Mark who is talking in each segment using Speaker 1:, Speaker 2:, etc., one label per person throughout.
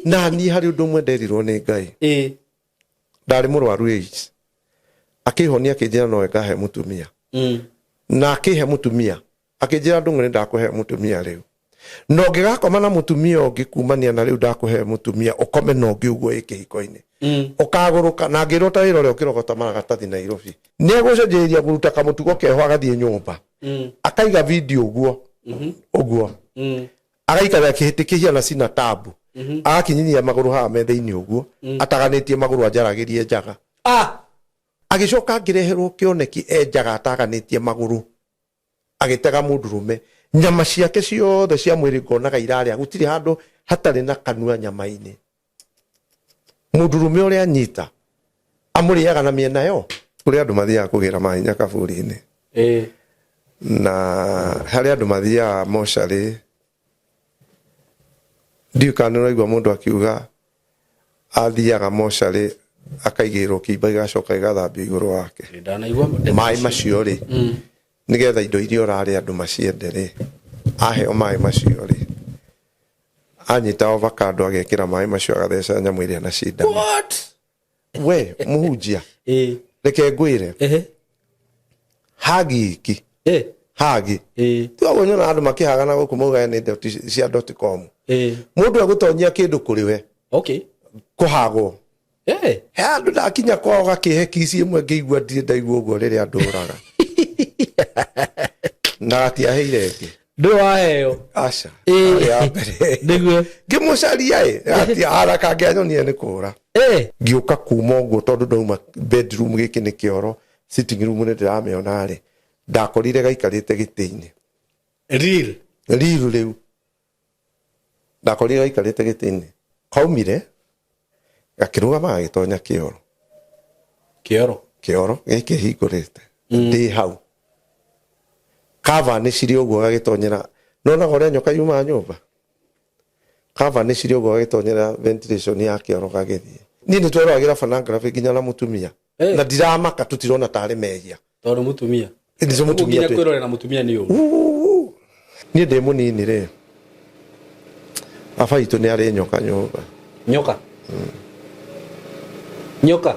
Speaker 1: Na niĩ harĩ ũndũ ũmwe nderirwo nĩ Ngai. Ndarĩ mũrwaru AIDS, akĩhonia, akĩnjĩra nowe ngahe mũtumia. Na akĩhe mũtumia, akĩnjĩra, "Ndũng'ũ, nĩ ndakũhe mũtumia rĩu, na ũngĩgakoma na mũtumia ũngĩ kumania na rĩu ndakũhe mũtumia, ũkome na ũngĩ ũguo ĩ kĩhiko-inĩ, ũkagũrũka." Na ngĩrwo ta wĩra ũrĩa ũkĩrogota maratathi Nairobi, nĩ egũcenjeria kũruta kamũtugo keho, agathiĩ nyũmba, akaiga video ũguo ũguo, agaikara kĩhĩtĩ kĩhiana cina tabu, agakinyithia magũrũ haha metha-inĩ ũguo, ataganĩtie magũrũ, anjaragĩrie njaga.
Speaker 2: Ah.
Speaker 1: Agĩcoka ngĩreherwo kĩoneki e njaga ataganĩtie magũrũ, agĩtega mũndũrũme, nyama ciake ciothe cia mwĩrĩ ngonaga irarĩa, gũtirĩ handũ hatarĩ na kanua nyama-inĩ. Mũndũrũme ũrĩa anyita amũrĩaga na mĩena yo. Kũrĩ andũ mathiaga kũgĩra mahinya kaburi-inĩ, na harĩ andũ mathiaga mocarĩ. Ndiũĩ kana nĩ ũraigua mũndũ akiuga athiaga mocarĩ akaigĩrĩrwo kĩimba, gĩgacoka gĩgathambio igũrũ wake.
Speaker 2: Ndanaigua ndeto
Speaker 1: maĩ
Speaker 2: icio.
Speaker 1: Macio rĩ, nĩgetha indo iria ũrarĩa andũ maciende rĩ, aheo maĩ macio rĩ, anyita avocado agekĩra maĩ macio, agatheca nyamũ ĩrĩa na cindano.
Speaker 2: What?
Speaker 1: We mũhunjia, reke ngwĩre, hagi iki, hagi tiga nyona andũ makĩhagana gũkũ maugaga nĩ dot cia .com. Mũndũ egũtonyia kĩndũ kũrĩ we, kũhagwo. He andũ ndakinya kwao gakĩhe kici ĩmwe, ngĩigua ndirĩ ndaigua ũguo rĩrĩa ndũraga, na gatiaheire ĩngĩ.
Speaker 2: Ndũĩ waheo.
Speaker 1: Aca. Arĩ ya mbere. Ngĩmũcaria ĩ gatia haraka angĩanyonire nĩ kũra. Ngĩũka kuma ũguo, tondũ ndauma bedroom, gĩkĩ nĩ kĩoro, sitting room nĩ ndĩramĩona rĩ, ndakorire gaikarĩte gĩtĩ-inĩ.
Speaker 2: Real.
Speaker 1: Riru rĩu ndakorire gaikarĩte gĩtĩ-inĩ, kaumire gakĩrũgama, gagĩtonya kĩoro.
Speaker 2: Kĩoro.
Speaker 1: Kĩoro gĩkĩ hingũrĩte, ndĩ hau kava nĩ cirĩ ũguo, gagĩtonyera nonaga ũrĩa nyoka yumaga nyũmba, kava nĩ cirĩ ũguo, gagĩtonyera ventilation ya kĩoro gagĩthiĩ. Niĩ nĩ tweroragĩra pornography nginya na mũtumia, na ndiramaka, tũtirona tarĩ mehia.
Speaker 2: Tondũ mũtumia.
Speaker 1: Nĩcio mũtumia.
Speaker 2: Nginya kwĩrorera mũtumia nĩ ũru.
Speaker 1: Uu. Niĩ ndĩ mũnini rĩ, baba witũ nĩ arĩ nyoka nyũmba.
Speaker 2: Nyoka. Nyoka.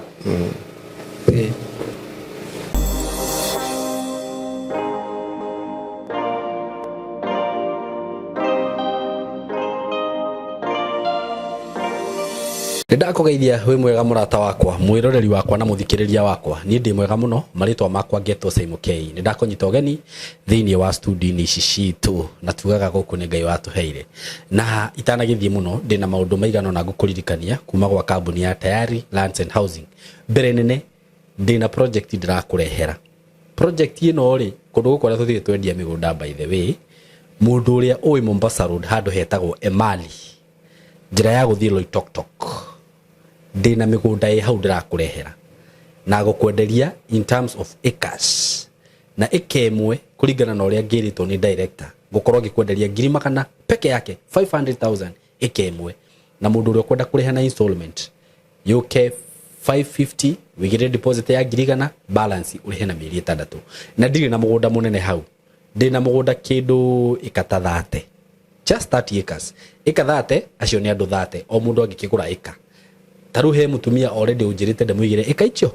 Speaker 2: Nĩ ndakũgeithia wĩ mwega mũrata wakwa, mwĩroreri wakwa na mũthikĩrĩria wakwa. Niĩ ndĩ mwega mũno, marĩtwa makwa ngetwo Simon K. Nĩ ndakũnyita ũgeni thĩinĩ wa studio-inĩ ici citũ, na tugaga gũkũ nĩ Ngai watũheire. Na itanagĩthiĩ mũno, ndĩna maũndũ maigana ũna ngũkũririkania kuma gwa kambuni ya Tayari Lands and Housing. Mbere nene, ndĩna project ndĩrakũrehera. Project ĩno rĩ, kũndũ gũkũ ũrĩa tũthiĩ twendia mĩgũnda, by the way, mũndũ ũrĩa ũĩ Mombasa Road, handũ hetagwo Emali, njĩra ya gũthiĩ Loitoktok, ndĩna mĩgũnda ĩ hau ndĩrakũrehera na gũkwenderia in terms of acres, na ĩka ĩmwe kũringana na ũrĩa ngĩrĩtwo nĩ director ngũkorwo ngĩkwenderia ngiri magana peke yake, 500,000 ĩka ĩmwe. Na mũndũ ũrĩa ũkwenda kũrĩha na installment, yũke 550, wĩigĩrĩre deposit ya ngiri igana, balance ũrĩhe na mĩeri 6. Na ndirĩ na mũgũnda mũnene hau, ndĩna mũgũnda kĩndũ ĩka ta 30, just 30 acres. Ĩka 30, acio nĩ andũ 30, o mũndũ angĩkĩgũra ĩka ta rĩu, he mũtumia already ũnjĩrĩte ndĩmũigĩre ĩka icio,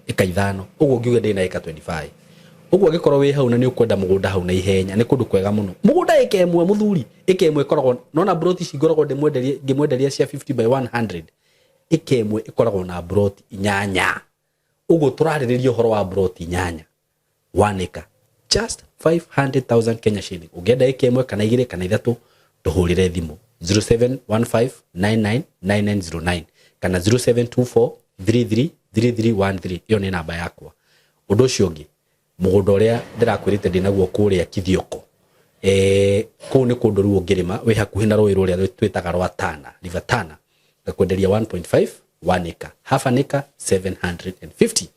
Speaker 2: ĩka 5 ũguo, ngiuge ndĩna ĩka 25 ũguo. Angĩkorwo wĩ hau na nĩ ũkwenda mũgũnda hau na ihenya, nĩ kũndũ kwega mũno. Mũgũnda ĩka ĩmwe, mũthuri, ĩka ĩmwe ĩkoragwo nona broti ici ngoragwo ndĩmwenderia, ngĩmwenderia cia 50 by 100, ĩka ĩmwe ĩkoragwo na broti 8 ũguo. Tũrarĩrĩria ũhoro wa broti 8, 1 acre, just 500,000 Kenya shilling. Ũngĩenda ĩka ĩmwe kana igĩrĩ kana ithatũ, tũhũrĩre thimũ 0715999909 kana 0724333313. Ĩyo nĩ namba yakwa. Ũndũ ũcio ũngĩ, mũgũnda ũrĩa ndĩrakwĩrĩte ndĩnaguo kũrĩa Kithioko, kũu nĩ kũndũ rĩu ũngĩrĩma, wĩ hakuhĩ na rũĩ rũrĩa twĩtaga rwa Tana, River Tana, ngakwenderia 1.5 1 acre, half an acre 750.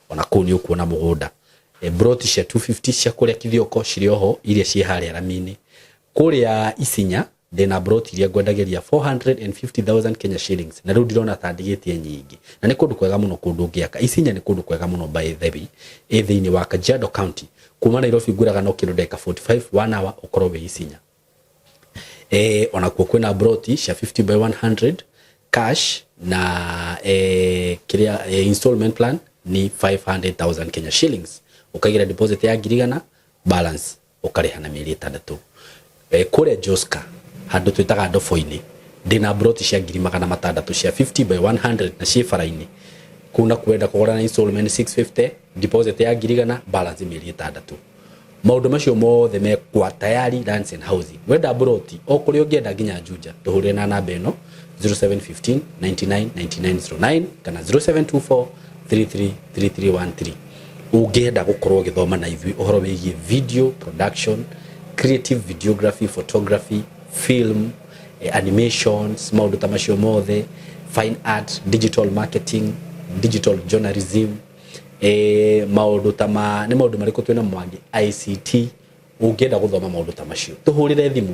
Speaker 2: Ona kũu nĩ ũkuona mũgũnda. Broti cia 250 cia kũrĩa Kithioko cirĩ oho, iria ciĩ harĩa rami-inĩ. Kũrĩa Isinya ndĩna broti iria ngwendagĩria 450,000 Kenya shillings, na rĩu ndirona ta ndigĩtie nyingĩ, na nĩ kũndũ kwega mũno, kũndũ ũngĩaka. Isinya nĩ kũndũ kwega mũno, by the way, ĩ thĩinĩ wa Kajiado County. Kuma Nairobi ngwĩraga no kĩndũ ndagĩka 45, 1 hour ũkorwo wĩ Isinya. Onakuo kwĩna broti cia 50 by 100. Cash na kiria installment plan ni 500,000 Kenya shillings. Ukagira deposit ya 100,000, balance ukariha na mieri 6. Kuria Joska handu twitaga ndofo-ini, ndina broti cia 600,000 cia 50 by 100 na ciĩ bara-inĩ kuu, na kwenda kũgũra na installment 650, deposit ya 100,000, balance mieri 6. Maundu macio mothe me kwa Tayari Lands and Housing. Wenda broti o kuria ũngĩenda nginya Juja, tũhũrĩre na namba ĩno 0715 99 9909 kana 0724 333313. Ũngĩenda gũkorwo ũgĩthoma na ithuĩ ũhoro wĩgiĩ video production, creative videography, photography, film, animations, maũndũ ta macio mothe, fine art, digital marketing, digital journalism, maũndũ ta ma nĩ maũndũ marĩkũ twĩna mangĩ, ICT. Ũngĩenda gũthoma maũndũ ta macio, tũhũrĩre thimũ,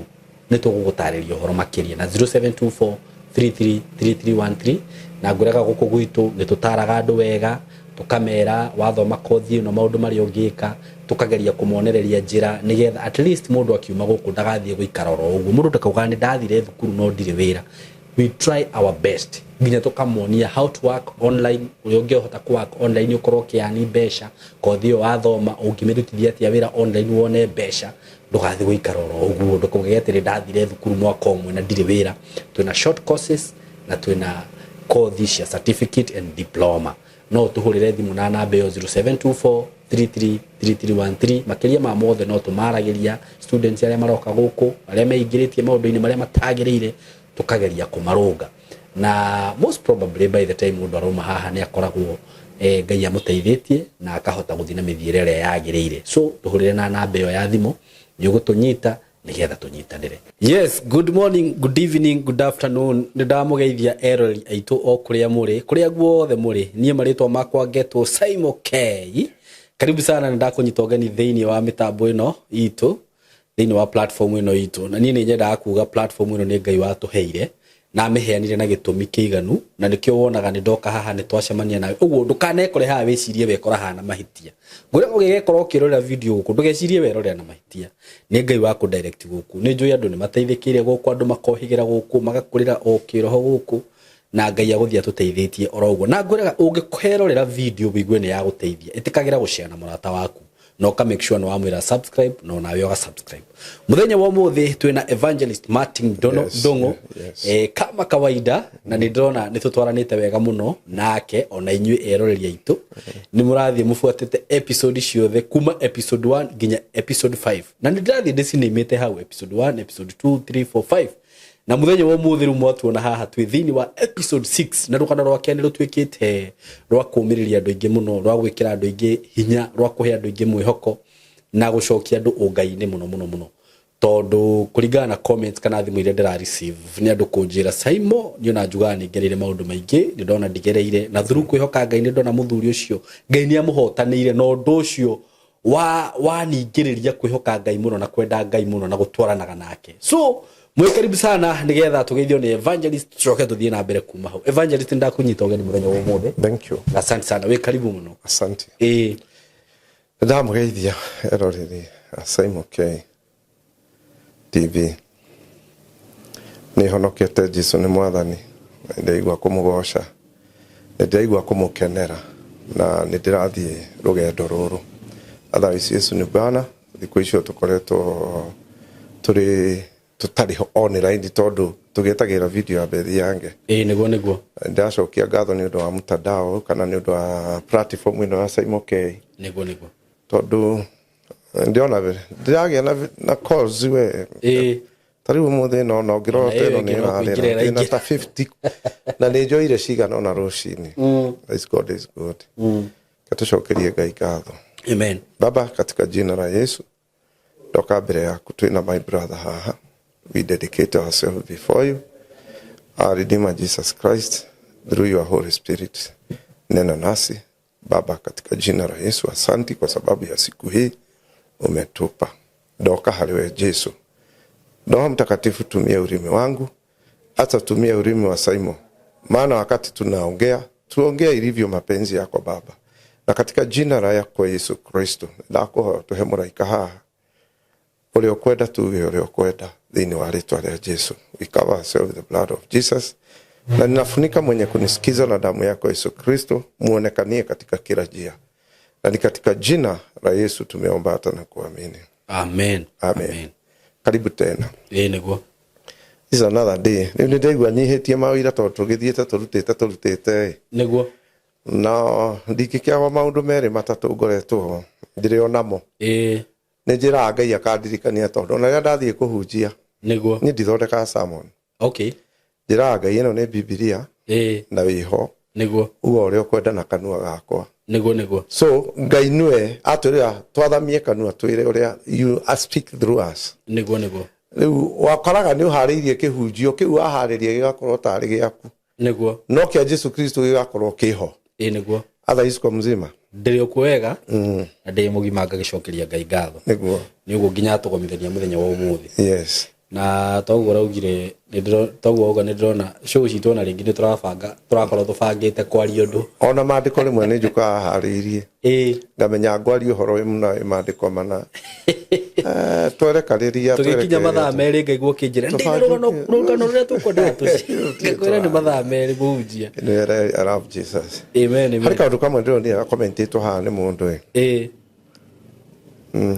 Speaker 2: nĩ tũgũgũtarĩria ũhoro makĩria na 0724 333313. Na ngwĩraga gũkũ gwitũ nĩ tũtaraga andũ wega, tũkamera wathoma kothi ĩno maũndũ marĩa ũngĩka, tũkageria kũmonereria njĩra nĩgetha at least mũndũ akiuma gũkũ ndagathiĩ gũikara oro ũguo, mũndũ ndakaugaga nĩ ndathire thukuru no ndirĩ wĩra. We try our best nginya tũkamonia how to work online, ũrĩa ũngĩhota kũ work online ũkorwo ũkĩani mbeca. Kothi ĩyo wathoma ũngĩmĩrutithia atĩa wĩra online wone mbeca, ndũgathiĩ gũikara oro ũguo, ndũkauge atĩrĩ ndathire thukuru mwaka ũmwe na ndirĩ wĩra. Twĩna short courses na twĩna kothi cia certificate and diploma. No tũhũrĩre thimũ na namba ĩyo 0724 333313. Makĩria ma mothe, no tũmaragĩria students arĩa maroka gũkũ, arĩa meingĩrĩtie maũndũ-inĩ marĩa matagĩrĩire, tũkageria kũmarũnga, na most probably by the time mũndũ arauma haha nĩ akoragwo Ngai amũteithĩtie na akahota gũthiĩ na mĩthiĩre ĩrĩa yagĩrĩire. So tũhũrĩre na namba ĩyo ya thimũ, nĩ ũgũtũnyita nĩgetha tũnyitanĩre. Yes, good morning, good evening, good afternoon. Nĩ ndamũgeithia eroreri aitũ o kũrĩa mũrĩ, kũrĩa guothe mũrĩ. Niĩ marĩtwa makwa ngetwo Simon K. Karibu sana, nĩ ndakũnyita ũgeni thĩinĩ wa mĩtambo ĩno itũ, thĩinĩ wa platform ĩno itũ. Na niĩ nĩ nyendaga kuga platform ĩno nĩ Ngai watũheire na amĩheanire na gĩtũmi kĩiganu, na nĩkĩo wonaga nĩ ndoka haha, nĩ twacemania nawe ũguo. Ndũkanekore haha wĩcirie wekora haha na mahĩtia. Ngũrĩa ũgĩgekorwo ũkĩrorera video gũkũ, ndũgecirie werorera na mahĩtia, nĩ Ngai wa kũ direct gũkũ. Nĩ njũĩ andũ nĩ mateithĩkĩire gũkũ, andũ makohĩgĩra gũkũ, magakũrĩra o kĩroho gũkũ, na Ngai agũthiĩ atũteithĩtie oro ũguo. Na ngwĩraga ũngĩkerorera video wĩigue nĩ yagũteithia, ĩtĩkagĩra gũshare na mũrata waku na ũka make sure nĩ wamwĩra subscribe na onawe ũga subscribe. Mũthenya wa ũmũthĩ twĩna Evangelist Martin Dono, Ndũng'ũ. Kama kawaida, na nĩ ndĩrona nĩ tũtwaranĩte wega mũno nake. Ona inyuĩ eroreri aitũ nĩ mũrathiĩ mũbuatĩte episode ciothe kuma episode 1 nginya episode 5, na nĩ ndĩrathiĩ ndĩcinĩmĩte hau episode 1, episode 2, 3, 4, 5, na muthenya wa umuthi riu mwatuona haha twi thiini wa episode 6. Na rũgano rwake nĩ rũtuĩkĩte rwa kũũmĩrĩria andũ aingĩ mũno, rwa gwĩkĩra andũ aingĩ hinya, rwa kũhe andũ aingĩ mwĩhoko na gũcokia andũ ũngai-inĩ mũno mũno mũno, tondũ kũringana na comments kana thimũ iria ndĩra receive nĩ andũ kũnjĩra, "Saimo, niĩ ona njugaga nĩ ngereire maũndũ maingĩ, nĩ ndona ndigereire na through kwĩhoka Ngai, nĩ ndona mũthuri ũcio Ngai nĩ amũhotanĩire." Na ũndũ ũcio wa waningĩrĩria kwĩhoka Ngai mũno na kwenda Ngai mũno na gũtwaranaga nake. So mwĩ karibu sana nĩgetha tũgeithio nĩ Evangelist, tũcoke tũthiĩ na mbere kuma hau. Evangelist, ndakũnyita ũgeni mũthenya wa ũmũthĩ.
Speaker 1: Thank you.
Speaker 2: Asante sana, wĩ karibu mũno.
Speaker 1: Asante.
Speaker 2: Ĩĩ.
Speaker 1: Ndamũgeithia eroreri a Simon K TV. Nĩ honokete, Jesu nĩ mwathani. Nĩ ndĩraigua kũmũgoca, nĩ ndĩraigua kũmũkenera, na nĩ ndĩrathiĩ rũgendo rũrũ. Otherwise Yesu nĩ Bwana. Thikũ icio tũkoretwo tũrĩ tũtarĩ online tondũ tũgĩetagĩrĩra video ya Bethi yange.
Speaker 2: Ĩĩ, nĩguo nĩguo.
Speaker 1: Ndĩracokia ngatho nĩ ũndũ wa mtandao kana nĩ ũndũ wa platform ĩno ya Simon K,
Speaker 2: Nĩguo nĩguo.
Speaker 1: tondũ ndĩrona ndĩragĩa na calls we. Ta rĩu ũmũthĩ no no ngĩrora
Speaker 2: Ona ĩyo
Speaker 1: ĩno nĩ
Speaker 2: ĩngĩ no
Speaker 1: ĩrarĩra
Speaker 2: kũingĩra.
Speaker 1: Ndĩna
Speaker 2: Ĩraingĩra.
Speaker 1: ta 50 na nĩ njoire cigana ona rũcinĩ. Praise God is good. Katũcokerie Ngai ngatho.
Speaker 2: Amen.
Speaker 1: Baba, katika jina la Yesu, ndoka mbere yaku twĩna my brother haha. We dedicate ourselves before you, our Redeemer Jesus Christ. Through your Holy Spirit, nena nasi Baba, katika jina la Yesu. Asanti kwa sababu ya siku hii umetupa. Ndoka harĩ Jesu. Roho Mtakatifu, tumia ulimi wangu, hata tumia ulimi wa Simon, maana wakati tunaongea, tuongee ilivyo mapenzi yako Baba, na katika jina la yako Yesu Kristo, ndakuhoya tuhe mũraika haha ũrĩa ũkwenda, tuge ũrĩa ũkwenda thĩinĩ wa rĩtwa rĩa Jesu. We cover ourselves with the blood of Jesus. Na ninafunika mwenye kunisikiza na damu yako Yesu Kristo, muonekanie katika kila njia. Na ni katika jina la Yesu tumeomba hata na kuamini.
Speaker 2: Amen.
Speaker 1: Amen.
Speaker 2: Amen.
Speaker 1: Karibu tena.
Speaker 2: Ĩĩ nĩguo.
Speaker 1: This is another day. Rĩu nĩ ndaigua nyihĩtie mawĩra tondũ tũgĩthiĩte tũrutĩte tũrutĩte.
Speaker 2: Nĩguo.
Speaker 1: Na ndingĩkĩaga maũndũ merĩ matatũ ngoretwo ndĩrĩ o namo.
Speaker 2: Ĩĩ.
Speaker 1: Nĩ njĩraga Ngai akandirikania tondũ ona rĩrĩa ndathiĩ kũhunjia
Speaker 2: Nĩguo.
Speaker 1: niĩ ndithondekaga sermon.
Speaker 2: Okay.
Speaker 1: Njĩraga Ngai ĩno nĩ Bibilia
Speaker 2: Ĩĩ.
Speaker 1: na wĩho
Speaker 2: Nĩguo.
Speaker 1: uga ũrĩa ũkwenda na kanua gakwa.
Speaker 2: Nĩguo nĩguo.
Speaker 1: So Ngai nĩwe atwĩrĩra twathamie kanua twĩre ũrĩa you speak through us.
Speaker 2: Nĩguo nĩguo.
Speaker 1: Rĩu wakoraga nĩ ũharĩirie kĩhunjio kĩu waharĩria gĩgakorwo tarĩ gĩaku.
Speaker 2: Nĩguo.
Speaker 1: No kĩa Jesu Kristo gĩgakorwo kĩho.
Speaker 2: Ĩĩ nĩguo.
Speaker 1: Otherwise kwa mzima.
Speaker 2: Ndĩrĩ okuo wega na ndĩ mũgima ngagĩcokeria Ngai ngatho.
Speaker 1: Nĩguo.
Speaker 2: Nĩ ũguo nginya atũgomithania mũthenya wa ũmũthĩ.
Speaker 1: Yes.
Speaker 2: Na toguo ũraugire toguo auga nĩ ndĩrona show citũ ona rĩngĩ nĩ tũrabanga tũrakorwo tũbangĩte kwaria ũndũ.
Speaker 1: Ona maandĩko rĩmwe nĩ njũkaga harĩirie.
Speaker 2: Ĩĩ.
Speaker 1: Ngamenya ngwaria ũhoro wĩ mũna wĩ maandĩko mana. Twerekarĩria
Speaker 2: Tũgĩkinya mathaa merĩ ngaigua ũkĩnjĩra ndĩna rũgano rũrĩa tũkwendaga tũci. Ngakwĩra nĩ mathaa merĩ mũhunjia.
Speaker 1: I love Jesus.
Speaker 2: Amen
Speaker 1: Harĩ
Speaker 2: amen.
Speaker 1: kaũndũ kamwe ndĩronire gakomentĩtwo haha nĩ mũndũ ĩ.
Speaker 2: Ĩĩ.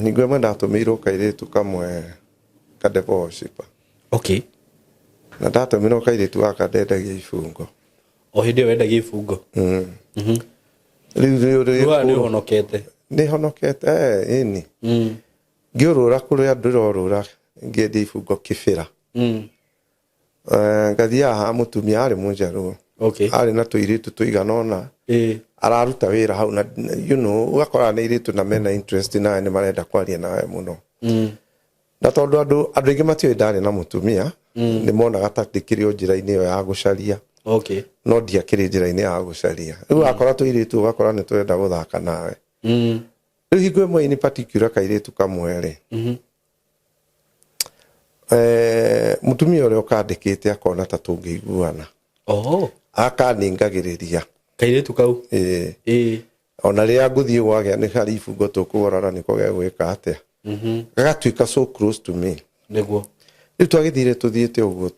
Speaker 1: Hingo ĩmwe ndatũmĩirwo kairĩtu kamwe ka devil worshiper.
Speaker 2: Okay.
Speaker 1: Na ndatũmĩrwo kairĩtu gaka ndendagia ibungo.
Speaker 2: O hĩndĩ ĩyo wendagia ibungo.
Speaker 1: Rĩu nĩ
Speaker 2: Rĩu haha nĩ ũhonokete.
Speaker 1: Nĩ honokete ĩni. Ngĩũrũra kũrĩa ndĩrorũra ngĩendia ibungo kĩbĩra. Ngathiaga ha mũtumia arĩ mũnjaruo.
Speaker 2: Okay.
Speaker 1: Arĩ na tũirĩtu tũigana ũna.
Speaker 2: Ĩĩ.
Speaker 1: Araruta wĩra hau na you know ũgakora nĩ airĩtu na mena interest nawe nĩ marenda kwaria nawe mũno. Na tondũ andũ aingĩ matiũĩ ndarĩ na mũtumia nĩ monaga ta ndĩkĩrĩ o njĩra-inĩ ĩyo ya gũcaria.
Speaker 2: Okay.
Speaker 1: No ndiakĩrĩ njĩra-inĩ ya gũcaria. Rĩu wakora tũirĩtu ũgakora nĩ tũrenda gũthaka nawe. Rĩu hingo ĩmwe in particular kairĩtu kamwe rĩ. Mũtumia ũrĩa ũkandĩkĩte akona ta tũngĩiguana.
Speaker 2: Oho.
Speaker 1: Akaningagĩrĩria.
Speaker 2: Kairĩtu kau.
Speaker 1: Ĩĩ.
Speaker 2: Ĩĩ.
Speaker 1: Ona rĩrĩa ngũthiĩ gwagĩa nĩ harĩ ibungo tũkũgũrana nĩko gegwĩka atĩa. Gagatuĩka so close to me.
Speaker 2: Nĩguo.
Speaker 1: Rĩu twagĩthire tũthiĩte ũguo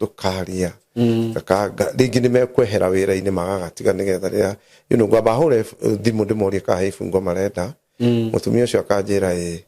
Speaker 1: tũkaria. Rĩngĩ nĩ mekwehera wĩra-inĩ magagatiga nĩgetha rĩrĩa you know ngwamba hũre thimũ ndĩmorie kana he ibungo marenda. Mũtumia ũcio akanjĩra ĩĩ.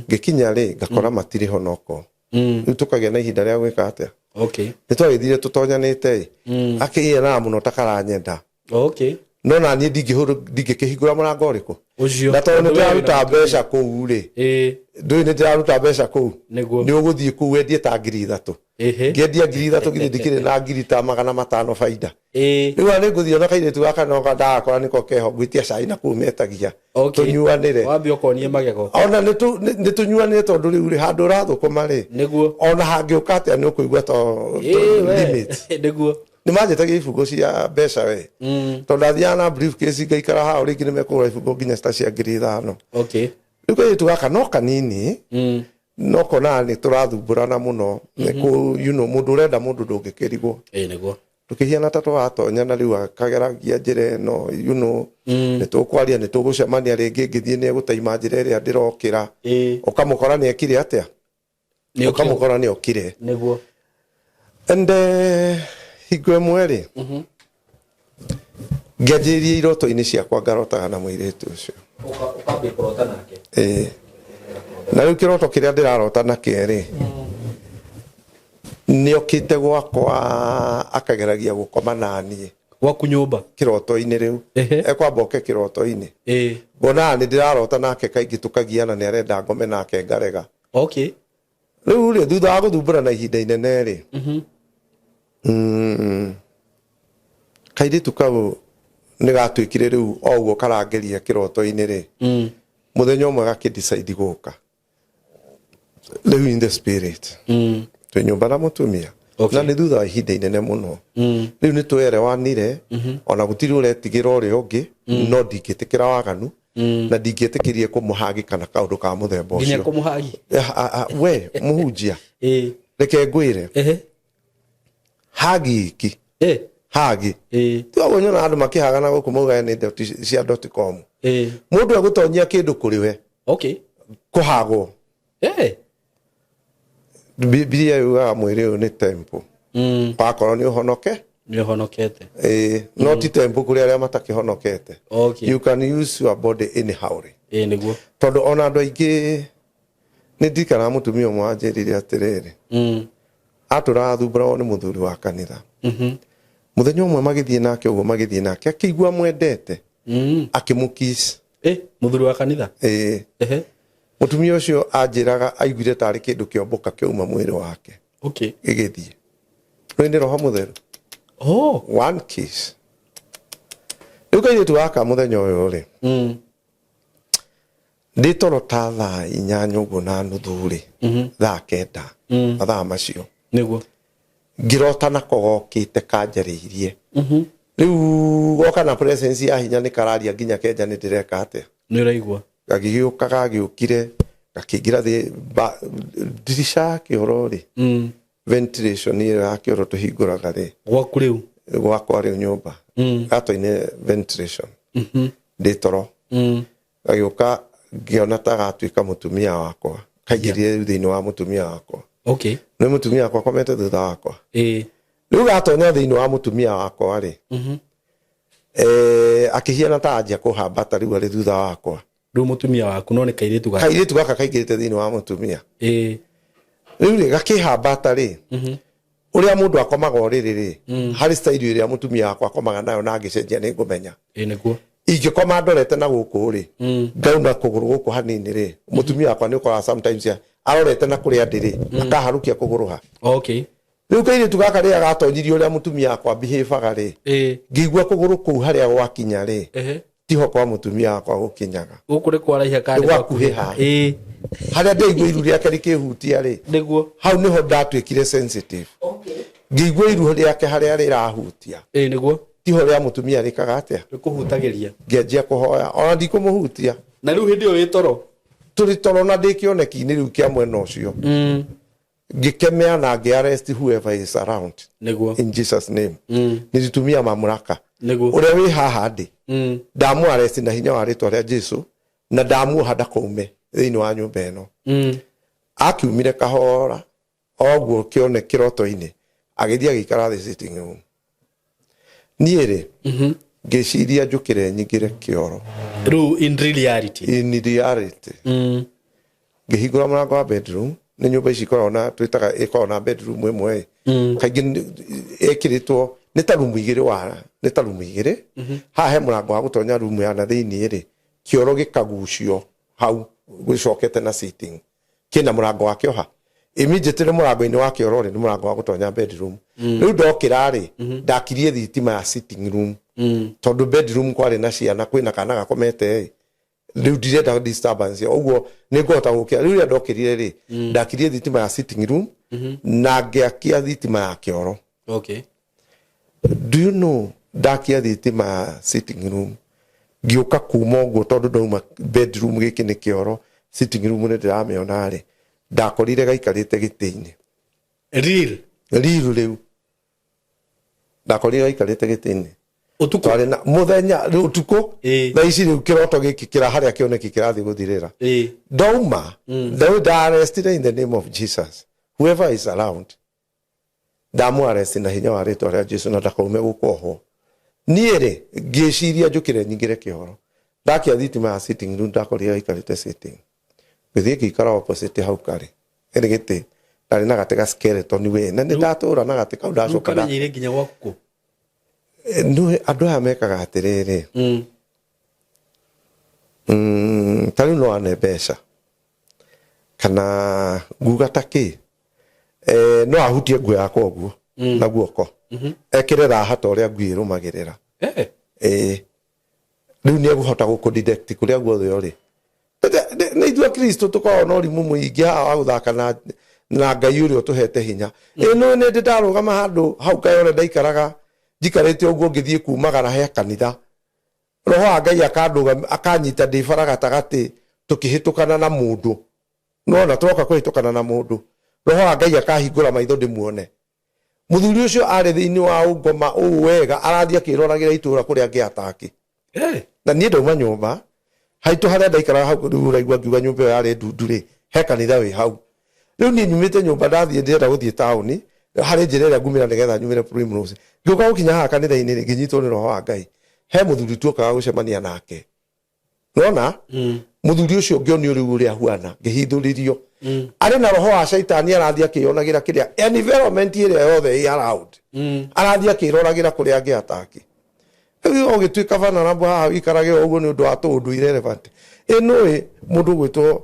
Speaker 1: Ngĩkinya rĩ ngakora matirĩ ho noko. Rĩu tũkagĩa na ihinda rĩa gwĩka atĩa.
Speaker 2: Okay.
Speaker 1: Nĩ twagĩthire tũtonyanĩte ĩ. Akĩiyanaga mũno ta karanyenda.
Speaker 2: Okay.
Speaker 1: No na niĩ ndingĩkĩhingũra mũrango ũrĩkũ.
Speaker 2: Ũcio.
Speaker 1: Na tondũ nĩ ndĩraruta mbeca kũu rĩ.
Speaker 2: Ĩĩ.
Speaker 1: Ndũĩ nĩ ndĩraruta mbeca kũu.
Speaker 2: Nĩguo.
Speaker 1: Nĩ ũgũthiĩ kũu wendie ta 3,000.
Speaker 2: Ĩhĩ.
Speaker 1: Ngĩendia 3,000 githĩ ndikĩrĩ na ngiri ta 500 baida.
Speaker 2: Ĩĩ.
Speaker 1: Rĩu ona nĩ ngũthiĩ ona kairĩtu gaka no ndagakora nĩko keho ngwĩtia cai na kũu metagia.
Speaker 2: Okay.
Speaker 1: Tũnyuanĩre.
Speaker 2: Wambe ũkonie magego.
Speaker 1: Ona nĩ tũnyuanĩre tondũ rĩu rĩ handũ ũrathũkũma rĩ.
Speaker 2: Nĩguo.
Speaker 1: Ona hangĩũka atĩa nĩ ũkũigua to
Speaker 2: Ĩĩ we.
Speaker 1: limit.
Speaker 2: Nĩguo.
Speaker 1: Nĩ manjĩtagia ibungo cia mbeca we. Tondũ ndathiaga na briefcase ngaikara hau rĩngĩ nĩ mekũgũra ibungo nginya ta cia 5,000.
Speaker 2: Okay.
Speaker 1: Rĩu kairĩtu gaka no kanini. No konaga nĩ tũrathumbũrana mũno. You know mũndũ ũrenda mũndũ ndũngĩkĩrigwo.
Speaker 2: Ĩĩ nĩguo.
Speaker 1: Tũkĩhiana ta tũratonya na rĩu akageragia njĩra ĩno you know nĩ tũkwaria nĩ tũgũcemania rĩngĩ ngĩthiĩ nĩ egũtaima njĩra ĩrĩa ndĩrokĩra.
Speaker 2: Ĩĩ.
Speaker 1: Ũkamũkora nĩ ekire atĩa?
Speaker 2: Nĩ okire.
Speaker 1: Ũkamũkora nĩ okire.
Speaker 2: Nĩguo.
Speaker 1: And hingo ĩmwe rĩ ngĩanjĩrĩria iroto-inĩ ciakwa ngarotaga na mũirĩtu ũcio.
Speaker 2: Ũkambia kũrota nake.
Speaker 1: Ĩĩ. Na rĩu kĩroto kĩrĩa ndĩrarota nakĩo rĩ nĩ okĩte gwakwa akageragia gũkoma naniĩ.
Speaker 2: Gwaku nyũmba?
Speaker 1: Kĩroto-inĩ rĩu. Ekwamba oke kĩroto-inĩ.
Speaker 2: Ĩĩ.
Speaker 1: Ngonaga nĩ ndĩrarota nake kaingĩ tũkagiana nĩ arenda ngome nake ngarega.
Speaker 2: Okay.
Speaker 1: Rĩu rĩ thutha wa gũthumbũra na ihinda inene rĩ. Kairĩtu kau nĩ gatuĩkire rĩu o ũguo karangeria kĩroto-inĩ rĩ. Mũthenya ũmwe gakĩ decide gũka. Rĩu in the spirit. Twĩ nyũmba na mũtumia.
Speaker 2: Okay.
Speaker 1: Na nĩ thutha wa ihinda inene mũno. Rĩu nĩ twerewanire ona gũtirĩ ũretigĩra ũrĩa ũngĩ no ndingĩtĩkĩra waganu na ndingĩtĩkĩrie kũmũhagi kana kaũndũ ka mũthemba
Speaker 2: Nginya
Speaker 1: ũcio.
Speaker 2: kũmũhagi?
Speaker 1: We mũhunjia.
Speaker 2: Ĩĩ.
Speaker 1: Reke ngwĩre.
Speaker 2: Ehe.
Speaker 1: Hagi iki.
Speaker 2: Ĩĩ.
Speaker 1: Hagi.
Speaker 2: Ĩĩ.
Speaker 1: Ti ũguo nyonaga andũ makĩhagana gũkũ maugaga nĩ dot cia dot com.
Speaker 2: Ĩĩ.
Speaker 1: Mũndũ egũtonyia kĩndũ kũrĩ we.
Speaker 2: Okay.
Speaker 1: Kũhagwo.
Speaker 2: Ĩĩ.
Speaker 1: Bibilia yugaga mwĩrĩ ũyũ nĩ temple. Wakorwo nĩ ũhonoke.
Speaker 2: Nĩ ũhonokete.
Speaker 1: Ĩĩ, no ti temple kũrĩ arĩa matakĩhonokete.
Speaker 2: Okay.
Speaker 1: You can use your body anyhow rĩ.
Speaker 2: Ĩĩ nĩguo.
Speaker 1: Tondũ ona andũ aingĩ nĩ ndirikanaga mũtumia ũmwe wanjĩrire atĩrĩrĩ, atũraga athumbũragwo nĩ mũthuri wa kanitha. Mũthenya ũmwe magĩthiĩ nake ũguo, magĩthiĩ nake akĩigua mwendete, akĩmũkiss.
Speaker 2: Eh, mũthuri wa kanitha.
Speaker 1: Ĩĩ.
Speaker 2: Ehe.
Speaker 1: Mũtumia ũcio anjĩraga aiguire tarĩ kĩndũ kĩombũka kĩauma mwĩrĩ wake.
Speaker 2: Okay.
Speaker 1: Gĩgĩthiĩ. Rĩu nĩ roho mũtheru.
Speaker 2: Oh.
Speaker 1: One kiss. Rĩu kairĩtu gaka mũthenya ũyũ rĩ, ndĩ toro ta thaa 8 ũguo na nuthu rĩ, thaa 9, mathaa macio.
Speaker 2: Nĩguo.
Speaker 1: Ngĩrota nako gokĩte kanjarĩirie. Rĩu goka na presence ya hinya nĩ kararia nginya kenja nĩ ndĩreka atĩa.
Speaker 2: Nĩ ũraigua.
Speaker 1: Gagĩgĩũka gagĩũkire gakĩingĩra thĩ ndirica ya kĩoro rĩ, ventilation ĩyo ya kĩoro tũhingũraga rĩ,
Speaker 2: Gwaku rĩu.
Speaker 1: Gwakwa rĩu nyũmba. Gatoine ventilation. Ndĩ toro. Gagĩũka ngĩona ta gatuĩka mũtumia wakwa. Kaingĩrire rĩu thĩinĩ wa mũtumia wakwa.
Speaker 2: Okay.
Speaker 1: Nĩ mũtumia wakwa akomete thutha wakwa.
Speaker 2: Ĩĩ.
Speaker 1: Rĩu gatonya thĩinĩ wa mũtumia wakwa rĩ, akĩhiana ta anjia kũhambata rĩu arĩ thutha wakwa.
Speaker 2: Rĩu mũtumia waku no nĩ kairĩtu gaka.
Speaker 1: Kairĩtu gaka kaingĩrĩte thĩinĩ wa mũtumia.
Speaker 2: Ĩĩ.
Speaker 1: Rĩu rĩ gakĩhambata rĩ, ũrĩa mũndũ akomaga ũrĩrĩ rĩ, harĩ style ĩrĩa mũtumia wakwa akomaga nayo na angĩcenjia nĩ ngũmenya.
Speaker 2: Ĩĩ nĩguo.
Speaker 1: Ingĩkoma ndorete na gũkũ rĩ, ngauna kũgũrũ gũkũ hanini rĩ, mũtumia wakwa nĩ ũkoraga sometimes arorete na kũrĩa ndĩ rĩ, akaharũkia kũgũrũ ha.
Speaker 2: Okay.
Speaker 1: Rĩu kairĩtu gaka rĩrĩa gatonyirie ũrĩa mũtumia wakwa behaveaga rĩ,
Speaker 2: Ĩĩ.
Speaker 1: ngĩigua kũgũrũ kũu harĩa gwakinya rĩ,
Speaker 2: Ehe.
Speaker 1: tiho kwa mũtumia wakwa gũkinyaga.
Speaker 2: Gũkũ nĩ kwaraiha kana
Speaker 1: Nĩ gwakuhĩha.
Speaker 2: Ĩĩ.
Speaker 1: Harĩa ndaigua iru rĩake rĩkĩhutia rĩ,
Speaker 2: Nĩguo.
Speaker 1: hau nĩho ndatuĩkire sensitive.
Speaker 2: Okay.
Speaker 1: Ngĩigua iru rĩake harĩa rĩrahutia.
Speaker 2: Ĩĩ nĩguo.
Speaker 1: Tiho rĩa mũtumia rĩkaga atĩa?
Speaker 2: Rĩkũhutagĩria.
Speaker 1: Ngĩanjia kũhoya ona ndikũmũhutia.
Speaker 2: Na rĩu hĩndĩ ĩyo wĩ toro?
Speaker 1: Tũrĩ toro na ndĩ kĩoneki-inĩ rĩu kĩa mwena ũcio. Ngĩkemea na ngĩ arrest whoever is around.
Speaker 2: Nĩguo.
Speaker 1: In Jesus name. Nilitumia mamlaka.
Speaker 2: Nĩguo.
Speaker 1: Ũrĩa wĩ haha ndĩ. Ndamu arrest na hinya wa rĩtwa rĩa Jesu na ndamuoha ndakaume thĩinĩ wa nyũmba ĩno. Akiumire kahora oguo kĩone kĩroto-inĩ agĩthiĩ agĩikara thĩ sitting room. Niĩ rĩ, ngĩciria njũkĩre nyingĩre kĩoro.
Speaker 2: Rĩu in reality.
Speaker 1: In reality. Ngĩhingũra mũrango wa bedroom, nĩ nyũmba ici ikoragwo na twĩtaga ĩkoragwo na bedroom ĩmwe ĩ. Kaingĩ ĩkĩrĩtwo nĩ ta rumu igĩrĩ wa, nĩ ta rumu igĩrĩ. Haha he mũrango wa gũtonya rumu ya na thĩinĩ rĩ, kĩoro gĩkagucio hau gĩcokete na sitting. Kĩna mũrango wa kĩoha. Immediately mũrango-inĩ wa kĩoro rĩ, nĩ mũrango wa gũtonya bedroom. Rĩu ndokĩra rĩ, ndakirie thitima ya sitting room. Tondũ bedroom kwarĩ na ciana, kwĩna kana gakomete ĩ. Rĩu ndirenda disturbance, ũguo nĩ ngũhota gũkĩra. Rĩu rĩrĩa ndokĩrire rĩ, ndakirie thitima ya sitting room na ngĩakia thitima ya kĩoro.
Speaker 2: Okay.
Speaker 1: Do you know ndakia thitima ya sitting room ngĩũka kuma ũguo tondũ ndauma bedroom gĩkĩ nĩ kĩoro, sitting room nĩ ndĩramĩona rĩ, ndakorire gaikarĩte gĩtĩ-inĩ.
Speaker 2: Real?
Speaker 1: Real rĩu. Ndakorire gaikarĩte gĩtĩ-inĩ.
Speaker 2: Ũtukũ?
Speaker 1: Twarĩ na mũthenya, rĩu ũtukũ.
Speaker 2: Ĩĩ.
Speaker 1: Thaa ici rĩu kĩroto gĩkĩ kĩra harĩa kĩoneki kĩrathiĩ gũthirĩra.
Speaker 2: Ĩĩ.
Speaker 1: Ndauma, nda arrested in the name of Jesus. Whoever is around. Ndamu arrest na hinya wa rĩtwa rĩa Jesu na ndakaume gũkohwo. Niĩ rĩ, ngĩciria njũkĩre nyingĩre kĩoro. Ndakia thitima ya sitting room, ndakorire gaikarĩte sitting. Ngĩthiĩ ngĩikara opposite hau karĩ. Ĩrĩ gĩtĩ. Ndarĩ na gatĩ ga skeleton we. Na nĩ ndatũra na gatĩ kau ndacoka nda-
Speaker 2: Kamenyeire nginya gwaku kũ?
Speaker 1: Nĩ andũ aya mekaga atĩrĩrĩ. Ta rĩu no ane mbeca. Kana nguga ta kĩ? No ahutie nguo yakwa ũguo, na guoko. Ekĩre raha ta ũrĩa ngui ĩrũmagĩrĩra. Rĩu nĩ egũhota gũkũ detect kũrĩa guothe ũrĩ. Nĩ ithuĩ Kristo tũkoragwo na ũrimũ mũingĩ haha wa gũthaka na Ngai ũrĩa ũtũhete hinya. Nĩ ndĩ ndarũgama handũ hau Kayore ndaikaraga, njikarĩte ũguo ngĩthiĩ kumagara he kanitha. Roho wa Ngai akanyita ndĩ bara gatagatĩ tũkĩhĩtũkana na mũndũ. Nĩwona tũroka kũhĩtũkana na mũndũ. Roho wa Ngai akahingũra maitho ndĩmuone. Mũthuri ũcio arĩ thĩinĩ wa ũngoma ũũ wega, arathiĩ akĩroragĩra itũũra kũrĩa angĩataki. Na niĩ ndauma nyũmba, haitũ harĩa ndaikaraga hau rĩu ũraigua ngiuga nyũmba ĩyo yarĩ ndundu rĩ, he kanitha wĩ hau. Rĩu niĩ nyumĩte nyũmba ndathiĩ ndĩrenda gũthiĩ taũni, Harĩ njĩra ĩrĩa ngumĩra nĩgetha nyumĩre Primrose. Ngĩũka gũkinya haha kanitha-inĩ rĩ, ngĩnyitwo nĩ roho wa Ngai. He mũthuri tuokaga gũcemania nake. Nona mũthuri ũcio ngĩonio rĩu ũrĩa ahuana, ngĩhithũrĩrio. Arĩ na roho wa caitani, arathiĩ akĩyonagĩra kĩrĩa environment ĩrĩa yothe ĩ around. Arathiĩ akĩroragĩra kũrĩa angĩataki. Rĩu ũgĩtuĩka vulnerable haha wĩikarage o ũguo nĩ ũndũ wa tũũndũ irrelevant. Ĩ nũĩ mũndũ ũgwĩtwo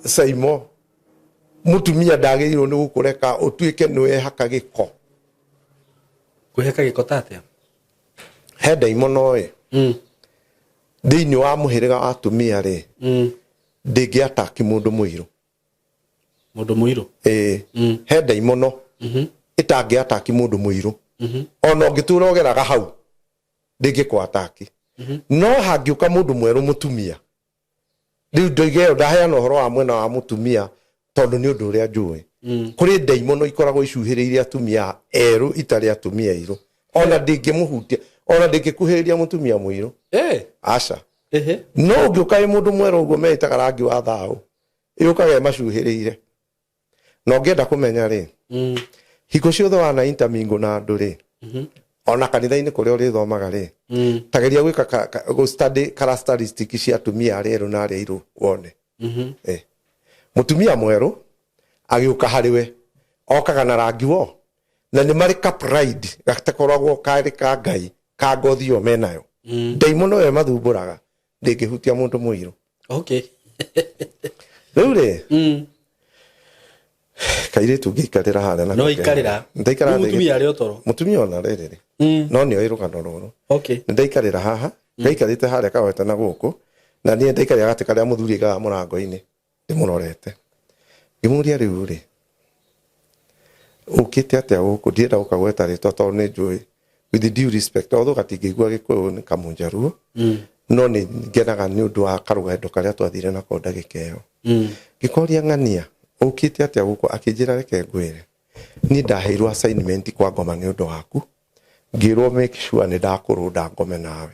Speaker 1: Saimo, mũtumia ndagĩrĩirwo nĩ gũkũreka ũtuĩke nĩ wehaka gĩko.
Speaker 2: Kwĩhaka gĩko ta atĩa?
Speaker 1: He ndaimono ĩ thĩinĩ wa mũhĩrĩga wa atumia rĩ, ndĩngĩataki mũndũ mũirũ.
Speaker 2: Mũndũ mũirũ?
Speaker 1: Ĩĩ. He ndaimono ĩtangĩataki mũndũ mũirũ. Ona ũngĩtũra ũgeraga hau ndĩngĩkũataki. No hangĩũka mũndũ mwerũ mũtumia, rĩu ndoiga ĩyo ndaheana ũhoro wa mwena wa mũtumia tondũ nĩ ũndũ ũrĩa njũĩ. Kũrĩ ndaimono ikoragwo icuhĩrĩire atumia erũ itarĩ atumia airũ. Ona ndĩngĩmũhutia, ona ndĩngĩkuhĩrĩria mũtumia mũirũ. Aca. No ũngĩũka wĩ mũndũ mwerũ ũguo meĩtaga rangi wa thaũ, yũkaga ĩmacuhĩrĩire. Na ũngĩenda kũmenya rĩ, hingo ciothe wana intermingle na andũ rĩ, ona kanitha-inĩ kũrĩa ũrĩthomaga rĩ, tageria gwĩka gũ study characteristic cia atumia arĩa erũ na arĩa airũ wone. Mũtumia mwerũ agĩũka harĩ we okaga na rangi wo, na nĩ marĩ ka pride gatakoragwo karĩ ka Ngai ka ngothi ĩyo menayo. Ndaimono ĩyo ĩmathumbũraga ndĩngĩhutia mũndũ mũirũ. Rĩu rĩ, kairĩtu ngĩikarĩra harĩa
Speaker 2: nako. No ikarĩra.
Speaker 1: Ndaikara
Speaker 2: Rĩu mũtumia arĩ o toro.
Speaker 1: Mũtumia ona rĩrĩ rĩ, no nĩ oĩ rũgano rũrũ. Nĩ ndaikarĩra haha, ngaikarĩte harĩa kahoete na gũkũ, na niĩ ndaikarĩra gatĩ karĩa mũthuri aigaga mũrango-inĩ ndĩmũrorete. Ngĩmũria rĩu rĩ, ũkĩte atĩa gũkũ? Ndirenda gũkagweta rĩtwa tondũ nĩ njũĩ with due respect, although gatingĩigua Gĩkũyũ nĩ kamũnjaruo, no nĩ ngenaga nĩ ũndũ wa karũgendo karĩa twathire nako ndagĩka ĩyo. Ngĩkoria ng'ania, ũkĩte atĩa gũkũ? Akĩnjĩra reke ngwĩre, niĩ ndaheirwo assignment kwa ngoma nĩ ũndũ waku, ngĩrwo make sure nĩ ndakũrũnda ngome nawe.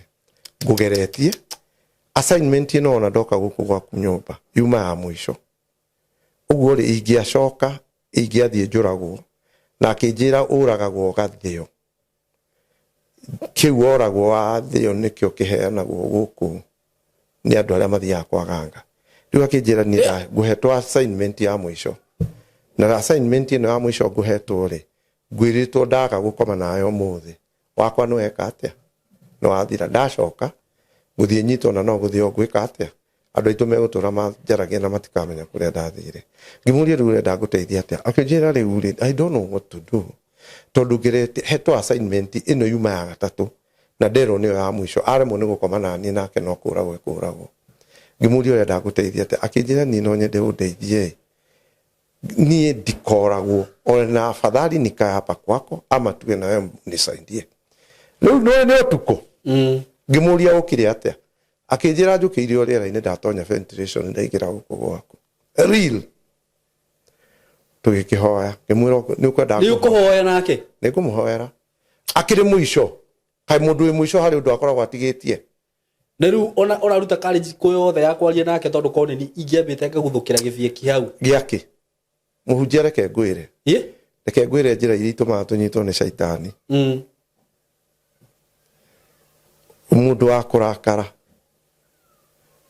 Speaker 1: Ngũgeretie assignment ĩno ona ndoka gũkũ gwaku nyũmba yuma ya mũico. Ũguo rĩ, ingĩacoka ingĩathiĩ njũragwo, na akĩnjĩra ũragagwo ũgathĩo. Kĩu woragwo wathĩo nĩkĩo kĩheanagwo gũkũ nĩ andũ arĩa mathiaga kwa ganga. Rĩu akĩnjĩra niĩ ngũhetwo assignment ya mũico, na assignment ĩno ya mũico ngũhetwo rĩ, ngwĩrĩtwo ndaga gũkoma nawe ũmũthĩ wakwa nĩ weka atĩa, nĩ wathira. Ndacoka gũthiĩ nyitwo na no gũthĩo ngwĩka atĩa, andũ aitũ megũtũra manjaragia na matikamenya kũrĩa ndathire. Ngĩmũria rĩu ũrenda ngũteithia atĩa? Akĩnjĩra rĩu rĩ, I don't know what to do, tondũ ngerete hetwo assignment ĩno yuma ya gatatũ na nderwo nĩyo ya mũico, aremwo nĩ gũkoma naniĩ nake no kũragwo ekũragwo. Ngĩmũria ũrenda ngũteithia atĩa? Akĩnjĩra niĩ no nyende ũndeithie, niĩ ndikoragwo ona afadhali nikae hapa kwako ama tuwe nawe nisaidie. Rĩu nĩ ũtukũ. Ngĩmũria ũkire atĩa? Akĩnjĩra njũkĩire o rĩera-inĩ, ndatonya ventilation ndaingĩra gũkũ gwaku. Real. Tũgĩkĩhoya. Ngĩmwĩra nĩ ũkwenda
Speaker 2: Nĩ ũkũhoya nake?
Speaker 1: Nĩ ngũmũhoera. Akĩrĩ mũico. Kaĩ mũndũ wĩ mũico harĩ ũndũ akoragwo atigĩtie?
Speaker 2: Na rĩu ona ũraruta courage kũ yothe ya kwaria nake, tondũ korwo nĩ ingĩambĩte ngaguthũkĩra gĩbieki hau.
Speaker 1: Gĩakĩ? Mũhunjia reke ngwĩre. Reke ngwĩre njĩra iria itũmaga tũnyitwo nĩ caitani. Mũndũ wa kũrakara,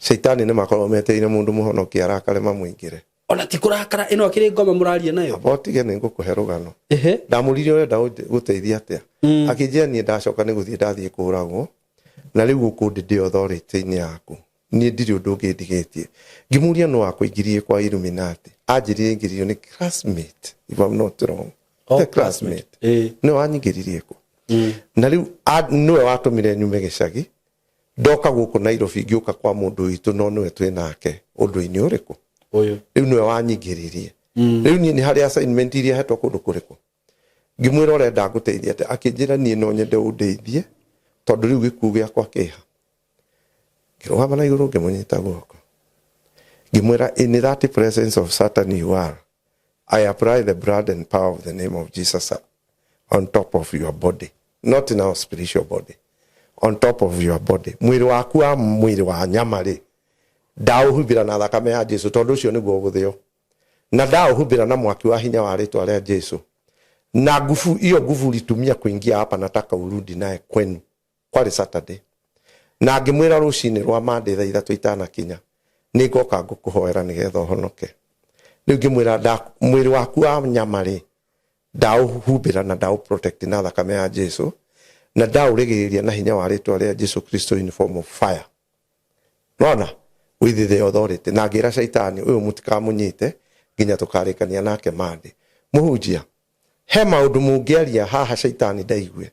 Speaker 1: caitani nĩ makoragwo metereire mũndũ mũhonokie arakare mamũingĩre.
Speaker 2: Ona ti kũrakara, ĩno akĩrĩ ngoma mũraria nayo.
Speaker 1: Amba ũtige nĩ ngũkũhe rũgano. Ndamũririe ũrenda gũteithia atĩa? Akĩnjĩra niĩ ndacoka nĩ gũthiĩ ndathiĩ kũragwo, na rĩu gũkũ ndĩ ndĩ authority-inĩ yaku, niĩ ndirĩ ũndũ ũngĩ ndigĩtie. Ngĩmũria nũ wakũingĩririe kwa Illuminati? Anjĩrire aingĩririo nĩ classmate, if I'm not wrong.
Speaker 2: Oh,
Speaker 1: The classmate. Nĩwe wanyingĩririe kũ. Na rĩu nĩwe watũmire nyume gĩcagi ndoka gũkũ Nairobi, ngĩũka kwa mũndũ witũ, no nĩwe twĩ nake ũndũ-inĩ ũrĩkũ
Speaker 2: ũyũ.
Speaker 1: Rĩu nĩwe wanyingĩririe. Rĩu niĩ nĩ harĩ assignment iria hetwo kũndũ kũrĩkũ. Ngĩmwĩra ũrenda ngũteithie atĩa? Akĩnjĩra niĩ no nyende ũndeithie tondũ rĩu gĩkuũ gĩakwa kĩha. Ngĩrũgama na igũrũ ngĩmũnyita guoko, ngĩmwĩra in that presence of Satan you are, I apply the blood and power of the name of Jesus on top of your body, not in our spiritual body, on top of your body. Mwĩrĩ waku wa mwĩrĩ wa nyama rĩ, ndaũhumbĩra na thakame ya Jesu tondũ ũcio nĩguo ũgũthĩo, na ndaũhumbĩra na mwaki wa hinya wa rĩtwa rĩa Jesu. Na nguvu hiyo, nguvu ulitumia kuingia hapa, nataka urudi naye kwenu. Kwarĩ Saturday, na ngĩmwĩra rũcinĩ rwa Monday thaa 3 itanakinya nĩ ngoka ngũkũhoera nĩgetha ũhonoke. Rĩu ngĩmwĩra, mwĩrĩ waku wa nyama rĩ, ndaũhumbĩra na ndaũ protect na thakame ya Jesu, na ndaũrĩgĩrĩria na hinya wa rĩtwa rĩa Jesu Kristo in form of fire, nona, with the authority. Na ngĩra caitani ũyũ mũtikamũnyite nginya tũkarĩkania nake Monday. Mũhunjia, he maũndũ mũngĩaria haha caitani ndaigue,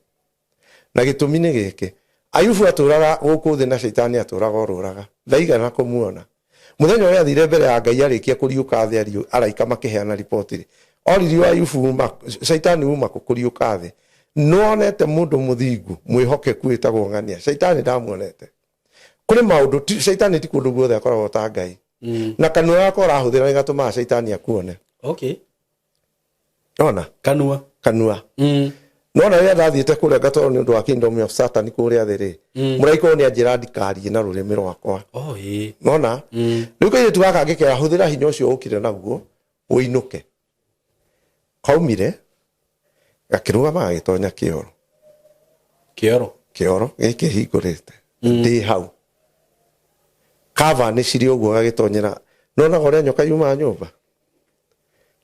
Speaker 1: na gĩtũmi nĩ gĩkĩ: Ayubu atũraga gũkũ thĩ na caitani atũraga orũraga, ndaigana kũmuona. Mũthenya ũrĩa athire mbere ya Ngai arĩkia kũriũka thĩ, araika makĩheana riboti rĩ, oririo Ayubu uma, caitani uma kũ kũriũka thĩ? Nĩwonete mũndũ mũthingu mwĩhokeku wĩtagwo ng'ania? Caitani ndamuonete. Kũrĩ maũndũ caitani ti kũndũ guothe akoragwo ta Ngai. Na kanua gakwa ũrahũthĩra nĩ gatũmaga caitani akuone. Ona
Speaker 2: kanua.
Speaker 1: Kanua. Nona rĩrĩa ndathiĩte kũrĩa ngatwarwo nĩ ũndũ wa kingdom of Satan kũrĩa thĩ rĩ, mũraika ũyũ nĩ anjĩra ndikarie na rũrĩmĩ rwakwa.
Speaker 2: Oh, ĩĩ.
Speaker 1: Nona rĩu kairĩtu gaka ngĩkera, hũthĩra hinya ũcio ũkire naguo ũinũke. Kaumire gakĩrũgama, gagĩtonya kĩoro.
Speaker 2: Kĩoro.
Speaker 1: Kĩoro gĩkĩ hingũrĩte ndĩ hau, kava nĩ cirĩ ũguo, gagĩtonyera. Nonaga ũrĩa nyoka yumaga nyũmba,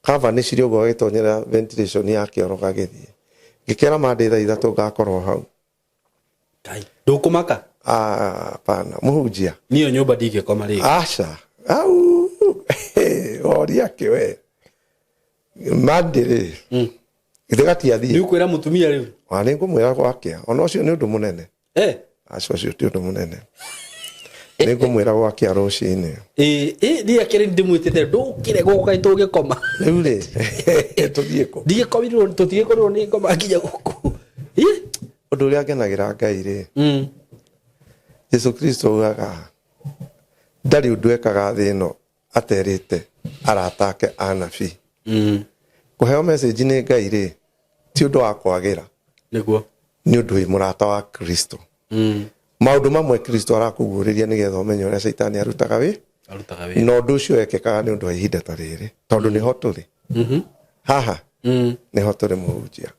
Speaker 1: kava nĩ cirĩ ũguo, gagĩtonyera ventilation ya kĩoro, gagĩthiĩ. Ngĩkera Monday thaa 3 ngakorwo hau.
Speaker 2: Ngai, ndũkũmaka?
Speaker 1: Ah, hapana, mũhunjia.
Speaker 2: Niyo nyũmba ndingĩkoma rĩngĩ.
Speaker 1: Aca, au oria kĩ we Monday rĩ, githĩ gatiathiĩ?
Speaker 2: Nĩ ũkwĩra mũtumia rĩu?
Speaker 1: Wa nĩ ngũmwĩra gwakĩa, ona ũcio nĩ ũndũ mũnene. Aca, ũcio ti ũndũ mũnene, nĩ ngũmwĩra gwakĩa rũcinĩ.
Speaker 2: Ĩĩ ĩ, niĩ akĩrĩ ndĩmwĩtĩte ndũkĩre gũkũ kaĩ tũgĩkoma.
Speaker 1: Rĩu rĩ, tũthiĩ kũ?
Speaker 2: Ndigĩkomirwo, tũtigĩkorirwo nĩ ngoma nginya gũkũ. Ĩ?
Speaker 1: Ũndũ ũrĩa ngenagĩra Ngai rĩ, Jesu Kristo augaga ndarĩ ũndũ ekaga thĩ ĩno aterĩte arata ake anabii. Kũheo message nĩ Ngai rĩ, ti ũndũ wa kwagĩra. Nĩ ũndũ wĩ mũrata wa Kristo. Maũndũ mamwe Kristo arakũguũrĩria nĩgetha ũmenye ũrĩa caitani arutaga wĩ
Speaker 2: Arutaga wĩra.
Speaker 1: Na ũndũ ũcio wekĩkaga nĩ ũndũ wa ihinda ta rĩrĩ, tondũ nĩho tũrĩ haha. Nĩho tũrĩ, mũhunjia.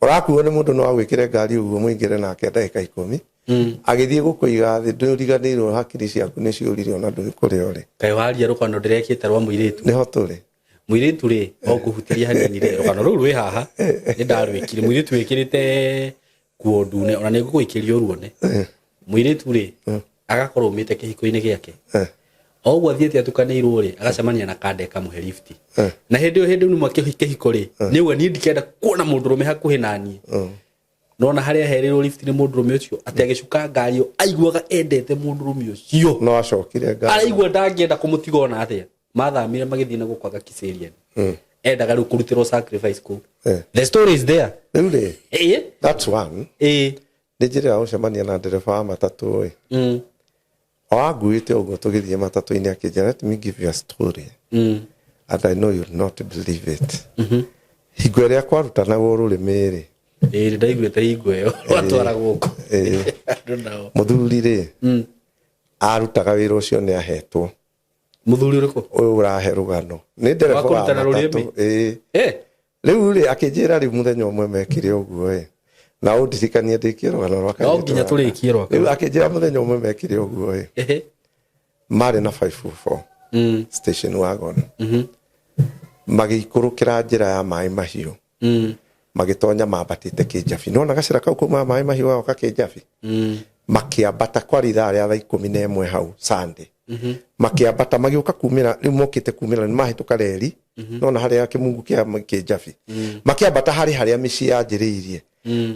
Speaker 1: Ũrakuo nĩ mũndũ no agwĩkĩre ngari ũguo mũingĩre nake ndagĩka 10, agĩthiĩ gũkũiga thĩ, ndũriganĩirwo, hakiri ciaku nĩ ciũrire, ona ndũĩ kũrĩa ũrĩ.
Speaker 2: Kaĩ waria rũgano ndĩrekĩte rwa mũirĩtu.
Speaker 1: Nĩho tũrĩ.
Speaker 2: Mũirĩtu rĩ, o kũhutĩria hanini rĩ, rũgano rũu rwĩ haha nĩ ndarwĩkire. Mũirĩtu wĩkĩrĩte nguo ndune, ona nĩ ngũgũikĩria ũruone. Mũirĩtu rĩ, agakorwo umĩte kĩhiko-inĩ gĩake. O ũguo athiĩte atukanĩirwo rĩ, agacemania na kanda ĩkamũhe lift. Na hĩndĩ ĩyo, hĩndĩ numa kĩhiko rĩ, nĩ uga niĩ ndikenda kuona mũndũrũme hakuhĩ naniĩ. Nona harĩa ahereirwo lift nĩ mũndũrũme ũcio, atĩ agĩcuka ngari ĩyo aiguaga endete mũndũrũme ũcio.
Speaker 1: No acokire ngari.
Speaker 2: Araigua ndangĩenda kũmũtiga ona atĩa. Mathamire magĩthiĩ na gũkũ Kiserian. Endaga rĩu kũrutĩrwo sacrifice kũu. The story is there.
Speaker 1: Rĩu rĩ, that's one. Nĩ njĩra ya gũcemania na ndereba wa matatũ ĩ. O anguĩte ũguo tũgĩthiĩ matatũ-inĩ, akĩnjĩra, "Let me give you a story and I know you'll not believe it." Hingo ĩrĩa kwarutanagwo rũrĩmĩ rĩ,
Speaker 2: Ĩĩ, nĩ ndaiguĩte hingo ĩyo rwatwara gũkũ andũ nao.
Speaker 1: Mũthuri rĩ, arutaga wĩra ũcio nĩ ahetwo.
Speaker 2: Mũthuri ũrĩkũ?
Speaker 1: Ũyũ ũrahe rũgano nĩ ndereba
Speaker 2: Wa
Speaker 1: wa
Speaker 2: kũrutana
Speaker 1: matatũ.
Speaker 2: rũrĩmĩ?
Speaker 1: Ĩĩ. Rĩu rĩ, akĩnjĩra rĩu mũthenya ũmwe mekire ũguo ĩ, na ũndirikanie ndĩkie rũgano rwa
Speaker 2: No
Speaker 1: kairĩtu
Speaker 2: nginya
Speaker 1: gaka.
Speaker 2: tũrĩkie rwaka.
Speaker 1: Rĩu akĩnjĩra mũthenya ũmwe mekire ũguo ĩ, marĩ na 504 station wagon, magĩikũrũkĩra njĩra ya Maĩ Mahiũ, magĩtonya mambatĩte Kĩnjabi. Nona gacĩra kau kauma Maĩ Mahiũ gagoka Kĩnjabi. Makĩambata, kwarĩ ithaa rĩa thaa 11 hau Sunday. Makĩambata magĩũka kumĩra, rĩu mokĩte kumĩra nĩ mahĩtũka reri, nona harĩa kĩmungu kĩa Kĩnjabi. Makĩambata harĩ harĩa mĩciĩ yanjĩrĩirie.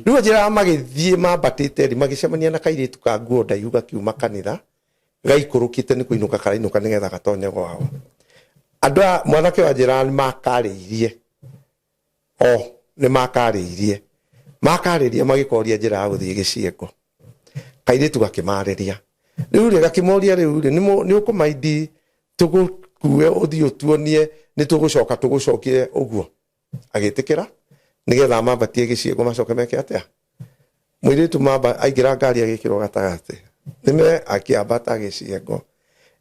Speaker 1: Rĩu njĩra magĩthiĩ mambatĩte rĩ, magĩcemania na kairĩtu ka nguo ndaihu gakiuma kanitha, gaikũrũkĩte nĩ kũinũka karainũka nĩgetha gatonye gwao. Andũ a mwanake wa njĩra nĩ makarĩirie, o nĩ makarĩirie, makarĩria magĩkoria njĩra ya gũthiĩ gĩciengo. Kairĩtu gakĩmarĩria rĩu rĩ, gakĩmoria rĩu rĩ, nĩ ũkũmaindi tũgũkue ũthiĩ ũtuonie, nĩ tũgũcoka tũgũcokie ũguo. Agĩtĩkĩra nĩgetha mambatie gĩcigo macoke meke atĩa. Mũirĩtu mamba aingĩra ngari, agĩkĩrwo gatagatĩ nĩme, akĩambata gĩciengo.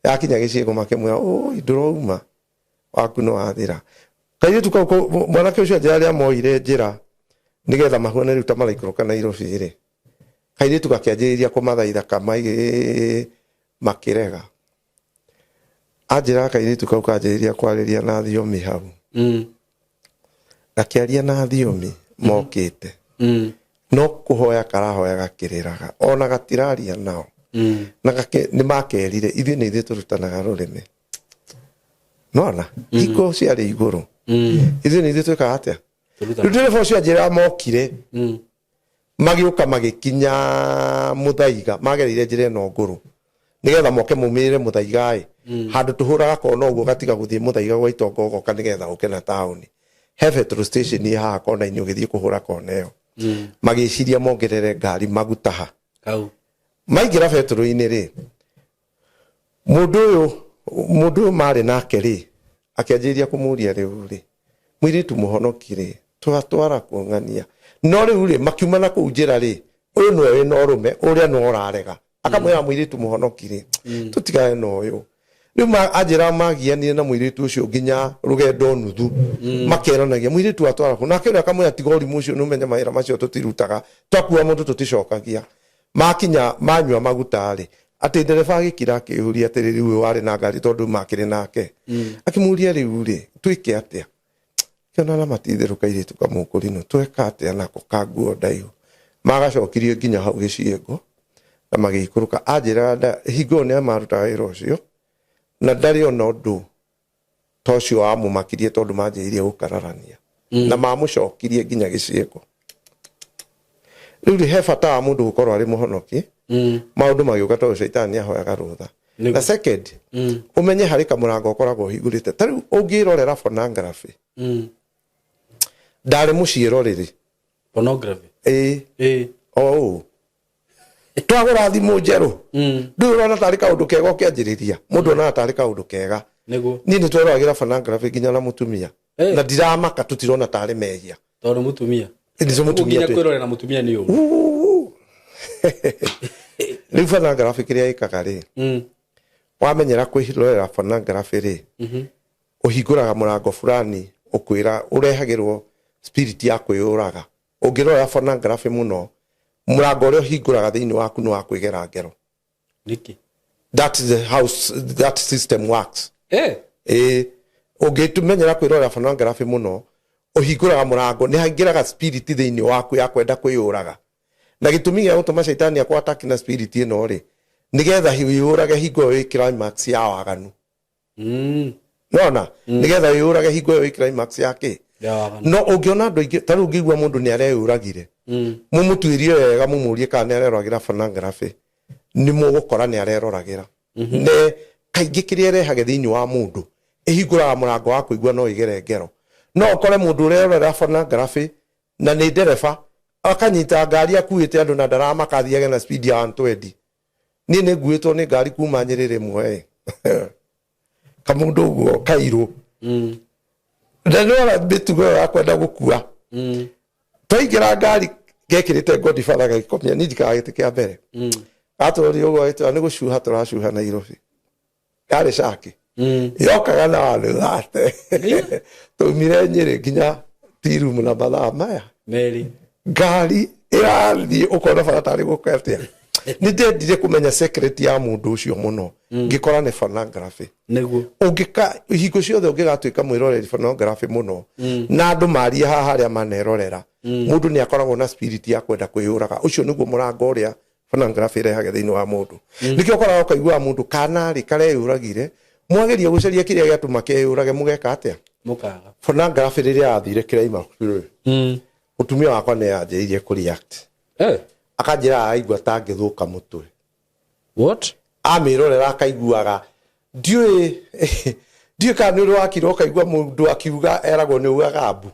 Speaker 1: Yakinya gĩciengo makĩmwĩra, "Ũi, ndũrauma waku nĩ wathira." Kairĩtu kau mwanake ũcio anjĩra arĩa moire njĩra nĩgetha mahuane rĩu ta maraikũrũka Nairobi rĩ, kairĩtu gakĩanjĩrĩria kũmathaitha kamaigĩ makĩrega. Anjĩra kairĩtu kau kanjĩrĩria kwarĩria na thiomi hau. Gakĩaria na thiomi mokĩte. No kũhoya karahoya gakĩrĩraga ona gatiraria nao. Na nĩ makerire ithuĩ nĩ ithuĩ tũrutanaga rũrĩmĩ. Nona hingo ciarĩ igũrũ. Ithuĩ nĩ ithuĩ twĩkaga atĩa? Rĩu ndereba ũcio anjĩra mokire magĩũka magĩkinya Mũthaiga, magereire njĩra ĩno ngũrũ nĩgetha moke maumĩrĩre Mũthaiga ĩ handũ tũhũraga kona ũguo gatiga gũthiĩ Mũthaiga gwa itonga ũgoka nĩgetha ũke na taũni. He petrol station ĩ haha kona-inĩ ũgĩthiĩ kũhũra kona ĩyo. Magĩciria mongerere ngari maguta ha. Maingĩra betũrũ-inĩ rĩ, Mũndũ ũyũ mũndũ ũyũ marĩ nake rĩ, akĩanjĩrĩria kũmũria rĩu rĩ, mũirĩtu mũhonoki rĩ, twatwara kuong'ania. No rĩu rĩ, makiuma na kũu njĩra rĩ, ũyũ nĩwe wĩna ũrũme, ũrĩa nĩwe ũrarega. Akamwĩra mũirĩtu mũhonoki rĩ, tũtigane na ũyũ. Rĩu anjĩra magianire na mũirĩtu ũcio nginya rũgendo nuthu, makeranagia mũirĩtu atwara kũ. Nake ũrĩa akamwĩra tiga ũrimũ ũcio nĩ ũmenye mawĩra macio tũtirutaga, twakua mũndũ tũticokagia. Makinya manyua maguta-rĩ, atĩ ndereba agĩkira akĩũria atĩrĩ, rĩu ũyũ warĩ na ngari tondũ makĩrĩ nake, akĩmũria rĩu-rĩ, twĩke atĩa? Kĩona na matitherũ kairĩtu kamũkũrinũ, tweka atĩa nako ka nguo ndaihu? Magacokirie nginya hau gĩciengo na magĩikũrũka. Anjĩraga hingo ĩyo nĩ marutaga wĩra ũcio na ndarĩ ona ũndũ ta ũcio wamũmakirie tondũ manjĩrĩirie gũkararania na mamũcokirie nginya gĩciĩko. Rĩu rĩ, he bata wa mũndũ gũkorwo arĩ mũhonoki maũndũ magĩũka tondũ caitani nĩ ahoyaga rũtha. Na second, ũmenye harĩ kamũrango ũkoragwo ũhingũrĩte. Ta rĩu ũngĩrorera pornography, ndarĩ mũciĩroreri.
Speaker 2: Pornography?
Speaker 1: Ĩĩ. O ũũ twagũra thimũ njerũ, ndũĩ ũrona tarĩ kaũndũ kega ũkĩanjĩrĩria, mũndũ onaga tarĩ kaũndũ kega. Niĩ nĩ tweroragĩra pornography nginya na mũtumia na ndiramaka, tũtirona tarĩ mehia.
Speaker 2: Tondũ mũtumia.
Speaker 1: Nĩ mũtumia.
Speaker 2: Nginya kwĩrorera mũtumia nĩ ũru.
Speaker 1: Rĩu pornography kĩrĩa ĩkaga rĩ, wamenyera kwĩrorera pornography rĩ, ũhingũraga mũrango fulani ũkwĩra ũrehagĩrwo spirit ya kwĩyũraga. Ũngĩrora pornography mũno, mũrango ũrĩa ũhingũraga thĩinĩ waku nĩ wa kwĩgera ngero.
Speaker 2: Nĩkĩ?
Speaker 1: That is the how that system works. Ĩĩ, ũngĩmenyera kwĩrorera pornography mũno, ũhingũraga mũrango, nĩ haingĩraga spirit thĩinĩ waku ya kwenda kwĩyũraga. Na gĩtũmi gĩa gũtũma caitani akũ na spirit ĩno rĩ, nĩgetha wĩyũrage hingo ĩyo ĩ climax ya waganu. Nona nĩgetha wĩyũrage hingo ĩyo ĩ climax ya kĩ. No ũngĩona andũ aingĩ ta rĩu ũngĩigua mũndũ nĩ areyũragire, mũmũtuĩrie wega, mũmũrie kana nĩ areroragĩra pornography, nĩ mũgũkora nĩ areroragĩra. Ne kaingĩ kĩrĩa ĩrehage thĩinĩ wa mũndũ, ĩhingũraga mũrango wa kũigua no ĩgere ngero. No ũkore mũndũ ũrerorera pornography na nĩ ndereba, akanyita ngari akuĩte andũ na ndaramaka athiage na speed ya 120. Niĩ nĩ nguĩtwo nĩ ngari kuma Nyĩrĩ rĩmwe ĩ kamũndũ ũguo kairũ na nĩwona mĩtugo ĩyo ya kwenda gũkua. Twaingĩra ngari gekĩrĩte Godfather gagĩkomia, niĩ njikaraga gĩtĩ kĩa mbere. Gatũrorire ũguo agĩtwĩra nĩ gũcuha tũracuha Nairobi. Yarĩ caki yokaga na wanĩthate twaumire Nyĩrĩ nginya Tirumu na mathaa maya.
Speaker 2: Meri.
Speaker 1: Ngari ĩrathiĩ ũkona bara tarĩ gũka atĩa. Nĩ ndendire kũmenya secret ya mũndũ ũcio mũno, ngĩkora nĩ pornography. Ũngĩka hingo ciothe ũngĩgatuĩka mwĩroreri pornography mũno na andũ marie haha arĩa manerorera, mũndũ nĩ akoragwo na spirit ya kwenda kwĩyũraga. Ũcio nĩguo mũrango ũrĩa pornography ĩrehage thĩinĩ wa mũndũ. Nĩkĩo ũkoraga ũkaiguaga mũndũ kana rĩ kareyũragire, mwageria gũcaria kĩrĩa gĩatũma keyũrage mũgeka atĩa?
Speaker 2: Mũkaga.
Speaker 1: Pornography rĩrĩa yathire climax rĩ, mũtumia wakwa nĩ yanjĩrĩirie kũ react. Akanjĩra araigua ta angĩthũka mũtwe.
Speaker 2: What?
Speaker 1: Amĩrorera akaiguaga ndiũĩ kana nĩ ũrĩ wakira ũkaigua mũndũ akiuga eragwo nĩ ugaga mbu.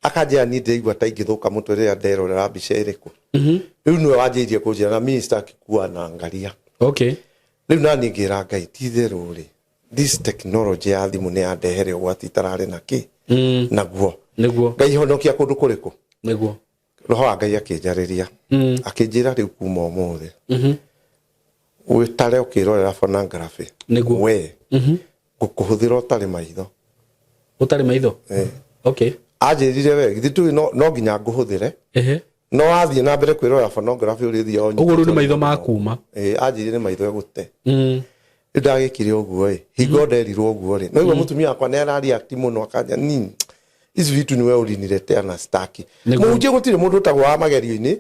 Speaker 1: Akanjĩra niĩ ndĩraigua ta ingĩthũka mũtwe rĩrĩa nderorera mbica ĩrĩkũ. Rĩu nĩwe wanjĩrĩirie kũnjĩra na mimi sitaki kuwa naangalia. Rĩu naniĩ ngĩra Ngai ti itherũ rĩ, this technology ya thimũ nĩ yandehere ũgwati itararĩ na kĩ naguo. Ngai honokia kũndũ kũrĩkũ? Roho wa Ngai akĩnjarĩria, akĩnjĩra rĩu kuma ũmũthĩ wĩtare ũkĩrorera pornography. We ngũkũhũthĩra ũtarĩ maitho.
Speaker 2: Ũtarĩ maitho?
Speaker 1: Eh.
Speaker 2: Okay.
Speaker 1: Anjĩrire we githĩ tũĩ no nginya ngũhũthĩre.
Speaker 2: Ehe.
Speaker 1: No wathiĩ na mbere kwĩrora pornography ũrĩthiaga ũnyitĩtwo.
Speaker 2: Ũguo rĩu nĩ maitho makuma.
Speaker 1: Ĩĩ, anjĩrire nĩ maitho egũte. Rĩu ndagĩkire ũguo ĩ, hingo nderirwo ũguo rĩ, no igua mũtumia wakwa nĩ ara react mũno akanja nini hizi vitu ni wewe uliniletea na staki.
Speaker 2: Nĩguo.
Speaker 1: Mũhunjia gũtirĩ mũndũ ũtagwo wa magerio-inĩ,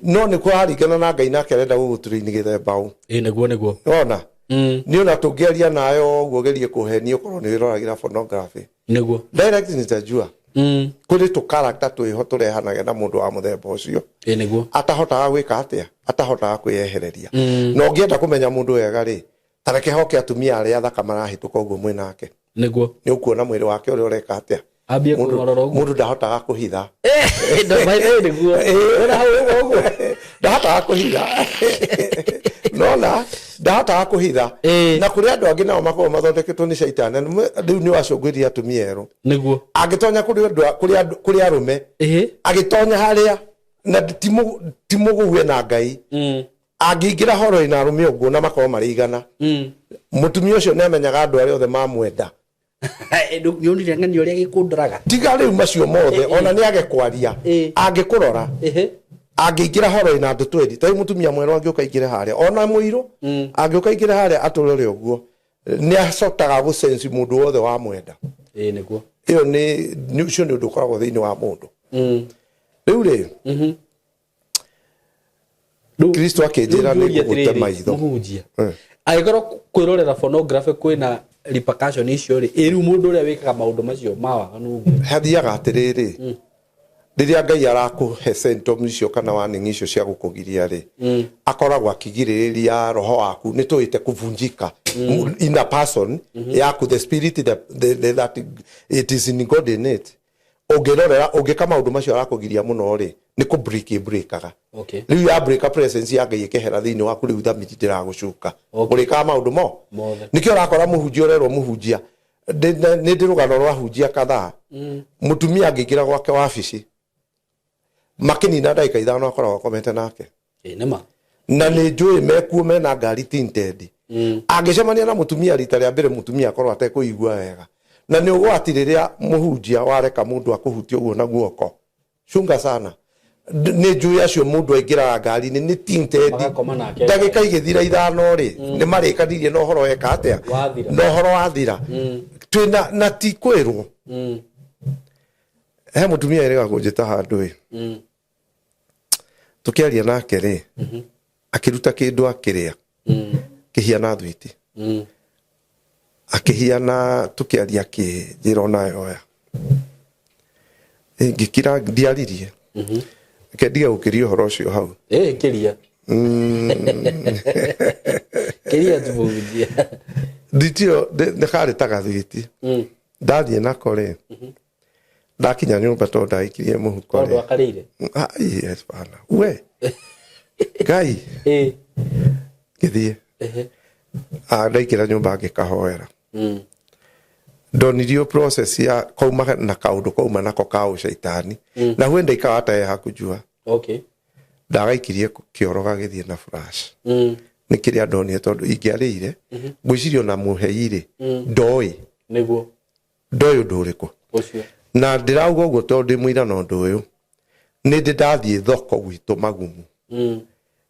Speaker 1: no nĩ kũraringana na Ngai nake arenda gũgũtũrĩini gĩthemba ũ.
Speaker 2: Ĩĩ, nĩguo nĩguo.
Speaker 1: Wona? Nĩ ona tũngĩaria nawe o ũguo ũgerie kũhenia ũkorwo nĩ wĩroragĩra pornography.
Speaker 2: Nĩguo.
Speaker 1: Direct nitajua. Kũrĩ tũ character twĩho tũrehanage na mũndũ wa mũthemba ũcio.
Speaker 2: Ĩĩ, nĩguo.
Speaker 1: Atahotaga gwĩka atĩa? Atahotaga kwĩyehereria. Na ũngĩenda kũmenya mũndũ wega rĩ, ta reke hoke atumia arĩa athaka marahĩtũka ũguo mwĩ nake.
Speaker 2: Nĩguo.
Speaker 1: Nĩ ũkuona mwĩrĩ wake ũrĩa ũreka atĩa.
Speaker 2: Ambie kũrora ũguo.
Speaker 1: Mũndũ ndahotaga kũhitha.
Speaker 2: Nĩguo. Wona hau ũguo ũguo.
Speaker 1: Ndahotaga kũhitha. Nona ndahotaga kũhitha. Na kũrĩ andũ angĩ nao makoragwo mathondeketwo nĩ caitani. Na rĩu nĩ wacũngĩrĩria atumia erũ.
Speaker 2: Nĩguo.
Speaker 1: Angĩtonya kũrĩ andũ kũrĩ andũ kũrĩ arũme. Agĩtonya harĩa na ti mũgũgue na Ngai. Angĩingĩra horo-inĩ na arũme ũguo na makorwo marĩ igana. Mũtumia ũcio nĩ amenyaga andũ arĩa othe mamwenda.
Speaker 2: Nĩonire ng'ani ũrĩa gĩkũndoraga.
Speaker 1: Tiga rĩu macio mothe, ona nĩ age kwaria. Angĩkũrora, angĩingĩra horo-inĩ na andũ twendi, ta rĩu mũtumia mwerũ angĩũka aingĩre harĩa, ona mũirũ, angĩũka aingĩre harĩa atũrore ũguo, nĩ acokaga gũsensi mũndũ wothe wamwenda.
Speaker 2: Ĩĩ, nĩguo.
Speaker 1: Ĩyo nĩ ũcio nĩ ũndũ ũkoragwo thĩinĩ wa mũndũ. Rĩu rĩ, Kristo akĩnjĩra nĩ ngũgũte maitho.
Speaker 2: Mũhunjia. Angĩkorwo kwĩrorera pornography kwĩna repercussion icio rĩ, ĩ rĩu mũndũ ũrĩa wĩkaga maũndũ macio ma waganu ũguo.
Speaker 1: Hathiaga atĩrĩrĩ, rĩrĩa Ngai arakũhe symptoms icio kana warning icio cia gũkũgiria rĩ, akoragwo akĩgirĩrĩria roho waku, nĩ tũĩte kuvunjika in a person yaku, the spirit that it is in God in it. Ũngĩrorera, ũngĩka maũndũ macio arakũgiria mũno rĩ, nĩ kũ break ĩ breakaga.
Speaker 2: Okay.
Speaker 1: Rĩu ya break presence ya Ngai ĩkehera thĩinĩ waku, rĩu thamiri ndĩragũcuka.
Speaker 2: Okay.
Speaker 1: Ũrĩkaga maũndũ mo?
Speaker 2: Mothe.
Speaker 1: Nĩkĩo ũrakora mũhunjia ũrerwo mũhunjia. Nĩ ndĩ rũgano rwa hunjia kadhaa. Mũtumia angĩingĩra gwake wabici, makĩnina ndagĩka ithano akoragwo akomete nake.
Speaker 2: Ĩĩ, nĩ ma.
Speaker 1: Na nĩ njũĩ mekuo mena ngari tinted. Angĩcemania na mũtumia rita rĩa mbere, mũtumia akorwo atekũigua wega. Na nĩ ũgwati rĩrĩa mũhunjia wareka mũndũ akũhutie ũguo na guoko. Chunga sana. Nĩ njũĩ acio mũndũ aingĩraga ngari-inĩ nĩ tinted.
Speaker 2: Magakoma nake.
Speaker 1: Ndagĩka igĩthira ithano rĩ, nĩ marĩkanirie na ũhoro weka atĩa?
Speaker 2: Wathira.
Speaker 1: Na ũhoro wathira. Twĩna na ti kwĩrwo. He mũtumia erĩga kũnjĩta handũ ĩ. Tũkĩaria nake rĩ, akĩruta kĩndũ akĩrĩa. Kĩhiana thwiti. Akĩhiana tũkĩaria akĩnjĩra onawe oya. Ngĩkira ndiaririe. Reke ndige gũkĩria ũhoro ũcio hau.
Speaker 2: Ĩĩ, kĩria. Kĩria tu mũhunjia.
Speaker 1: Thwiti ĩyo nĩ karĩ ta gathwiti. Ndathiĩ nako rĩ, ndakinya nyũmba tondũ ndaikirie mũhuko
Speaker 2: Tondũ
Speaker 1: rĩ.
Speaker 2: akarĩire?
Speaker 1: Ah, yes, bana. We. Ngai.
Speaker 2: Ĩĩ.
Speaker 1: Ngĩthiĩ. Ah, ndaingĩra nyũmba ngĩkahoera. Ndonirio process ya kauma na kaũndũ kauma nako ka ũcaitani. Na huenda ikawa hata yeye hakujua.
Speaker 2: Okay.
Speaker 1: Ndagaikirie kĩoro gagĩthiĩ na flash. Nĩ kĩrĩa ndonire tondũ ingĩarĩire, ngwĩciria ona mũhei rĩ, ndoĩ.
Speaker 2: Nĩguo.
Speaker 1: Ndoĩ ũndũ ũrĩkũ.
Speaker 2: Ũcio.
Speaker 1: Na ndĩrauga ũguo tondũ ndĩ mũira na ũndũ ũyũ. Nĩ ndĩ ndathiĩ thoko gwitũ Magumu.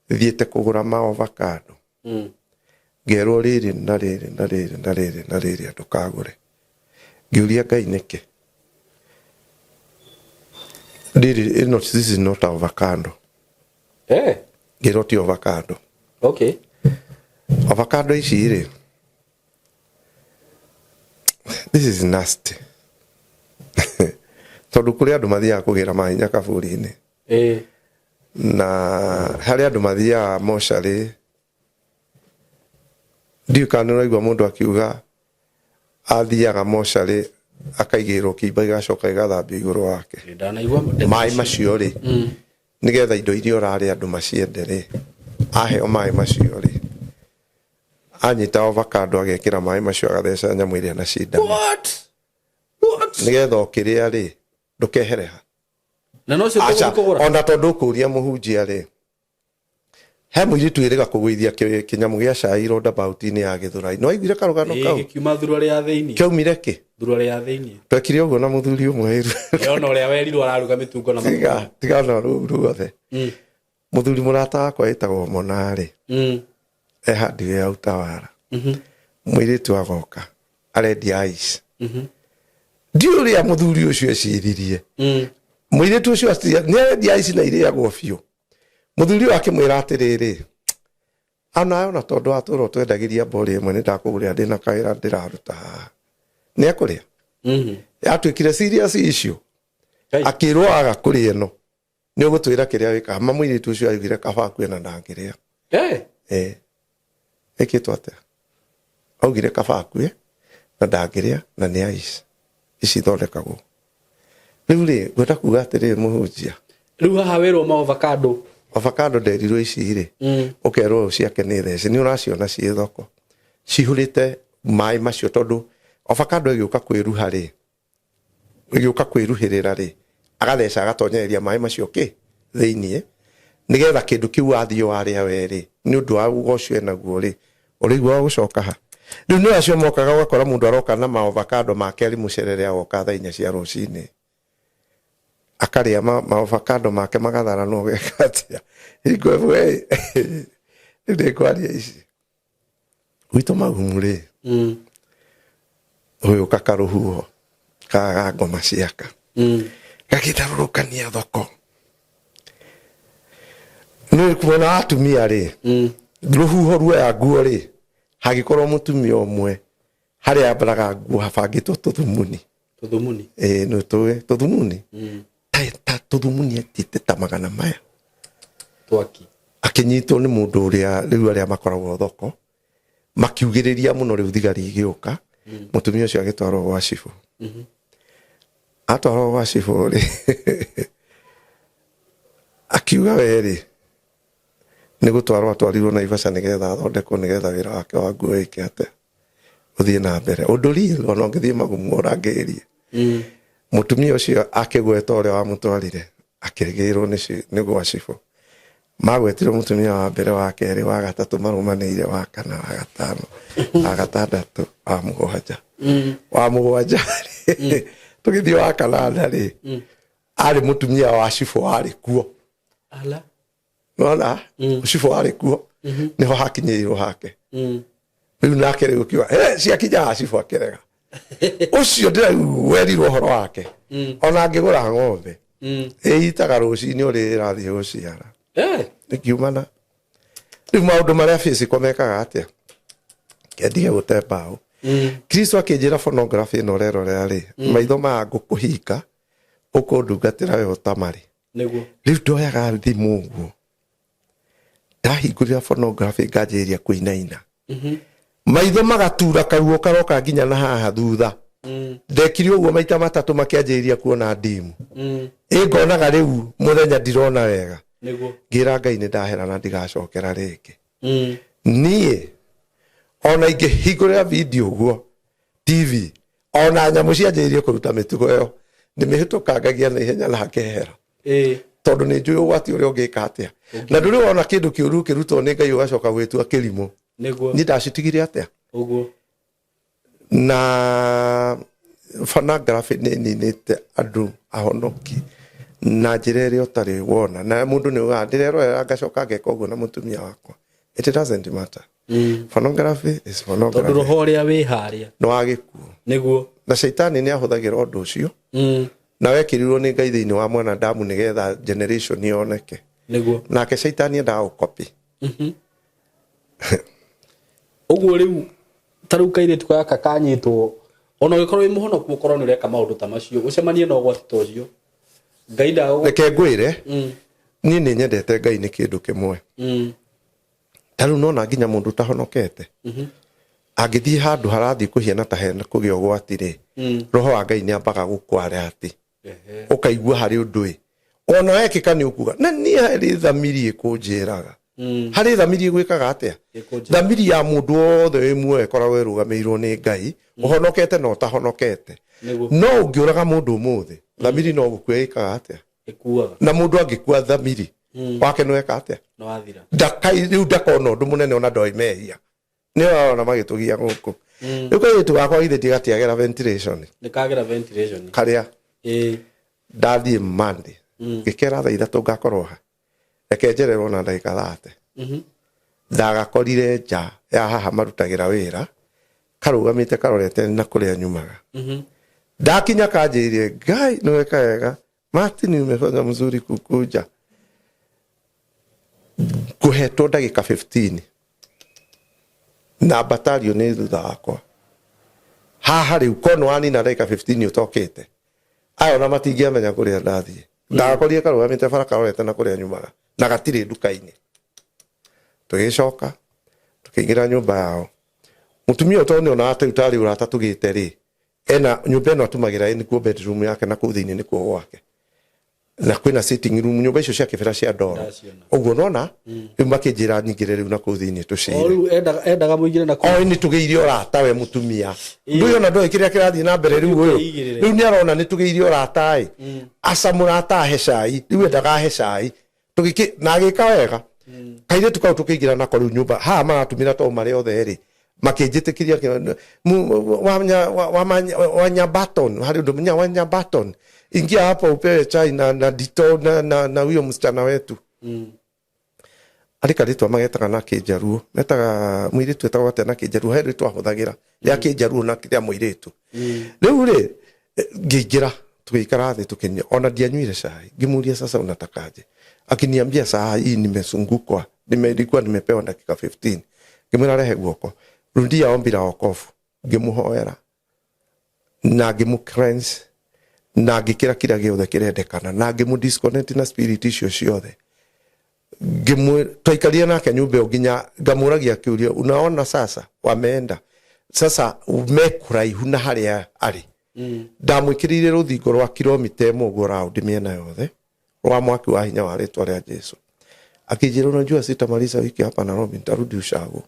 Speaker 1: Thiĩte kũgũra ma avocado. Ngerwo rĩrĩ na rĩrĩ na rĩrĩ na rĩrĩ na rĩrĩ ndũkagũre. Ngĩũria Ngai nĩkĩ? Rĩrĩ, ĩno, this is not avocado. Ngĩrwo ti avocado.
Speaker 2: Okay.
Speaker 1: Avocado ici rĩ, this is nasty. Tondũ kũrĩ andũ mathiaga kũgĩra mahinya kaburi-inĩ. Na harĩ andũ mathiaga mocarĩ. Ndiũĩ kana nĩ ũraigua mũndũ akiuga athiaga mocarĩ akaigĩrĩrwo kĩimba gĩgacoka gĩgathambio igũrũ wake.
Speaker 2: Ndanaigua ndeto
Speaker 1: Maĩ
Speaker 2: icio.
Speaker 1: macio rĩ, nĩgetha indo iria ũrarĩa andũ maciende rĩ, aheo maĩ macio rĩ, anyita avocado agekĩra maĩ macio agatheca nyamũ ĩrĩa na cindano.
Speaker 2: What? What?
Speaker 1: Nĩgetha ũkĩrĩa rĩ, ndũkehereha.
Speaker 2: Na no cio
Speaker 1: Aca,
Speaker 2: tũgũthiĩ kũgũra?
Speaker 1: ona tondũ ũkũria mũhunjia rĩ, He mũirĩtu wĩrĩga kũgũithia kĩnyamũ gĩa cai roundabout-inĩ ya Gĩthũrai. Nĩ waiguire karũgano kau?
Speaker 2: Gĩkiuma thuruarĩ ya thĩinĩ.
Speaker 1: Kĩaumire kĩ?
Speaker 2: Thuruarĩ ya thĩinĩ.
Speaker 1: Twekire ũguo na mũthuri ũmwe.
Speaker 2: Ndĩrona ũrĩa werirwo araruga mĩtungo na
Speaker 1: Tiga, tiga na rũu ruothe. Mũthuri mũrata wakwa wĩtagwo Monarĩ. E hardware ya Utawala. Mũirĩtu agoka arendia ice. Ndiũĩ ũrĩa mũthuri ũcio eciririe. Mũirĩtu ũcio nĩ arendia ice na irĩagwo biũ. Mũthuri ũyũ akĩmwĩra atĩrĩrĩ, anawe ona tondũ watũra ũtwendagĩria mbori ĩmwe nĩ ndakũgũrĩra ndĩna kawĩra ndĩraruta haha. Nĩ ekũrĩa? Yatuĩkire serious issue. Akĩrwo aga kũrĩa ĩno. Nĩ ũgũtwĩra kĩrĩa wĩkaga. Ma mũirĩtu ũcio augire kaba akue na ndangĩrĩa. Ĩkĩtwo atĩa? Augire kaba akue na ndangĩrĩa na nĩ ice. Ici ithondekagwo. Rĩu rĩ, ngwenda kuga atĩrĩrĩ mũhunjia.
Speaker 2: Rĩu haha wĩrwo ma avocado.
Speaker 1: Avocado nderirwo ici rĩ, ũkerwo ũũ ciake nĩ thece. Nĩ ũraciona ciĩ thoko. Cihũrĩte maĩ macio tondũ avocado ĩgĩũka kwĩruha rĩ, ĩgĩũka kwĩruhĩrĩra rĩ, agatheca agatonyereria maĩ macio kĩ thĩiniĩ, nĩgetha kĩndũ kĩu wathiĩ warĩa we rĩ, nĩ ũndũ wa uga ũcio enaguo rĩ, ũrĩiguaga gũcoka ha. Rĩu nĩ acio mokaga ũgakora mũndũ aroka na ma avocado make arĩ mũcerere agoka thaa inya cia rũcinĩ. Akarĩa ma avocado make magatharanwo ũgeka atĩa. Hingo ĩmwe rĩu nĩ ngwaria ici. Gwitũ Magumu rĩ, gũgĩũka karũhuho kaga ngoma ciaka. Gagĩtharũrũkania thoko. Nĩ kuona atumia rĩ, rũhuho ruoya nguo rĩ, hagĩkorwo mũtumia ũmwe harĩa ambaraga nguo habangĩtwo tũthumuni.
Speaker 2: Tũthumuni?
Speaker 1: Ĩĩ, nĩ tũĩ tũthumuni. Ta tũthumuni etĩte ta magana maya.
Speaker 2: Twaki.
Speaker 1: Akĩnyitwo nĩ mũndũ ũrĩa rĩu arĩa makoragwo thoko, makiugĩrĩria mũno rĩu thigari igĩũka. Mũtumia ũcio agĩtwarwo gwa cibũ. Atwarwo gwa cibũ rĩ, akiuga we rĩ, nĩ gũtwarwo atwarirwo Naivasha nĩgetha athondekwo nĩgetha wĩra wake wa nguo wĩke atĩa, ũthiĩ na mbere. Ũndũ real, ona ũngĩthiĩ Magumu ũrangĩrĩrie. Mũtumia ũcio akĩgweta ũrĩa wamũtwarire, akĩrĩgĩrĩrwo nĩ gwa cibũ. Magwetire mũtumia wa mbere, wa kerĩ, wa gatatũ, marũmanĩire, wa kana, wa gatano, wa gatandatũ, wa mũgwanja. Wa mũgwanja rĩ, tũgĩthiĩ wa kanana rĩ, arĩ mũtumia wa cibũ warĩ kuo.
Speaker 2: Ala.
Speaker 1: Nona? Cibũ warĩ kuo. Nĩho hakinyĩirwo hake. Rĩu nake rĩu ũkiuga, ciakinya cibũ akĩrega. Ũcio ndĩraigua werirwo ũhoro wake. Ona angĩgũra ng'ombe, ĩitaga rũcinĩ ũrĩa ĩrathiĩ gũciara. Ĩkiumana. Rĩu maũndũ marĩa physical mekaga atĩa? Kendige gũte mbaũ. Kristo akĩnjĩra pornography ĩno ũrerorera rĩ, maitho maya ngũkũhinga, ũkũndungatĩra we ũtamarĩ.
Speaker 2: Nĩguo.
Speaker 1: Rĩu ndoyaga thimũ ũguo. Ndahingũrĩra pornography nganjĩrĩria kũinaina. Maitho magatura karuo karoka nginya na haha thutha. Ndekire ũguo maita matatũ makĩanjĩrĩria kuona ndimu. Ĩ ngonaga rĩu mũthenya ndirona wega.
Speaker 2: Nĩguo.
Speaker 1: Ngĩra Ngai nĩ ndahera na ndigacokera rĩngĩ. Niĩ ona ingĩhingũrĩra video ũguo TV, ona nyamũ cianjĩrĩirie kũruta mĩtugo ĩyo, ndĩmĩhĩtũkangagia na ihenya na ngehera. Tondũ nĩ njũĩ ũgwati ũrĩa ũngĩka atĩa. Na ndũrĩ wona kĩndũ kĩũru kĩrutwo nĩ Ngai ũgacoka gwĩtua kĩrimũ.
Speaker 2: Nĩguo.
Speaker 1: Niĩ ndacitigire atĩa?
Speaker 2: Ũguo.
Speaker 1: Na pornography nĩ ĩninĩte andũ ahonoki na njĩra ĩrĩa ũtarĩ wona. Na mũndũ nĩ augaga ndĩrerorera ngacoka ngeka ũguo na mũtumia wakwa. It doesn't matter. Pornography is pornography.
Speaker 2: Tondũ roho ũrĩa wĩ harĩa
Speaker 1: nĩ wa gĩkuũ.
Speaker 2: Nĩguo.
Speaker 1: Na caitani nĩ ahũthagĩra ũndũ ũcio. Na wekĩrirwo nĩ Ngai thĩinĩ wa mwanadamu nĩgetha generation yoneke.
Speaker 2: Nĩguo.
Speaker 1: Nake caitani endaga gũcopy.
Speaker 2: Ũguo rĩu ta rĩu kairĩtu gaka kanyitwo, ona ũngĩkorwo wĩ mũhonoku ũkorwo nĩ ũreka maũndũ ta macio, ũcemanie na ũgwati ta ũcio, Ngai ndagũ.
Speaker 1: Reke ngwĩre, niĩ nĩ nyendete Ngai nĩ kĩndũ kĩmwe. Ta rĩu nona nginya mũndũ ũtahonokete angĩthiĩ handũ harathiĩ kũhiana ta hena kũgĩa ũgwati rĩ, roho wa Ngai nĩ ambaga gũkwara atĩ ũkaigua harĩ ũndũ ĩ ona wekĩka nĩ ũkuga na niĩ harĩ thamiri ĩkũnjĩraga, harĩ thamiri ĩgwĩkaga atĩa, thamiri ya mũndũ wothe wĩ muoyo ĩkoragwo ĩrũgamĩirwo nĩ Ngai, ũhonokete na ũtahonokete. No ũngĩũraga mũndũ ũmũthĩ, thamiri no gũkua ĩkaga atĩa?
Speaker 2: Ĩkuaga.
Speaker 1: Na mũndũ angĩkua thamiri Wake nĩ weka atĩa?
Speaker 2: Nĩ wathira.
Speaker 1: Ndakai rĩu ndakona ũndũ mũnene ona ndoĩ mehia nĩ arona magĩtũgia gũkũ. Rĩu kairĩtu gakwa githĩ ndigatiagera ventilation?
Speaker 2: Nĩ kagera ventilation.
Speaker 1: Karĩa
Speaker 2: Ĩĩ.
Speaker 1: Ndathiĩ Monday, ngĩkera thaa 3 ngakorwo ha, reke njererwo na ndagĩka 30. Ndagakorire nja ya haha marutagĩra wĩra karũgamĩte karorete na kũrĩa nyumaga. Ndakinya kanjĩrire, "Ngai nĩweka wega Martin, umefanya mzuri kukuja." Ngũhetwo ndagĩka 15 na batario nĩ thutha wakwa haha. Rĩu kono wanina ndagĩka 15 ũtokĩte, aya ona matingĩamenya kũrĩa ndathiĩ. Ndagakorire karũgamĩte bara karorete na kũrĩa nyumaga na gatirĩ nduka-inĩ. Tũgĩcoka tũkĩingĩra nyũmba yao. Mũtumia ũyũ tondũ nĩonaga ta rĩu tarĩ ũrata tũgĩte rĩ, ena nyũmba ĩno atumagĩra nĩkuo bedroom yake, na kũu thĩinĩ nĩkuo gwake, na kwĩna sitting room, nyũmba icio cia kĩbera cia ndoro.
Speaker 2: Ndaciona.
Speaker 1: Ũguo nona rĩu makĩnjĩra nyingĩre rĩu na kũu thĩinĩ
Speaker 2: O
Speaker 1: tũcire.
Speaker 2: Rĩu endaga mũingĩre na kũu.
Speaker 1: O nĩ tũgĩire ũrata we mũtumia ndũĩ ona ndoĩ kĩrĩa kĩrathiĩ na mbere rĩu ũyũ.
Speaker 2: Ũkĩigĩrĩre.
Speaker 1: Rĩu nĩ arona nĩ tũgĩire ũrata ĩ, aca mũrata ahe cai, rĩu endaga ahe cai. Tũgĩkĩ na agĩka wega kairĩtu kau. Tũkĩingĩra nako rĩu nyũmba haha maratumĩra to marĩ othe rĩ, makĩnjĩtĩkĩria wanya button harĩ ũndũ nya wanya button, ingia hapa upewe chai na dito na huyo msichana wetu. Arĩ karĩtwa magetaga na kĩnjaruo, metaga mũirĩtu etagwo atĩa na kĩnjaruo? He rĩtwa ahũthagĩra rĩa kĩnjaruo na rĩa mũirĩtu. Rĩu rĩ, ngĩingĩra, tũgĩikara thĩ, tũkĩnyua. Ona ndianyuire cai. Ngĩmũria, "Sasa unatakaje?" Akiniambia, "Saa hii nimezungukwa, nilikuwa nimepewa dakika 15." Ngĩmwĩra, "Rehe guoko, rudia ombi la wokovu." Ngĩmũhoera na ngĩmũ cleanse na ngĩkĩra kĩrĩa gĩothe kĩrendekana na ngĩmũ disconnect na spirit icio ciothe. Twaikarire nake nyũmba ĩyo nginya ngamũragia kĩũria, "Unaona sasa wameenda sasa me kũraihu na harĩa arĩ?" Ndamwĩkĩrĩire rũthingo rwa kilomita 1 ũguo round mĩena yothe rwa mwaki wa hinya wa rĩtwa rĩa Jesu. Akĩnjĩra, "Unajua sitamaliza wiki hapa Nairobi, nitarudi ushago."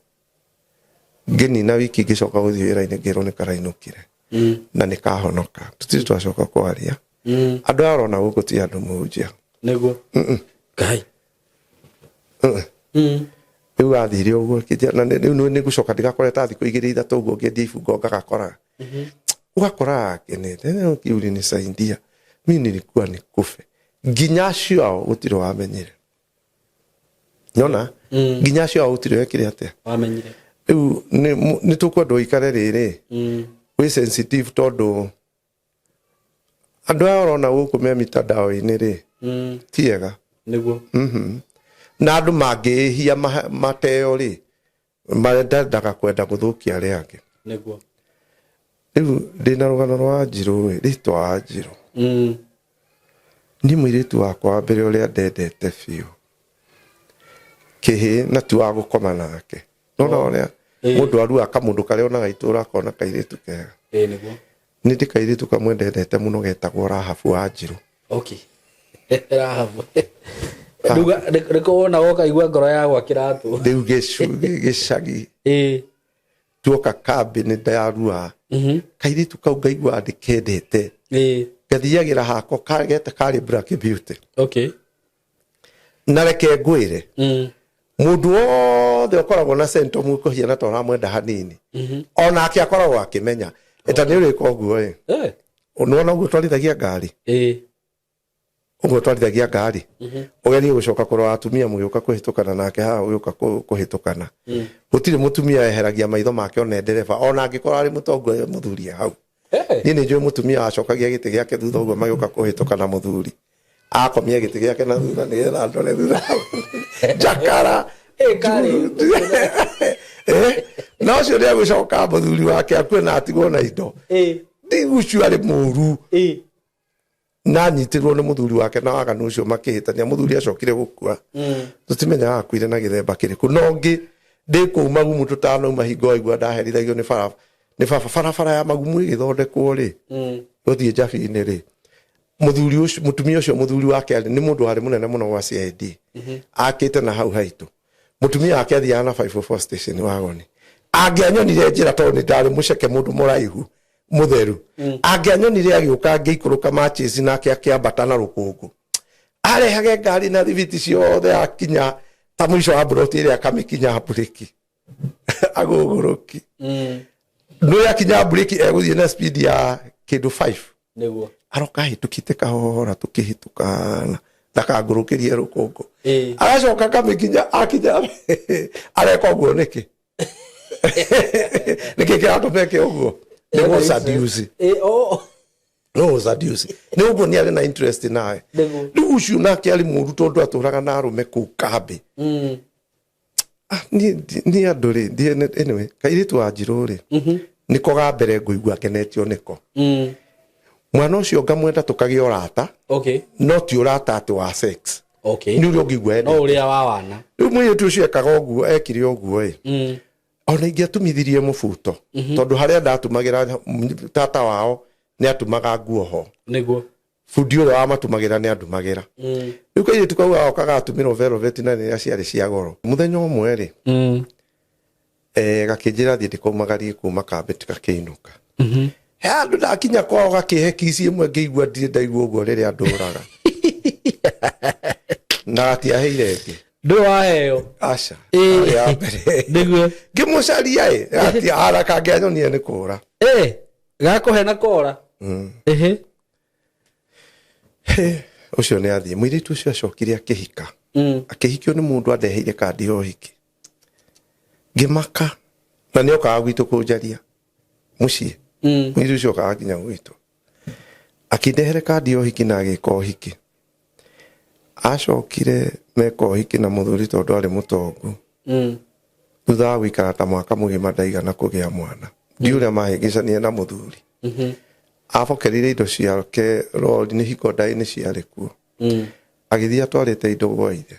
Speaker 1: Ngĩnina wiki, ngĩcoka gũthiĩ wĩra-inĩ, ngĩrwo nĩ karainũkire na nĩ kahonoka. Tũtirĩ twacoka kwaria. Andũ aya ũrona gũkũ ti andũ mũhunjia.
Speaker 2: Nĩguo ngai.
Speaker 1: Rĩu athire ũguo akĩnjĩra, na rĩu nĩ ngũcoka ndigakore ta thikũ igĩrĩ ithatũ ũguo ngĩendia ibungo ngagakoraga, ũgakora akenete, "Kĩu ulinisaidia, mi nilikuwa nikufe." Nginya acio ao gũtirĩ wamenyire. Nona nginya acio ao gũtirĩ wekire atĩa?
Speaker 2: Wamenyire.
Speaker 1: Rĩu nĩ tũkwenda ũikare rĩrĩ wĩ sensitive, tondũ andũ aya ũrona gũkũ me mitandao-inĩ rĩ, ti ega.
Speaker 2: Nĩguo.
Speaker 1: Na andũ mangĩĩhia mateo rĩ, marendaga kwenda gũthũkia arĩa angĩ.
Speaker 2: Nĩguo.
Speaker 1: Rĩu ndĩna rũgano rwa Wanjirũ ĩ, rĩtwa Wanjirũ. Niĩ mũirĩtu wakwa wa mbere ũrĩa ndendete biũ kĩhĩ na ti wa gũkoma nake, nona ũrĩa mũndũ arua kamũndũ karĩa onaga itũra akona kairĩtu kega.
Speaker 2: Ĩĩ, nĩguo.
Speaker 1: Nĩ ndĩ kairĩtu kamwe ndendete mũno getagwo Rahabu Wanjirũ.
Speaker 2: Okay, Rahabu. Nduga nĩkũ wona woka igua ngoro yagwa kĩratũ.
Speaker 1: Rĩu gĩcagi tuoka kambĩ nĩ ndarua kairĩtu kau ngaigua ndĩkendete. Ngathiagĩra hako geta karĩ Black Beauty. Na reke ngwĩre, mũndũ wothe ũkoragwo na symptom kũhiana ta ũramwenda hanini, onake akoragwo akĩmenya eta nĩ ũrĩka ũguo ĩ. Nĩwona ũguo twarithagia ngari, ũguo twarithagia ngari, ũgerie gũcoka kũrora atumia mũgĩũka kũhĩtũkana nake haha, ũgĩũka kũhĩtũkana, gũtirĩ mũtumia eheragia maitho make one ndereba ona angĩkorwo arĩ mũtongoria mũthuri e hau. Niĩ nĩ njũĩ mũtumia wacokagia gĩtĩ gĩake thutha ũguo magĩũka kũhĩtũkana, mũthuri akomia gĩtĩ gĩake na thutha nĩgetha ndore thutha njakara.
Speaker 2: Karĩ.
Speaker 1: Na ũcio nĩ agũcoka mũthuri wake akue na atigwo na indo. Ũcio arĩ mũru. Na anyitirwo nĩ mũthuri wake na waganu ũcio makĩhĩtania, mũthuri acokire gũkua. Tũtimenyaga akuire na gĩthemba kĩrĩkũ. No ngĩ ndĩ kũu Magumu tũtanauma hingo waigua ndaherithagio nĩ bara nĩ baba, barabara ya Magumu ĩgĩthondekwo rĩ, gũthiĩ Njabi-inĩ rĩ, mũthuri ũcio, mũtumia ũcio mũthuri wake arĩ nĩ mũndũ warĩ mũnene mũno gwa CID, akĩte na hau haitũ. Mũtumia wake athiaga na 504 station wagoni. Angĩanyonire njĩra, tondũ nĩ ndarĩ mũceke, mũndũ mũraihu mũtheru, angĩanyonire agĩũka ngĩikũrũka machesi nake akĩambata na rũkũngũ. Arehage ngari na thibiti ciothe, akinya ta mũico wa mburoti ĩrĩa akamĩkinya mburĩki, agũgũrũki. Nĩ akinya mburĩki egũthiĩ na speed ya kĩndũ 5. Aroka ahĩtũkĩte kahora, tũkĩhĩtũkana, ndakangũrũkĩrie rũkũngũ. Agacoka akamĩkinya, akinya areka ũguo nĩkĩ? Nĩkĩ kĩratũma eke ũguo? Nĩ gũcaduce.
Speaker 2: Oh.
Speaker 1: No gũcaduce nĩ ũguo, nĩ arĩ na interest nawe. Rĩu ũcio nake arĩ mũru tondũ atũraga na arũme kũu kambĩ. Ah, niĩ andũ rĩ anyway, kairĩtu wa Njirũ rĩ, nĩko ga mbere ngũigua ngenetio nĩko. Mwana ũcio ngamwenda, tũkagĩa ũrata. No ti ũrata atĩ wa sex. Nĩ ũrĩa ũngĩigua
Speaker 2: No
Speaker 1: endete.
Speaker 2: ũrĩa wa wana.
Speaker 1: Rĩu mũirĩtu ũcio ekaga ũguo, ekire ũguo ĩ, ona ingĩatumithirie mũbuto, tondũ harĩa ndatumagĩra, tata wao nĩ atumaga nguo ho. Bundi ũrĩa wamatumagĩra nĩ andumagĩra. Rĩu kairĩtu kau gagoka gatumĩrwo velvet na rĩrĩa ciarĩ cia goro. Mũthenya ũmwe rĩ, gakĩnjĩra thiĩ ndĩkaumagarie kuma kambĩ, gakĩinũka. He handũ ndakinya kwao, gakĩhe kici ĩmwe ngĩigua ndirĩ ndaigua ũguo rĩrĩa ndũraga, na gatiaheire ĩngĩ.
Speaker 2: Ndũ waheo?
Speaker 1: Aca. Yarĩ ya mbere. Ngĩmũcaria ĩ, gatia haraka angĩanyonire nĩ kũra.
Speaker 2: Gakũhe na kora. Ehe.
Speaker 1: Ũcio nĩ athiĩ. Mũirĩtu ũcio acokire akĩhika. Akĩhikio nĩ mũndũ andeheire kandi ya ũhiki, ngĩmaka, na nĩ okaga gwitũ kũnjaria mũciĩ. Mũirĩtu ũcio okaga nginya gwitũ, akĩndehere kandi ya ũhiki na agĩka ũhiki. Acokire meka ũhiki na mũthuri, tondũ arĩ mũtongu. Thutha wa gũikara ta mwaka mũgima, ndaigana kũgĩa mwana. Ndi ũrĩa mahĩngĩcanie na mũthuri. Abokerire indo ciake rori, nĩ hingo ndaĩ-inĩ ciarĩ kuo. Agĩthiĩ atwarĩte indo gwa ithe.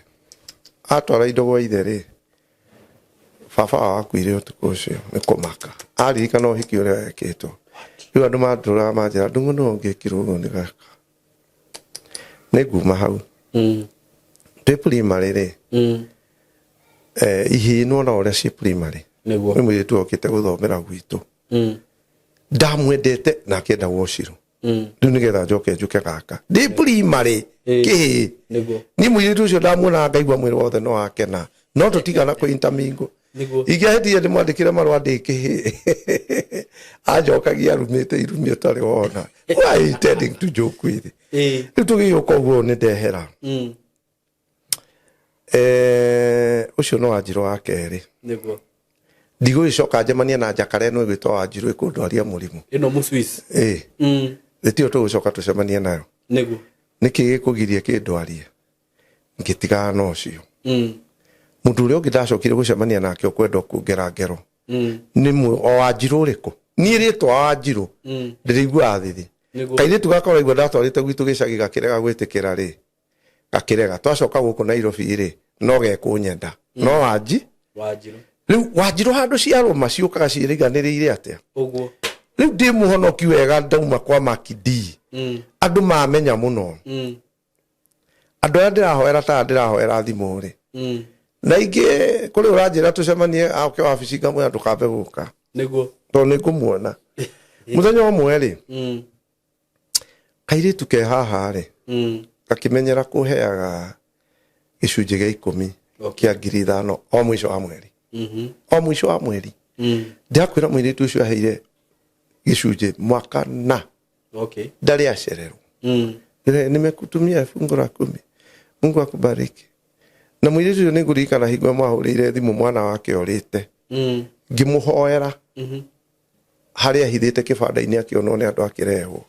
Speaker 1: Atwara indo gwa ithe rĩ, baba wao akuire ũtukũ ũcio nĩ kũmaka aririkana ũhiki ũrĩa wekĩtwo. Rĩu andũ mandũraga manjĩra, "Ndung'u, nũ ũngĩkirwo ũguo?" Nĩ gaka nĩ nguma hau. Twĩ primary rĩ, ihĩĩ nĩwona ũrĩa ciĩ primary. Nĩ mũirĩtu okĩte gũthomera gwitũ. Ndamwendete na akĩenda Wocirũ. Rĩu nĩgetha njoke njuke gaka ndĩ primary kĩhĩĩ. Niĩ mũirĩtu ũcio ndamuonaga ngaigua mwĩrĩ wothe no akena, no tũtigana kũ intermingle. Ingĩahĩtire ndĩmwandĩkĩre marũa ndĩ kĩhĩĩ, anjokagia arumĩte irumi ũtarĩ wona. Why are you intending to joke with? Rĩu tũgĩũka ũguo nĩ ndehera. Ũcio no Wanjirũ wa kerĩ. Ndigũgĩcoka njemanie na njakara ĩno ĩgwĩtwo Wanjirũ ĩkũndwaria mũrimũ.
Speaker 2: Ĩno Mũswiss.
Speaker 1: Ĩ. Gĩtio tũgũcoka tũcemanie nayo. Nĩkĩ gĩkũgirie kĩndwarie? Ngĩtigana na ũcio. Mũndũ ũrĩa ũngĩ ndacokire gũcemania nake ũkwenda kũngera ngero nĩ o Wanjirũ ũrĩkũ? Niĩ rĩtwa Wanjirũ ndĩrĩiguaga thithi. Kairĩtu gakwa ũraigua ndatwarĩte gwitũ gĩcagi gakĩrega gwĩtĩkĩra rĩ, gakĩrega. Twacoka gũkũ Nairobi rĩ, no gekũnyenda no Wanji.
Speaker 2: Wanjirũ.
Speaker 1: Rĩu Wanjirũ handũ ciarũma ciũkaga ciĩriganĩrĩire atĩa?
Speaker 2: Ũguo.
Speaker 1: Rĩu ndĩ mũhonoki wega, ndauma kwa Makidi. Andũ mamenya mũno. Andũ arĩa ndĩrahoera ta ndĩrahoera thimũ rĩ, na ingĩ kũrĩ ũranjĩra tũcemanie aoke wabici, ngamwĩra ndũkambe gũka. Tondũ nĩ ngũmuona mũthenya ũmwe rĩ. Kairĩtu ke haha rĩ, gakĩmenyera kũheaga gĩcunjĩ gĩa 10 kĩa 5,000 o mũico wa mweri. O mũico wa mweri. Ndakwĩra mũirĩtu ũcio aheire gĩcunjĩ mwaka na ndarĩ acererwo. Nimekutumia fungu la kumi, Mungu akubariki. Na mũirĩtu ũcio nĩ ngũririkana hingo mwahũrĩire thimũ mwana wake orĩte, ngĩmũhoera harĩa ahithĩte kĩbanda-inĩ, akĩonwo nĩ andũ, akĩrehwo.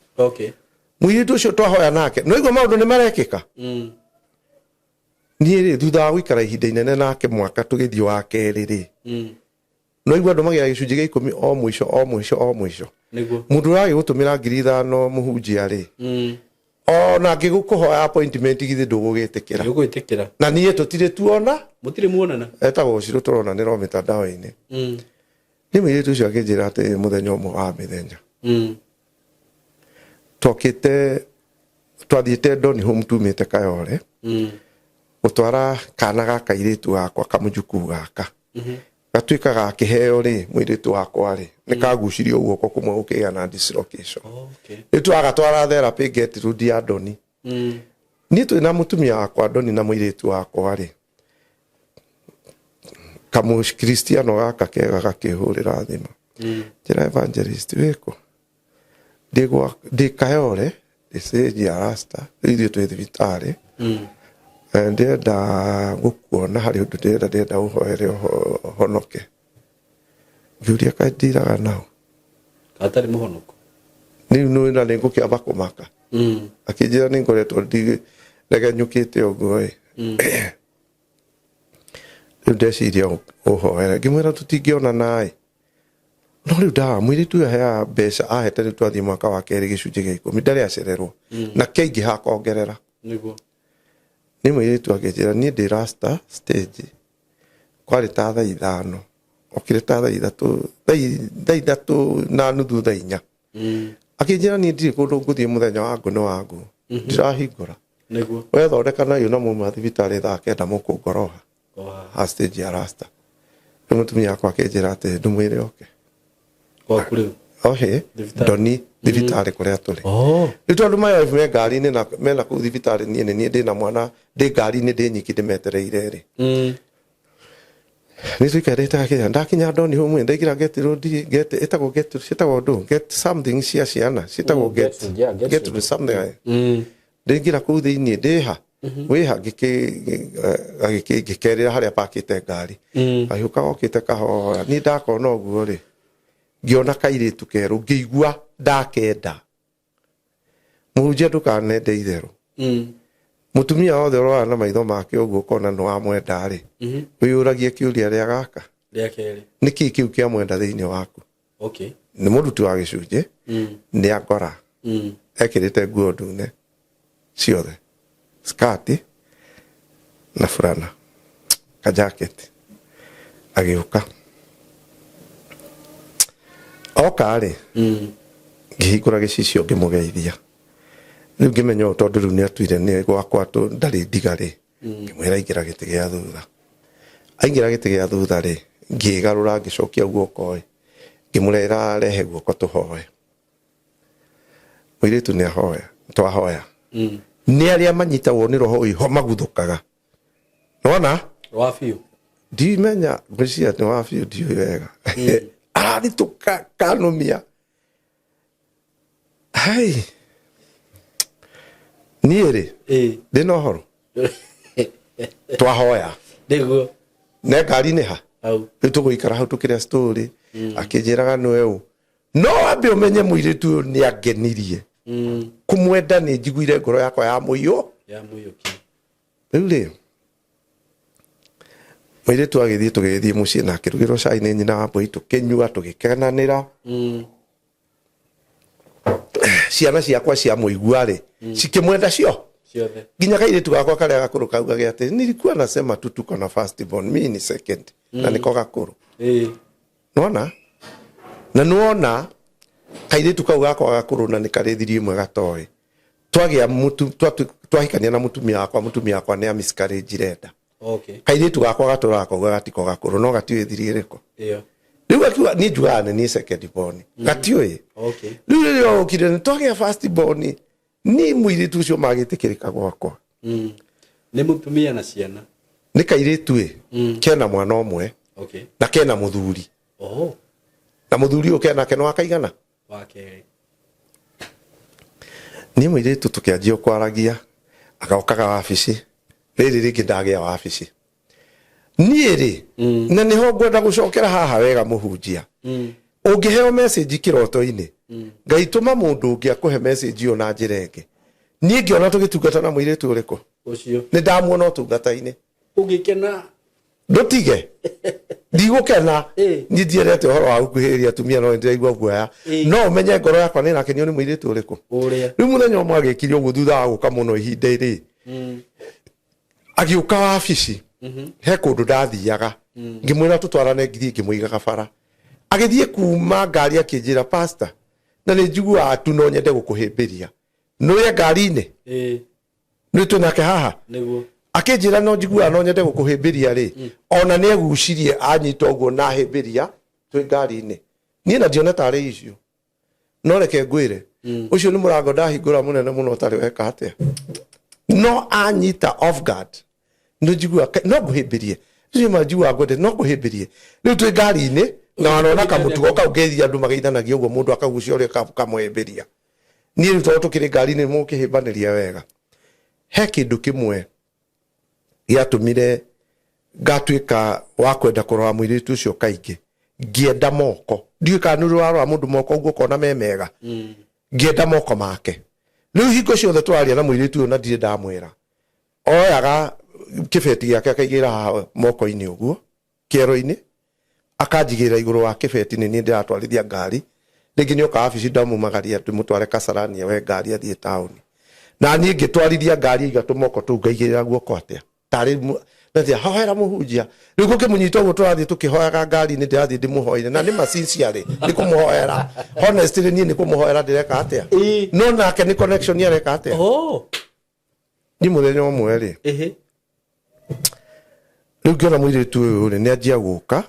Speaker 1: Mũirĩtu ũcio twahoya nake, no igua maũndũ nĩ marekĩka. Niĩ rĩ, thutha wa gũikara ihinda inene nake, mwaka tũgĩthiĩ wa kerĩ rĩ, no igua andũ magĩaga gĩcunjĩ gĩa 10 o mũico, o mũico, o mũico. Mũndũ ũragĩgũtũmĩra 5,000 mũhunjia rĩ, ona angĩgũkũhoya appointment, githĩ ndũgũgĩtĩkĩra?
Speaker 2: Nĩũgwĩtĩkĩra.
Speaker 1: Na niĩ tũtirĩ tuona.
Speaker 2: Mũtirĩ muonana.
Speaker 1: Etagwo Ũcirũ, tũronanĩra o mĩtandao-inĩ. Nĩ mũirĩtu ũcio akĩnjĩra atĩ mũthenya ũmwe wa mĩthenya, twokĩte twathiĩte Doni Home tumĩte Kayole gũtwara kana ga kairĩtu gakwa, kamũjukuu gaka gatuĩka gakĩheo rĩ, mũirĩtu wakwa rĩ, nĩ kagucirio guoko kũmwe gũkĩgĩa na dislocation. Rĩu twagatwara therapy Gertrude ya Doni. Niĩ twĩ na mũtumia wakwa Ndoni na mũirĩtu wakwa rĩ, kamũkristiano gaka kega gakĩhũrĩra thimũ. Njĩra evangelist wĩkũ? Ndĩ Kayole, ndĩ stage ya rasta, rĩu ithuĩ twĩ thibitarĩ. Ndĩrenda gũkuona harĩ ũndũ ndĩrenda ndĩrenda ũhoere ũhonoke. Ngĩũria kaĩ ndiraga nao.
Speaker 2: Atarĩ mũhonoku.
Speaker 1: Rĩu nĩ na nĩ ngũkĩamba kũmaka. Akĩnjĩra nĩ ngoretwo ndiregenyũkĩte ũguo ĩ. Rĩu ndeciria ũhoere. Ngĩmwĩra tũtingĩonana ĩ. No rĩu ndawa mũirĩtu ũyũ aheaga mbeca ahete rĩu twathiĩ mwaka wa kerĩ gĩcunjĩ gĩa ikũmi ndarĩ acererwo. Na kĩaingĩha akongerera.
Speaker 2: Nĩguo.
Speaker 1: Nĩ mũirĩtu akĩnjĩra niĩ ndĩ rasta stage kwarĩ ta thaa 5 okire ta thaa 3 thaa 3:30 thaa 4. Akĩnjĩra niĩ ndirĩ kũndũ ngũthiĩ mũthenya wa ngũ nĩ wa ngũ. Ndirahingũra.
Speaker 2: Nĩguo.
Speaker 1: Wethondeka nayo na muma thibitarĩ thaa 9 mũkũngoroha. Ha stage ya rasta. Rĩu mũtumia wakwa akĩnjĩra atĩ ndũmwĩre oke.
Speaker 2: Gwaku rĩu.
Speaker 1: Ohe, Ndoni thibitarĩ kũrĩa tũrĩ. Rĩu tondũ my wife me ngari-inĩ na mena kũu thibitarĩ niĩ nĩ niĩ ndĩna mwana ndĩ ngari-inĩ ndĩ nyiki ndĩmetereire rĩ. Nĩ tũikarĩte gakĩnya ndakinya Ndoni home ndaingĩra get road get ĩtagwo get ciĩtagwo ndũ get something cia ciana ciĩtagwo get get something. Ndaingĩra kũu thĩinĩ ndĩha wĩha ngĩkerĩra harĩa pakĩte ngari. Agĩũka okĩte kahora niĩ ndakona ũguo rĩ ngĩona kairĩtu kerũ ngĩigua ndakenda. Mũhunjia ndũkanende itherũ. Mũtumia wothe ũrora na maitho make ũguo ũkona nĩ wamwenda rĩ, wĩyũragie kĩũria rĩa gaka.
Speaker 2: Rĩa kerĩ.
Speaker 1: Nĩkĩ kĩu kĩamwenda thĩinĩ waku?
Speaker 2: Okay.
Speaker 1: Nĩ mũruti wa gĩcunjĩ, nĩ angora. Ekĩrĩte nguo ndune ciothe, skati na burana, kajaketi. Agĩũka. Oka rĩ, ngĩhingũra gĩcicio ngĩmũgeithia. Rĩu ngĩmenya ũũ tondũ rĩu nĩatuire nĩ gwakwa ndarĩ ndiga rĩ, ngĩmwĩra aingĩra gĩtĩ gĩa thutha. Aingĩra gĩtĩ gĩa thutha rĩ, ngĩgarũra ngĩcokia guoko ĩ, ngĩmũrera rehe guoko tũhoe. Mũirĩtu nĩ ahoya, twahoya. Nĩ arĩa manyitagwo nĩ roho ũyũ maguthũkaga. Nĩwona?
Speaker 2: Wa biũ.
Speaker 1: Ndimenya ngwĩciria nĩ wa biũ ndiũĩ wega. Arathitũka kanũmia. Hai. Niĩ rĩ, ndĩna ũhoro. Twahoya.
Speaker 2: Nĩguo.
Speaker 1: Ne ngari-inĩ ha?
Speaker 2: Hau.
Speaker 1: Rĩu tũgũikara hau tũkĩrĩa story. Akĩnjĩraga nĩwe ũ. No wambe ũmenye mũirĩtu ũyũ nĩ angenirie. Kũmwenda nĩ njiguire ngoro yakwa ya mũiyũ.
Speaker 2: Ya mũiyũki.
Speaker 1: Rĩu rĩ, mũirĩtu agĩthiĩ tũgĩthiĩ mũciĩ na akĩrugĩrwo cai nĩ nyina wa mbũi tũkĩnyua tũgĩkenanĩra. Ciana ciakwa cia mũigua rĩ, cikĩmwenda cio.
Speaker 2: Ciothe.
Speaker 1: Nginya kairĩtu gakwa karĩa gakũrũ kaugage atĩ nilikuwa nasema tu tuko na first born, mimi ni second. Na nĩko gakũrũ. Nĩwona? Na nĩwona kairĩtu kau gakwa gakũrũ na nĩ karĩ thiri ĩmwe gatoĩ. Twagĩa mũtu, twahikania na mũtumia wakwa, mũtumia wakwa nĩ a miscarriage renda.
Speaker 2: Okay.
Speaker 1: Kairĩtu gakwa gatũraga kauga gatiko gakũrũ no gatiũĩ thiri ĩrĩkũ.
Speaker 2: Ĩyo.
Speaker 1: Rĩu gakiuga niĩ njugaga nĩ niĩ second born. Gatiũĩ.
Speaker 2: Okay.
Speaker 1: Rĩu rĩrĩa okire nĩ twagĩa first born, niĩ mũirĩtu ũcio magĩtĩkĩrĩka gwakwa.
Speaker 2: Nĩ mũtumia na ciana.
Speaker 1: Nĩ kairĩtu ĩ, kena mwana ũmwe.
Speaker 2: Okay.
Speaker 1: Na kena mũthuri.
Speaker 2: Oh.
Speaker 1: Na mũthuri ũyũ kenake nĩ wakaigana?
Speaker 2: Wa kerĩ.
Speaker 1: Niĩ mũirĩtu tũkĩanjia kwaragia, agokaga wabici, rĩrĩ rĩngĩ ndagĩa wabici. Niĩ rĩ, na nĩho ngwenda gũcokera haha wega mũhunjia. Ũngĩheo message kĩroto-inĩ, Ngai tũma mũndũ ũngĩ akũhe message ĩyo na njĩra ĩngĩ. Niĩ ngĩona tũgĩtungata na mũirĩtu ũrĩkũ?
Speaker 2: Ũcio.
Speaker 1: Nĩ ndamuona ũtungata-inĩ.
Speaker 2: Ũgĩkena.
Speaker 1: Ndũtige. Ndigũkena. Niĩ ndiendete ũhoro wa gũkuhĩrĩria atumia no nĩndĩraigua guoya. No ũmenye ngoro yakwa nĩ ĩrakenio nĩ mũirĩtu ũrĩkũ?
Speaker 2: Ũrĩa.
Speaker 1: Rĩu mũthenya ũmwe agĩkire ũguo thutha wa gũka mũno ihinda rĩ. Agĩũka wabici. He kũndũ ndathiaga. Ngĩmwĩra tũtwarane ngithiĩ ngĩmũigaga bara. Agĩthiĩ kuma ngari akĩnjĩra pastor, na nĩ njiguaga tu no nyende gũkũhĩmbĩria. Nũye ngari-inĩ? Nĩ twĩ nake haha?
Speaker 2: Nĩguo.
Speaker 1: Akĩnjĩra no njiguaga no nyende gũkũhĩmbĩria rĩ, ona nĩ egucirie anyita ũguo na ahĩmbĩria twĩ ngari-inĩ. Niĩ na ndiona tarĩ icio. No reke ngwĩre, ũcio nĩ mũrango ndahingũra mũnene mũno ũtarĩ weka atĩa. No anyita off guard nä njigua no ngå hä mbä rie nä ma njiguaga ngwendete no ngå hä mbä rie rä u twä ngari-inä na wanona kamũtugo kau ngethia andå mageithanagia å guo må ndå akagucia å rä a kamũhä mbä ria niä rä u tondå tå kä rä ngari-inä må kä hä mbanä ria wega. He kä ndå kä mwe gä atå mire ngatuä ka wa kwenda kå rora må irä tu å cio kaingä ngĩenda moko. Ndiå kana nä å rarora må ndå moko å guo ũkona me mega. Ngĩenda moko make. Rĩu hingo ciothe tũraria na mũirĩtu ũyũ na ndirĩ ndamwĩra, oyaga kĩbeti gĩake akaigĩra haha moko-inĩ ũguo kĩero-inĩ, akanjigĩrĩra igũrũ wa kĩbeti. Nĩ niĩ ndĩratwarithia ngari, rĩngĩ nĩ oka wabici ndamumagaria ndĩmũtware Kasarani we ngari athiĩ taũni, na niĩ ngĩtwarithia ngari aiga tũmoko tũu ngaigĩrĩra guoko atĩa tarĩ nathia hoera mũhunjia. Rĩu gũkĩmũnyita ũguo tũrathiĩ tũkĩhoyaga ngari-inĩ, ndĩrathiĩ ndĩmũhoire na nĩ ma sincerely nĩ kũmũhoera, honestly niĩ nĩ kũmũhoera ndĩreka atĩa, no nake nĩ connection areka atĩa. Niĩ mũthenya ũmwe rĩ, rĩu ngĩona mũirĩtu ũyũ rĩ nĩ anjia gũka,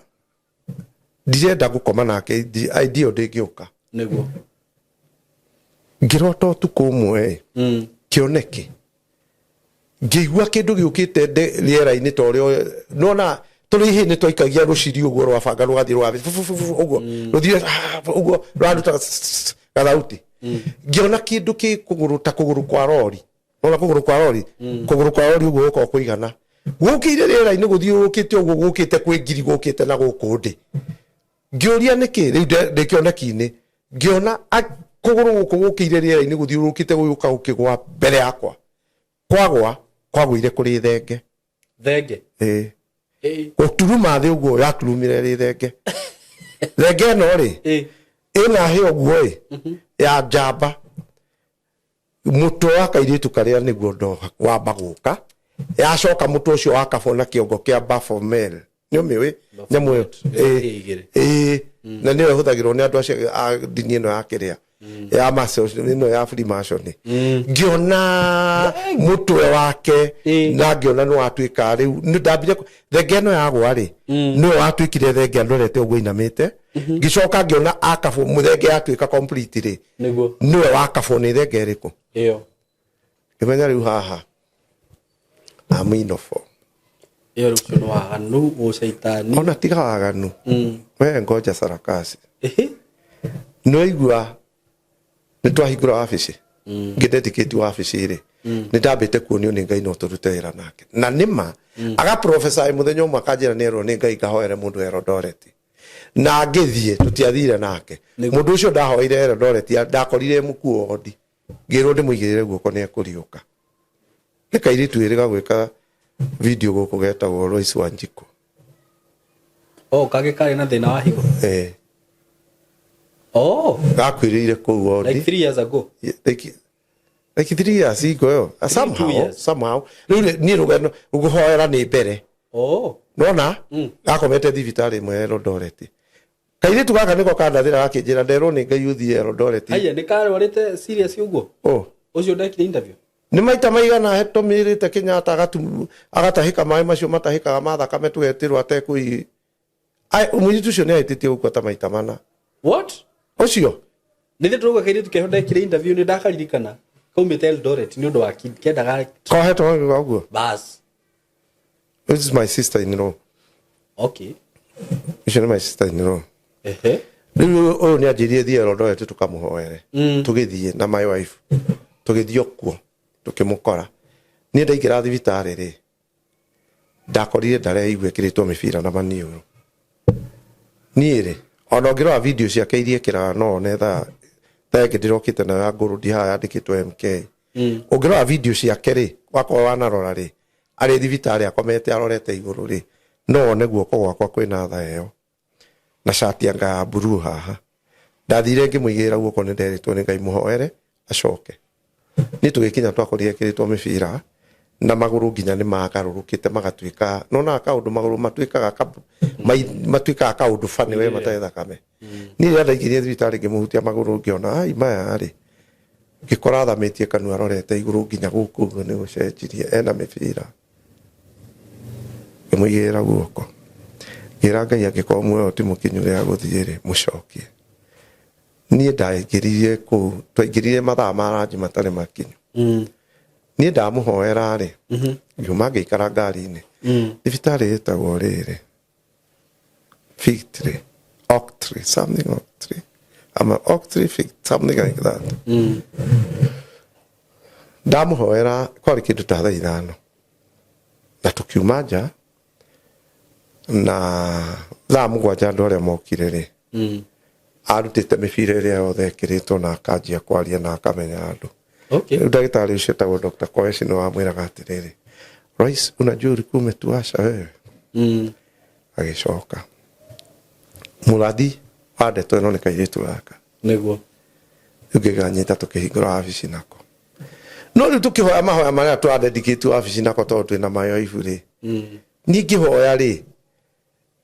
Speaker 1: ndirenda gũkoma nake, idea ĩyo ndĩngĩũka.
Speaker 2: Nĩguo.
Speaker 1: Ngĩrota ũtukũ ũmwe kĩoneki, ngĩigua kĩndũ gĩũkĩte rĩera-inĩ ta ũrĩa nona tũrĩ ihĩ nĩ twaikagia rũciri ũguo rwabanga rũgathiĩ rũgathiĩ ũguo rũthiĩ ũguo rũraruta gathauti. Ngĩona kĩndũ kĩ kũgũrũ ta kũgũrũ kwa rori, nona kũgũrũ kwa rori, kũgũrũ kwa rori ũguo gũkorwo kũigana, gũkĩire rĩera-inĩ gũthiũrũrũkĩte ũguo gũkĩte kwĩ ngiri gũkĩte na gũkũ ndĩ. Ngĩũria nĩkĩ rĩu ndĩ kĩoneki-inĩ, ngĩona kũgũrũ gũkũ gũkĩire rĩera-inĩ gũthiũrũrũkĩte gũgĩũka gũkĩgwa mbere yakwa, kwagwa kwagũire kũrĩ thenge.
Speaker 2: Thenge?
Speaker 1: Ĩĩ. Gũturuma thĩ ũguo yaturumire rĩ thenge. Thenge ĩno rĩ ĩna hĩa ũguo ĩ ya njamba, mũtwe wa kairĩtu karĩa nĩguo ndo wamba gũka, yacoka mũtwe ũcio wakabwo na kĩongo kĩa Baphomet. Nĩ ũmĩũĩ nyamũ ĩyo?
Speaker 2: Ĩĩ.
Speaker 1: Ĩĩ, na nĩyo ĩhũthagĩrwo nĩ andũ acio a ndini ĩno ya kĩrĩa ya mason ĩno ya Freemason. Ngĩona mũtwe wake na ngĩona nĩ watuĩka rĩu nĩ ndambire thenge ĩno yagwa rĩ, nĩwe watuĩkire thenge andorete ũguo inamĩte. Ngĩcoka ngĩona akabwo mũthenge yatuĩka complete rĩ,
Speaker 2: Nĩguo.
Speaker 1: nĩwe wakabwo nĩ thenge ĩrĩkũ.
Speaker 2: Ĩyo.
Speaker 1: Ngĩmenya rĩu haha I'm in for.
Speaker 2: Ĩyo rĩu ũcio nĩ waganu ũcaitani.
Speaker 1: Ona tiga waganu, we ngoja sarakasi. Nĩwaigua nĩ twahingũra wabici, ngĩdedicate wabici rĩ, nĩ ndambĩte kuonio nĩ Ngai no tũrute wĩra nake, na nĩma aga prophesy mũthenya ũmwe akanjĩra nĩ erwo nĩ Ngai ngahoere mũndũ Eldoret, na ngĩthiĩ tũtiathire nake. Mũndũ ũcio ndahoeire Eldoret ndakorire mũkuo wondi, ngĩrwo ndĩmũigĩrĩre guoko nĩ ekũriũka. Nĩ kairĩtu ĩrĩ gagwĩka video gũkũ getagwo Lois Wanjiku.
Speaker 2: Oh, kangĩ karĩ na thĩna wa higo?
Speaker 1: Eh.
Speaker 2: Oh.
Speaker 1: Gakuĩrĩire kũu wondi.
Speaker 2: Like 3 years ago.
Speaker 1: Like 3 years ago ĩyo. Somehow,
Speaker 2: years.
Speaker 1: somehow. Rĩu niĩ rũgano ngũhoera nĩ mbere.
Speaker 2: Oh.
Speaker 1: Nona gakomete thibitarĩ ĩmwe ya Eldoret. Kairĩtu gaka nĩko kandathĩra gakĩnjĩra nderwo nĩ Ngai ũthiĩ Eldoret.
Speaker 2: Haya, nĩ karwarĩte serious ũguo?
Speaker 1: Oh.
Speaker 2: Ũcio ndekire interview?
Speaker 1: Nĩ maita maigana tũmĩrĩte Kenyatta agatahĩka maĩ macio matahĩkaga ma thakame tũgetĩrwo atekũi. Mũirĩtu ũcio nĩ ahĩtĩtie gũkua ta maita mana.
Speaker 2: What?
Speaker 1: Ũcio?
Speaker 2: Nĩ thĩ tũrauga kairĩtu keho ndekire interview nĩ ndakaririkana. Kaumĩte Eldoret nĩ ũndũ wa kendaga
Speaker 1: Kohetwo ũguo?
Speaker 2: Bas.
Speaker 1: This is my sister in law.
Speaker 2: Okay.
Speaker 1: Ũcio nĩ my sister in law.
Speaker 2: Ehe.
Speaker 1: Rĩu ũyũ nĩ anjĩrire thiĩ Eldoret tũkamũhoere. Tũgĩthiĩ na my wife. Tũgĩthiĩ kuo tũkĩmũkora. Niĩ ndaingĩra thibitarĩ rĩ, ndakorire ndareigua ĩkĩrĩtwo mĩbira na maniũrũ. Niĩ rĩ, ona ũngĩrora video ciake iria ĩkĩraga no one thaa ĩngĩ ndĩrokĩte nayo ya ngũrũndi haha yandĩkĩtwo MK. Ũngĩrora video ciake rĩ, wakorwo wanarora rĩ, arĩ thibitarĩ akomete arorete igũrũ rĩ, no one guoko gwakwa kwĩna tha ĩyo na cati anga ya blue haha. Ndathire ngĩmũigĩrĩra guoko nĩ nderĩtwo nĩ Ngai mũhoere acoke. Niĩ tũgĩkinya twakorire ekĩrĩtwo mĩbira na magũrũ nginya nĩ magarũrũkĩte magatuĩka, nona kaũndũ magũrũ matuĩkaga matuĩkaga kaũndũ funny we matarĩ thakame. Niĩ rĩrĩa ndaingĩrire thibitarĩ ngĩmũhutia magũrũ ngĩona ai maya rĩ, ngĩkora athamĩtie kanua arorete igũrũ nginya gũkũ ũguo nĩ gũcenjirie ena mĩbira. Ngĩmũigĩrĩra guoko. Ngĩra Ngai angĩkorwo muoyo ti mũkinyu rĩa gũthiĩ rĩ, mũcokie. Niĩ ndaingĩrire kũu, twaingĩrire mathaa ma ranji matarĩ makinyu. Niĩ ndamũhoera rĩ, ngiuma ngĩikara ngari-inĩ. Thibitarĩ ĩtagwo rĩrĩ, Fig Tree, Oak Tree, something Oak Tree, ama Oak Tree Fig, something like that. Ndamũhoera kwarĩ kĩndũ ta thaa 5 na tũkiuma nja, na thaa 7 andũ arĩa mokire rĩ, arutĩte mĩbira ĩrĩa yothe ĩkĩrĩtwo na akanjia kwaria na akamenya andũ. Rĩu ndagĩtarĩ ũcio etagwo Dr. Koeshi nĩ wamwĩraga atĩrĩrĩ, "Royce, unajua ulikuwa umetuasha wewe." Agĩcoka mũrathi wa ndeto ĩno nĩ kairĩtu gaka. Rĩu ngĩganyita tũkĩhingũra wabici nako, no rĩu tũkĩhoya mahoya marĩa twadedicate wabici nako, tondũ twĩna mayo ibu rĩ, niĩ ngĩhoya rĩ,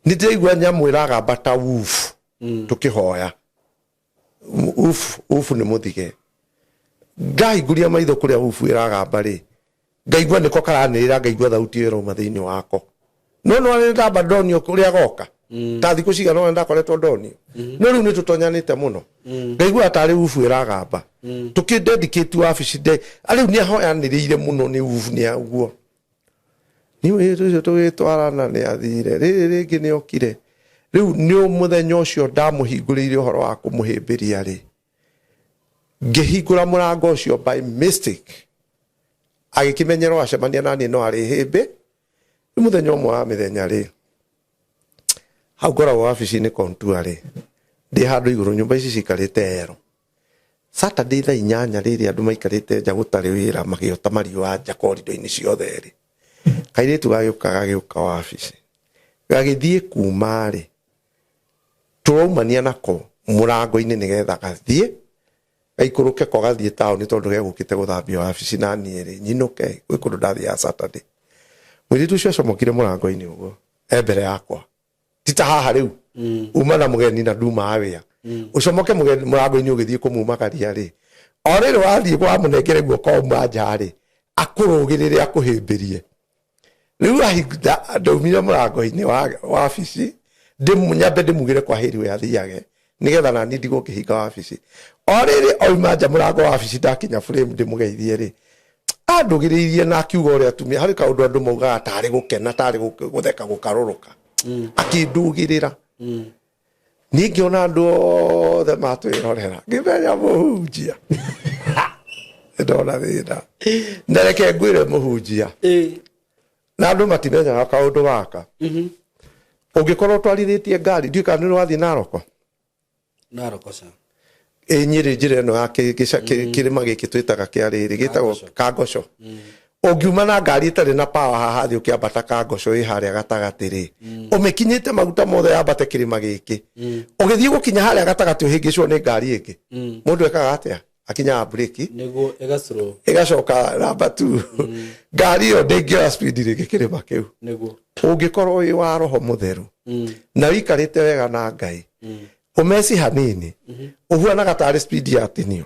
Speaker 1: nĩ ndĩraigua nyamũ ĩragamba ta woof. Tũkĩhoya ufu ufu nĩ mũthige, ngahingũria maitho kũrĩa ufu ĩragamba rĩ, ngaigua nĩko karanĩrĩra, ngaigua thauti ĩyo ĩrauma thĩinĩ wako, no no nĩ ndamba ndonio kũrĩa goka ta thikũ cigana ũna ndakoretwo ndonio, no rĩu nĩ tũtonyanĩte mũno, ngaigua tarĩ ufu ĩragamba. Tũkĩ dedicate wabici nde rĩu nĩ ahoyanĩrĩire mũno nĩ ufu nĩ ũguo nĩ mũirĩtu ũcio tũgĩtwarana nĩ athire rĩrĩ rĩngĩ nĩ okire. Rĩu nĩ mũthenya ũcio ndamũhingũrĩire ũhoro wa kũmũhĩmbĩria rĩ, ngĩhingũra mũrango ũcio by mistake, agĩkĩmenyerwo acemania naniĩ no arĩ hĩmbĩ. Rĩu mũthenya ũmwe wa mĩthenya rĩ, hau ngoragwo wabici-inĩ Kontua rĩ, ndĩ handũ igũrũ nyũmba ici cikarĩte ero Saturday thaa 8 rĩrĩa andũ maikarĩte nja gũtarĩ wĩra, magĩota mariũa nja korido-inĩ ciothe rĩ, kairĩtu gagĩũka gagĩũka wabici gagĩthiĩ kuma rĩ, tũraumania nako mũrango-inĩ nĩgetha gathiĩ gaikũrũke ko gathiĩ taũni, tondũ gegũkĩte gũthambia wabici na niĩ rĩ nyinũke gwĩ kũndũ ndathiaga Saturday. Mũirĩtu ũcio acomokire mũrango-inĩ ũguo e mbere yakwa, ti ta haha rĩu uma na mũgeni na nduma wĩa, ũcomoke mũgeni mũrango-inĩ ũgĩthiĩ kũmumagaria rĩ, o rĩrĩ wathiĩ wamũnengere guoko auma nja rĩ, akũrũgĩrĩre akũhĩmbĩrie. Rĩu ndaumire mũrango-inĩ wa wabici nyambe ndĩmugĩre kwa hĩri we athiage nĩgetha nani ndigwo ngĩhinga wabici. O rĩrĩ oima nja mũrango wa wabici, ndakinya frame ndĩmũgeithie rĩ, andũgĩrĩirie na akiuga ũrĩa atumia harĩ kaũndũ andũ maugaga tarĩ gũkena tarĩ gũtheka gũkarũrũka, akĩndũgĩrĩra. Niĩ ngĩona andũ othe matwĩrorera, ngĩmenya mũhunjia ndona thĩna. Na reke ngwĩre, mũhunjia na andũ matimenyaga kaũndũ gaka, ũngĩkorwo ũtwarithĩtie ngari, ndiũĩ kana nĩ wathiĩ Naroko.
Speaker 2: Naroko ca.
Speaker 1: Ĩ Nyĩrĩ, njĩra ĩno ya kĩrĩma gĩkĩ twĩtaga kĩa rĩrĩ gĩtagwo Kangoco, ũngiuma na ngari ĩtarĩ na power haha thĩ ũkĩambata Kangoco ĩ harĩa gatagatĩ rĩ, ũmĩkinyĩte maguta mothe yambate kĩrĩma gĩkĩ, ũgĩthiĩ gũkinya harĩa gatagatĩ ũhĩngĩcwo nĩ ngari ĩngĩ, mũndũ ekaga atĩa? Akinyaga breki.
Speaker 2: Nĩguo ĩgacrũ.
Speaker 1: Ĩgacoka namba 2, ngari ĩyo ndĩngĩoya speed rĩngĩ kĩrĩma kĩu. Ũngĩkorwo wĩ wa roho mũtheru na wĩikarĩte wega na Ngai, ũmeci hanini ũhuanaga tarĩ speed ya tinio.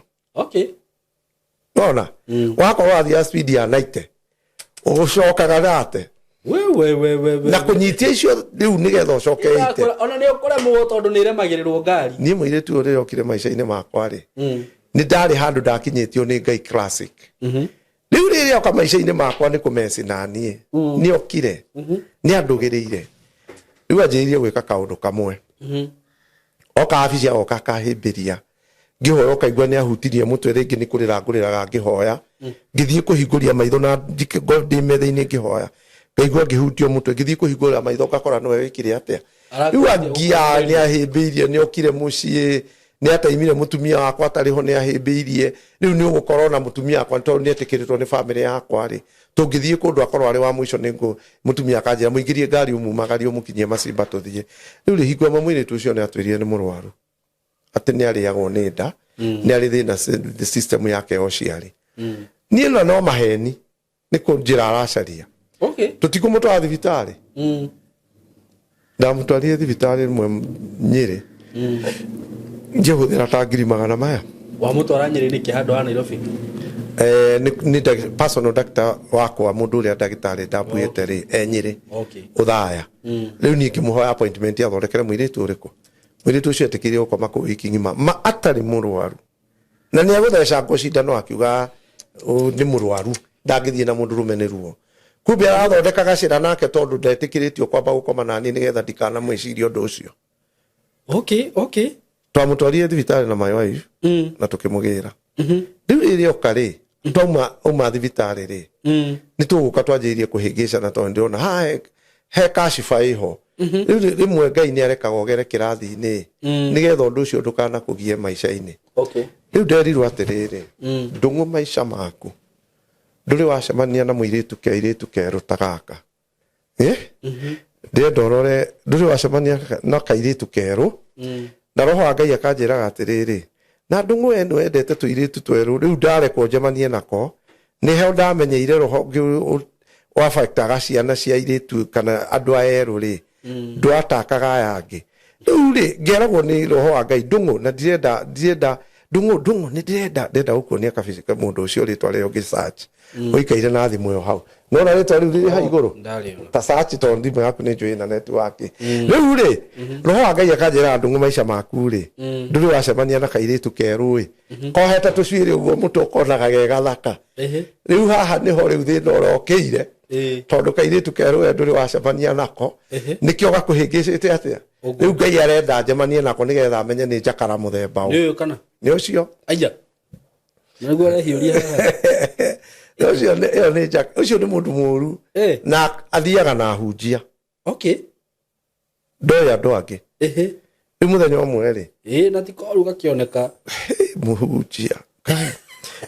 Speaker 1: Nona wakorwo wathiaga speed ya 90, ũcokaga nate
Speaker 2: We we we we we.
Speaker 1: Na kũnyitia icio rĩu nĩgetha ũcoke ite.
Speaker 2: Ona nĩ ũkũremwo tondũ nĩ ĩremagĩrĩrwo ngari.
Speaker 1: Niĩ mũirĩtu ũyũ rĩrĩa okire maica-inĩ makwa rĩ, nĩ ndarĩ handũ ndakinyĩtio nĩ Ngai classic. Rĩu rĩrĩa oka maica-inĩ makwa nĩ kũmeci na niĩ nĩ okire nĩ andũgĩrĩire. Rĩu anjĩrĩirie gwĩka kaũndũ kamwe, oka wabici agoka akahĩmbĩria ngĩhoya, ũkaigua nĩ ahutirie mũtwe rĩngĩ nĩ kũrĩra ngũrĩraga ngĩhoya, ngĩthiĩ kũhingũria maitho na ndĩ metha-inĩ ngĩhoya, ngaigua ngĩhutio mũtwe, ngĩthiĩ kũhingũra maitho ngakora nĩwe wĩkire atĩa. Rĩu angia nĩ ahĩmbĩirie, nĩ okire mũciĩ, nĩ ataimire mũtumia wakwa atarĩ ho, nĩ ahĩmbĩirie. Rĩu nĩ ũgũkorwo na mũtumia wakwa tondũ nĩ etĩkĩrĩtwo nĩ bamĩrĩ yakwa rĩ, tũngĩthiĩ kũndũ akorwo arĩ wa mũico nĩ ngũ mũtumia akanjĩra mũingĩrie ngari ũmumagarie ũmũkinyie macimba tũthiĩ. Rĩu rĩ, hingo ĩmwe mũirĩtu ũcio nĩ atwĩrire nĩ mũrwaru, atĩ nĩ arĩagwo nĩ nda, nĩ arĩ thĩna system yake ya ũciari. Niĩ na no maheni nĩ kũ njĩra aracaria. Tũtikũmũtwara thibitarĩ. Ndamũtwarire thibitarĩ ĩmwe Nyĩrĩ, ngĩhũthĩra ta ngiri magana maya.
Speaker 2: Wamũtwara Nyĩrĩ nĩkĩ handũ ha Nairobi?
Speaker 1: Nĩ personal doctor wakwa, mũndũ ũrĩa ndagĩtarĩ ndambuĩte rĩ, e Nyĩrĩ. Ũthaya rĩu niĩ ngĩmũhoya appointment athondekere mũirĩtu ũrĩkũ. Mũirĩtu ũcio etĩkĩire gũkoma kũu wiki ng'ima ma atarĩ mũrwaru na nĩ agũthecangwo cindano, akiuga, "Ũ, nĩ mũrwaru." Ndangĩthiĩ na mũndũrũme nĩ ruo. Kumbe arathondeka gacĩra nake tondũ ndetĩkĩrĩtio kwamba gũkoma naniĩ nĩgetha ndikanamwĩcirie ũndũ ũcio.
Speaker 2: Okay.
Speaker 1: Twamũtwarire thibitarĩ na my wife na tũkĩmũgĩra. Rĩu rĩrĩa oka rĩ, twauma uma thibitarĩ rĩ, nĩ tũgũka twanjĩrĩirie kũhĩngĩcana tondũ ndĩrona haha he kashiba ĩho. Rĩu rĩmwe Ngai nĩ arekaga ũgere kĩrathi-inĩ nĩgetha ũndũ ũcio ndũkanakũgie maica-inĩ. Rĩu nderirwo atĩrĩrĩ, Ndũng'ũ, maica maku ndũrĩ wacemania na mũirĩtu keirĩtu kerũ ta gaka. Eh? Ndĩrenda ũrore ndũrĩ wacemania na kairĩtu kerũ. Na roho wa Ngai akanjĩraga atĩrĩrĩ, na Ndũng'ũ we nĩwendete tũirĩtu twerũ, rĩu ndarekwo njemanie nako, nĩho ndamenyeire roho ũngĩ wabactaga ciana cia airĩtu kana andũ aya erũ rĩ, ndwatakaga aya angĩ. Rĩu rĩ, ngeragwo nĩ roho wa Ngai, Ndũng'ũ, na ndirenda ndirenda Ndũng'ũ, Ndũng'ũ, nĩ ndĩrenda ndĩrenda gũkuonia kabica ka mũndũ ũcio rĩtwa rĩrĩa ũngĩ search. Ũikaire na thimũ ĩyo hau. Nona rĩtwa rĩu rĩrĩ hau igũrũ?
Speaker 2: Ndarĩona.
Speaker 1: Ta search tondũ thimũ yaku nĩ njũĩ na network. Rĩu rĩ, roho wa Ngai akanjĩra, Ndũng'ũ, maica maku rĩ, ndũrĩ wacemania na kairĩtu kerũ ĩ, kohete tũcuĩrĩ ũguo mũtwe ũkonaga ge gathaka. Rĩu haha nĩho rĩu thĩna ũrokĩire, tondũ kairĩtu kerũ we ndũrĩ wacemania nako, nĩkĩo gakũhĩngĩcĩte atĩa.
Speaker 2: Ũguo.
Speaker 1: Rĩu Ngai arenda njemanie nako nĩgetha amenye nĩ njakara mũthemba
Speaker 2: Nĩ
Speaker 1: ũ.
Speaker 2: ũyũ kana?
Speaker 1: Nĩ ũcio.
Speaker 2: Aya. Na nĩguo arehiũria haha.
Speaker 1: Ũcio ĩyo nĩ njaka, ũcio nĩ mũndũ mũru. Na athiaga na ahunjia. Ndoĩ andũ angĩ. Rĩu mũthenya ũmwe rĩ,
Speaker 2: Ĩĩ, na ti koru gakĩoneka.
Speaker 1: Mũhunjia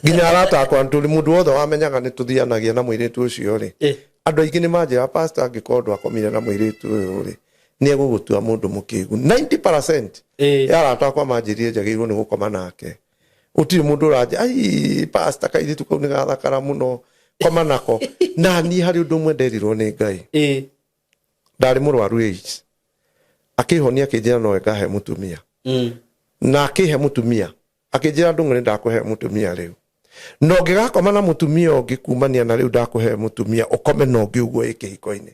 Speaker 1: nginya arata akwa tũrĩ mũndũ wothe wamenyaga nĩ tũthianagia na mũirĩtu ũcio rĩ, andũ aingĩ nĩ manjĩra, "Pastor, angĩkorwo ndwakomire na mũirĩtu ũyũ rĩ, nĩ egũgũtua mũndũ mũkĩgu." 90% ya arata akwa manjĩrire njagĩrĩirwo nĩ gũkoma nake. Gũtirĩ mũndũ ũranja, "Ai, pastor, kairĩtu kau nĩ gathakara mũno, koma nako." Na niĩ harĩ ũndũ ũmwe nderirwo nĩ Ngai. Ndarĩ mũrwaru AIDS, akĩhonia, akĩnjĩra nowe ngahe mũtumia. Na akĩhe mũtumia, akĩnjĩra, "Ndũng'ũ, nĩ ndakũhe mũtumia rĩu, na ũngĩgakoma na mũtumia ũngĩ kumania na rĩu ndakũhe mũtumia, ũkome na ũngĩ ũguo ĩ kĩhiko-inĩ,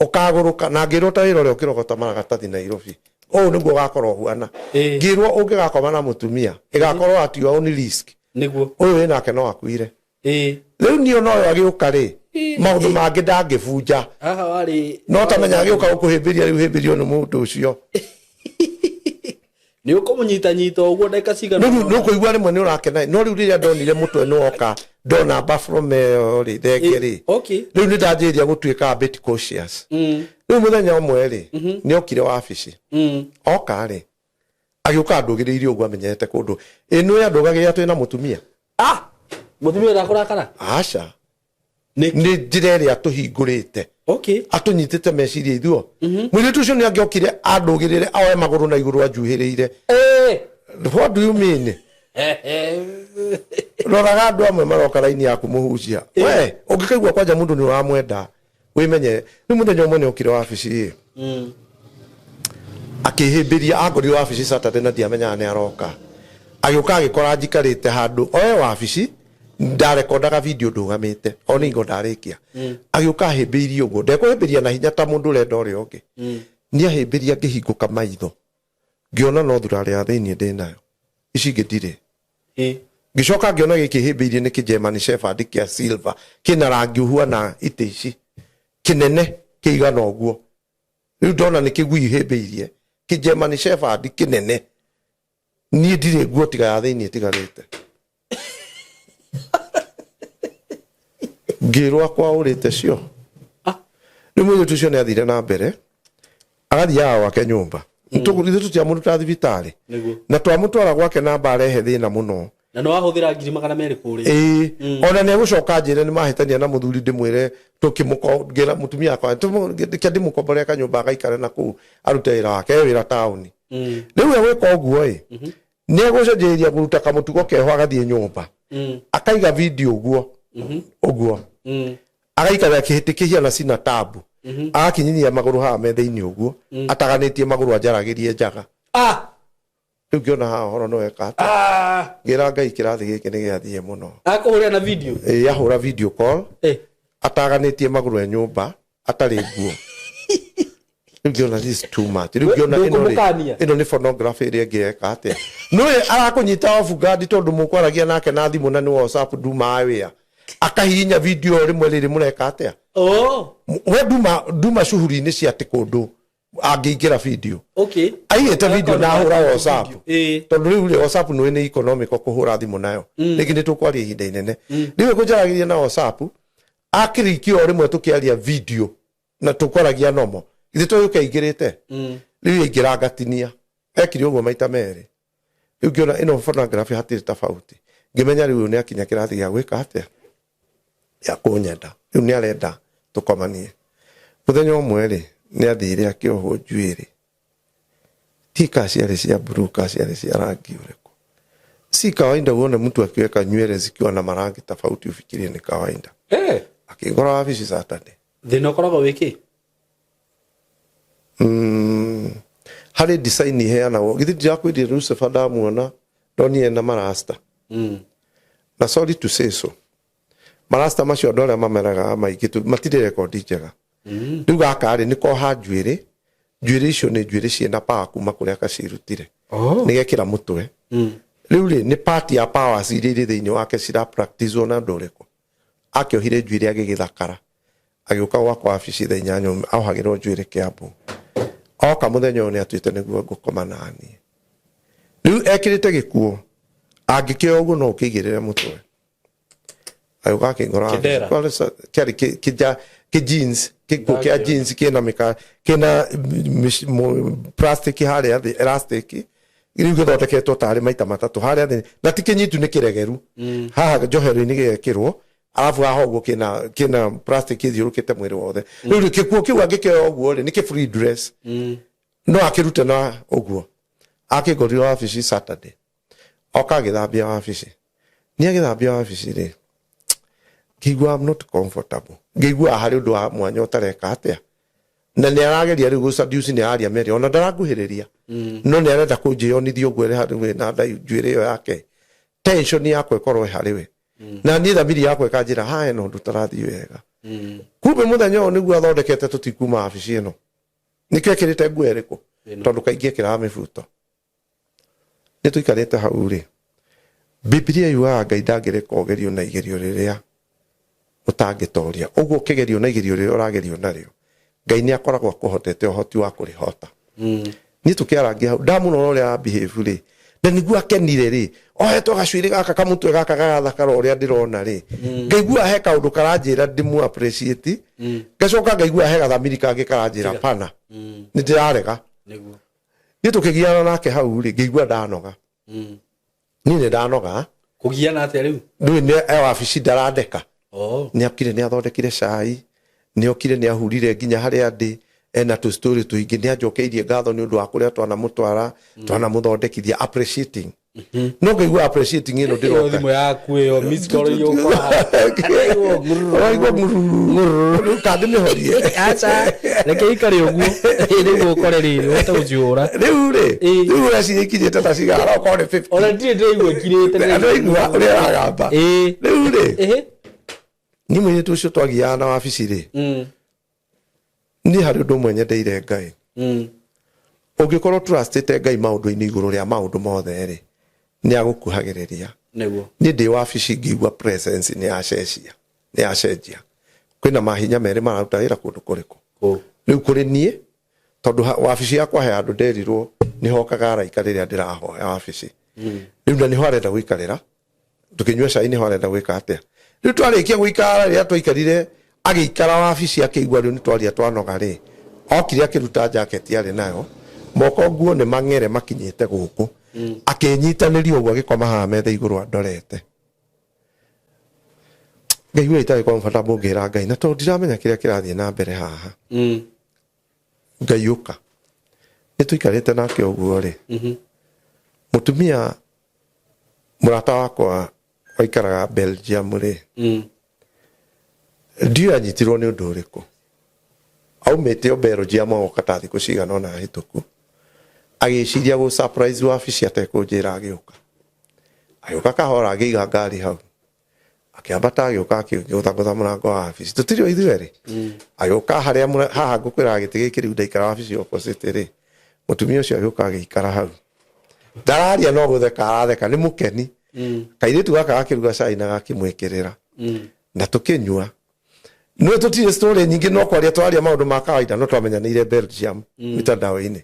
Speaker 1: ũkagũrũka." Na ngĩrwo ta wĩra ũrĩa ũkĩrogota maratathi Nairobi, ũũ nĩguo ũgakorwo ũhuana. Ngĩrwo ũngĩgakoma na mũtumia, ĩgakorwo at your own risk. Ũyũ wĩnake no akuire. Rĩu niĩ ona ũyũ agĩũka rĩ, maũndũ mangĩ ndangĩbunja.
Speaker 2: Haha warĩ
Speaker 1: No tamenya agĩũka gũkũhĩmbĩria rĩu, hĩmbĩrio nĩ mũndũ ũcio.
Speaker 2: Nĩ ũkũmũnyita nyita ũguo ndagĩka cigana.
Speaker 1: Rĩu nĩ ũkũigua rĩmwe nĩ ũrakena, no rĩu rĩrĩa ndonire mũtwe nĩ woka, ndona Bartholomew rĩ, thenge rĩ, rĩu nĩ ndanjĩrĩria gũtuĩka a bit cautious. Rĩu mũthenya ũmwe rĩ, nĩ okire wabici. Oka rĩ, agĩũka andũgĩrĩire ũguo amenyete kũndũ ĩ nĩ andũgagĩrĩra twĩna mũtumia.
Speaker 2: Ah, mũtumia ndakũrakara?
Speaker 1: Aca. Nĩ njĩra ĩrĩa atũhingũrĩte, atũnyitĩte meciria ithuo. Mũirĩtu ũcio nĩ angĩokire andũgĩrĩre, oe magũrũ na igũrũ anjuhĩrĩire. What do you mean? Roraga andũ amwe maroka raini yaku mũhunjia. We ũngĩkaigua kwanja mũndũ nĩ ũramwenda, wĩmenye. Rĩu mũthenya ũmwe nĩ okire wabici ĩ, akĩhĩmbĩria, angorire wabici Saturday na ndiamenyaga nĩ aroka. Agĩũka agĩkora njikarĩte handũ oe wabici, ndarekondaga video ndũgamĩte o nĩ ingo ndarĩkia. Agĩũka ahĩmbĩirie ũguo, ndekũhĩmbĩria na hinya ta mũndũ ũrenda ũrĩa ũngĩ. Nĩ ahĩmbĩria, ngĩhingũka maitho, ngĩona no thurarĩ ya thĩiniĩ ndĩnayo, ici ingĩ ndirĩ. Ngĩcoka ngĩona gĩkĩ hĩmbĩirie nĩ kĩ-German Shepherd kĩa silver, kĩna rangi ũhuana itĩ ici, kĩnene kĩigana ũguo. Rĩu ndona nĩ kĩgui hĩmbĩirie, kĩ-German Shepherd kĩnene, niĩ ndirĩ nguo tiga ya thĩiniĩ ĩtigarĩte. Ngĩrwo akwa ũrĩte cio. Rĩu mũirĩtu ũcio nĩ athire na mbere agathiaga gwake nyũmba. Ithuĩ tũtiamũrutaga thibitarĩ. Na twamũtwara gwake namba arehe thĩna mũno.
Speaker 2: Na nĩ wahũthĩra 200,000 kũrĩa.
Speaker 1: Ĩĩ, ona nĩ egũcoka njĩre nĩ mahĩtania na mũthuri, ndĩmwĩre tũkĩmũko ngĩra mũtumia wakwa reke ndĩmũkomborere kanyũmba agaikare na kũu arute wĩra wake, e wĩra taũni. Rĩu egwĩka ũguo ĩ, nĩ egũcenjeria kũruta kamũtugo keho, agathiĩ nyũmba, akaiga video ũguo ũguo, agaikara kĩhĩtĩ kĩhiana cina tabu, agakinyinyia magũrũ haha metha-inĩ ũguo, ataganĩtie magũrũ, anjaragĩrie njaga. Rĩu ngĩona haha ũhoro nĩ weka atĩa. Ngĩra Ngai kĩrathi gĩkĩ nĩ gĩathiĩ mũno.
Speaker 2: Akũhũrĩra na video?
Speaker 1: Ĩĩ, ahũra video call ataganĩtie magũrũ e nyũmba atarĩ nguo. Rĩu ngĩona this is too much. Rĩu ngĩona ĩno rĩ,
Speaker 2: Ndũkũmũkania?
Speaker 1: ĩno nĩ pornography ĩrĩa ĩngĩ eka atĩa. Nĩwe arakũnyita off guard tondũ mũkwaragia nake na thimũ na nĩ WhatsApp, nduma wĩa. Akahihinya video rĩmwe rĩrĩ mũreka atĩa?
Speaker 2: Oh.
Speaker 1: We nduma cuhuri-inĩ cia atĩ kũndũ angĩingĩra video.
Speaker 2: Okay.
Speaker 1: Aigĩte video na ahũra WhatsApp.
Speaker 2: Ĩĩ.
Speaker 1: Tondũ rĩu rĩ, WhatsApp nĩ nĩ economical kũhũra thimũ nayo. Rĩngĩ nĩ tũkwaria ihinda inene. Rĩu ĩkũnjaragĩria na WhatsApp, akĩrikia o rĩmwe tũkĩaria video na tũkwaragia nomo. Ithe tũyũke aingĩrĩte. Rĩu aingĩra ngatinia. Ekire ũguo maita merĩ. Rĩu ngĩona ĩno photography hatirĩ tofauti. Ngĩmenya rĩu ũyũ nĩ akinya kĩrathi gĩa gwĩka atĩa? Gĩa kũnyenda. Rĩu nĩ arenda tũkomanie. Mũthenya ũmwe rĩ, nĩ athire akĩohwo njuĩrĩ. Ti ka ciarĩ cia blue, ka ciarĩ cia rangi ũrĩkũ. Si kawaida uone mtu akiweka nywele zikiwa na marangi tofauti ufikirie ni kawaida.
Speaker 2: Eh.
Speaker 1: Akĩngora wabici Saturday.
Speaker 2: Thĩna ũkoragwo wĩ kĩ?
Speaker 1: Harĩ design iheanagwo. Githĩ ndirakwĩrire Lucifer ndamuona ndonire na marasta. Na sorry to say so. Marasta macio andũ arĩa mameraga maingĩ matirĩ rekondi njega. Rĩu gaka rĩ, nĩ koha njuĩrĩ. Njuĩrĩ icio nĩ njuĩrĩ ciĩna power kuma kũrĩa kacirutire.
Speaker 2: Oh.
Speaker 1: Nĩ gekĩra mũtwe. Rĩu rĩ, nĩ part ya powers iria irĩ thĩinĩ wake cira practice na ũndũ ũrĩkũ. Akĩohire njuĩrĩ agĩgĩthakara. Agĩũka gwakwa wabici thaa inyanya ohagĩrwo njuĩrĩ Kiambu. Oka mũthenya ũyũ nĩ atuĩte nĩguo ngũkoma naniĩ. Rĩu ekĩrĩte gĩkuo, angĩkĩoya ũguo no ũkĩigĩrĩre mũtwe. Agĩũka akĩngora
Speaker 2: Kĩndera.
Speaker 1: wabici. Kĩarĩ kĩ jeans, gĩkuo kĩa jeans kĩna mĩka, kĩna plastic harĩa thĩ, elastic. Rĩu gĩthondeketwo tarĩ maita matatũ harĩa thĩ, na ti kĩnyitu nĩ kĩregeru. Haha njohero-inĩ gĩgekĩrwo, arabu haha ũguo kĩna plastic ĩthiũrũkĩte mwĩrĩ wothe. Rĩu rĩ, gĩkuo kĩu angĩkĩoya ũguo rĩ, nĩ kĩ free dress. No akĩrute na ũguo. Akĩngorire wabici Saturday. Oka agĩthambia wabici. Nĩ agĩthambia wabici rĩ, ngĩigua I'm not comfortable. Ngĩigua harĩ ũndũ wa mwanya ũtareka atĩa. Na nĩ arageria rĩu gũseduce, nĩ araria mĩario, ona ndaranguhĩrĩria. No nĩ arenda kũnjĩonithia ũguo ĩrĩ harĩ we na njuĩrĩ ĩyo yake. Tension yakwa ĩkorwo ĩ harĩ we. Na niĩ thamiri yakwa ĩkanjĩra haha hena ũndũ ũtarathiĩ wega. Kumbe mũthenya ũyũ nĩguo athondekete tũtikuma wabici ĩno. Nĩkĩo ekĩrĩte nguo ĩrĩkũ? Tondũ kaingĩ ekĩraga mĩbuto. Nĩ tũikarĩte hau rĩ, Bibilia yugaga Ngai ndangĩreka ũgerio na igerio rĩrĩa ũtangĩtoria. Ũguo ũkĩgerio na igerio rĩrĩa ũragerio narĩo, Ngai nĩ akoragwo akũhotete ũhoti wa kũrĩhota. Niĩ tũkĩarangia hau, ndamũrora ũrĩa ara behave rĩ, na nĩguo akenire rĩ, ohetwo gacuĩrĩ gaka kamũtwe gaka gagathakara ũrĩa ndĩrona rĩ, ngaigua he kaũndũ karanjĩra ndĩmũ appreciate, ngacoka ngaigua he gathamiri kangĩ karanjĩra pana, nĩ ndĩrarega.
Speaker 2: Nĩguo.
Speaker 1: Niĩ tũkĩgiana nake hau rĩ, ngĩigua ndanoga. Niĩ nĩ ndanoga.
Speaker 2: Kũgiana atĩa rĩu?
Speaker 1: Rĩu nĩ e wabici ndarandeka.
Speaker 2: Oh.
Speaker 1: Nĩ okire nĩ athondekire cai, nĩ okire nĩ ahurire nginya harĩa ndĩ, ena tũ story tũingĩ, nĩ anjokeirie ngatho nĩ ũndũ wa kũrĩa twanamũtwara, twanamũthondekithia, appreciating. No ngaigua appreciating ĩno
Speaker 2: Ĩyo
Speaker 1: ndĩroka.
Speaker 2: thimũ yaku ĩyo miss call yũkaga.
Speaker 1: Ũraigua ng'ururu. Rĩu kandĩmĩhorie.
Speaker 2: Aca, reke ikare ũguo. Rĩu ũkore rĩrĩ, ũhote gũciũra.
Speaker 1: Rĩu rĩ, rĩu ũreciria ikinyĩte ta cigana, okorwo nĩ 50.
Speaker 2: Ona ndirĩ ndĩraigua ngirĩte.
Speaker 1: Ndĩraigua ũrĩa ĩragamba.
Speaker 2: Ĩĩ.
Speaker 1: Rĩu rĩ,
Speaker 2: Ĩhĩ.
Speaker 1: niĩ mũirĩtu ũcio twagiaga na wabici rĩ, niĩ harĩ ũndũ ũmwe nyendeire Ngai. Ũngĩkorwo trustĩte Ngai maũndũ-inĩ igũrũ rĩa maũndũ mothe rĩ, nĩ agũkuhagĩrĩria.
Speaker 2: Nĩguo.
Speaker 1: Niĩ ndĩ wabici ngĩigua presence nĩ yacenjia, nĩ yacenjia. Kwĩna mahinya merĩ mararuta wĩra kũndũ kũrĩkũ?
Speaker 2: Kũ?
Speaker 1: Rĩu kũrĩ niĩ, tondũ wabici yakwa he handũ nderirwo nĩ hokaga araika rĩrĩa ndĩrahoya wabici. Rĩu na nĩho arenda gũikarĩra, tũkĩnyua cai nĩho arenda gwĩka atĩa. Rĩu twarĩkia gũikara, rĩrĩa twaikarire, agĩikara wabici akĩigua rĩu nĩ twaria twanoga rĩ, okire akĩruta jacket arĩ nayo, moko nguo nĩ mang'ere makinyĩte gũkũ. Akĩnyitanĩria ũguo agĩkoma haha metha igũrũ andorete. Ngaigua itarĩ comfortable ngĩra Ngai, na tondũ ndiramenya kĩrĩa kĩrathiĩ na mbere haha. Ngai ũka. Nĩ tũikarĩte nake ũguo rĩ, mũtumia mũrata wakwa waikaraga Belgium rĩ, ndiũĩ anyitirwo nĩ ũndũ ũrĩkũ. Aumĩte o Belgium agoka ta thikũ cigana ũna hĩtũku, agĩciria gũ surprise wabici atekũnjĩra agĩũka. Agĩũka kahora akĩiga ngari hau. Akĩambata agĩũka akĩgũthagũtha mũrango wa wabici. Tũtirĩ o ithuĩ erĩ. Agĩũka harĩa haha ngũkwĩraga gĩtĩ gĩkĩ rĩu ndaikara wabici opposite rĩ, mũtumia ũcio agĩũka agĩikara hau. Ndararia no gũtheka aratheka, nĩ mũkeni. Kairĩtu gaka gakĩruga cai na gakĩmwĩkĩrĩra. Na tũkĩnyua. Nĩ tũtirĩ story nyingĩ, no kwaria twaria maũndũ ma kawaida, no twamenyanĩire Belgium mitandao-inĩ.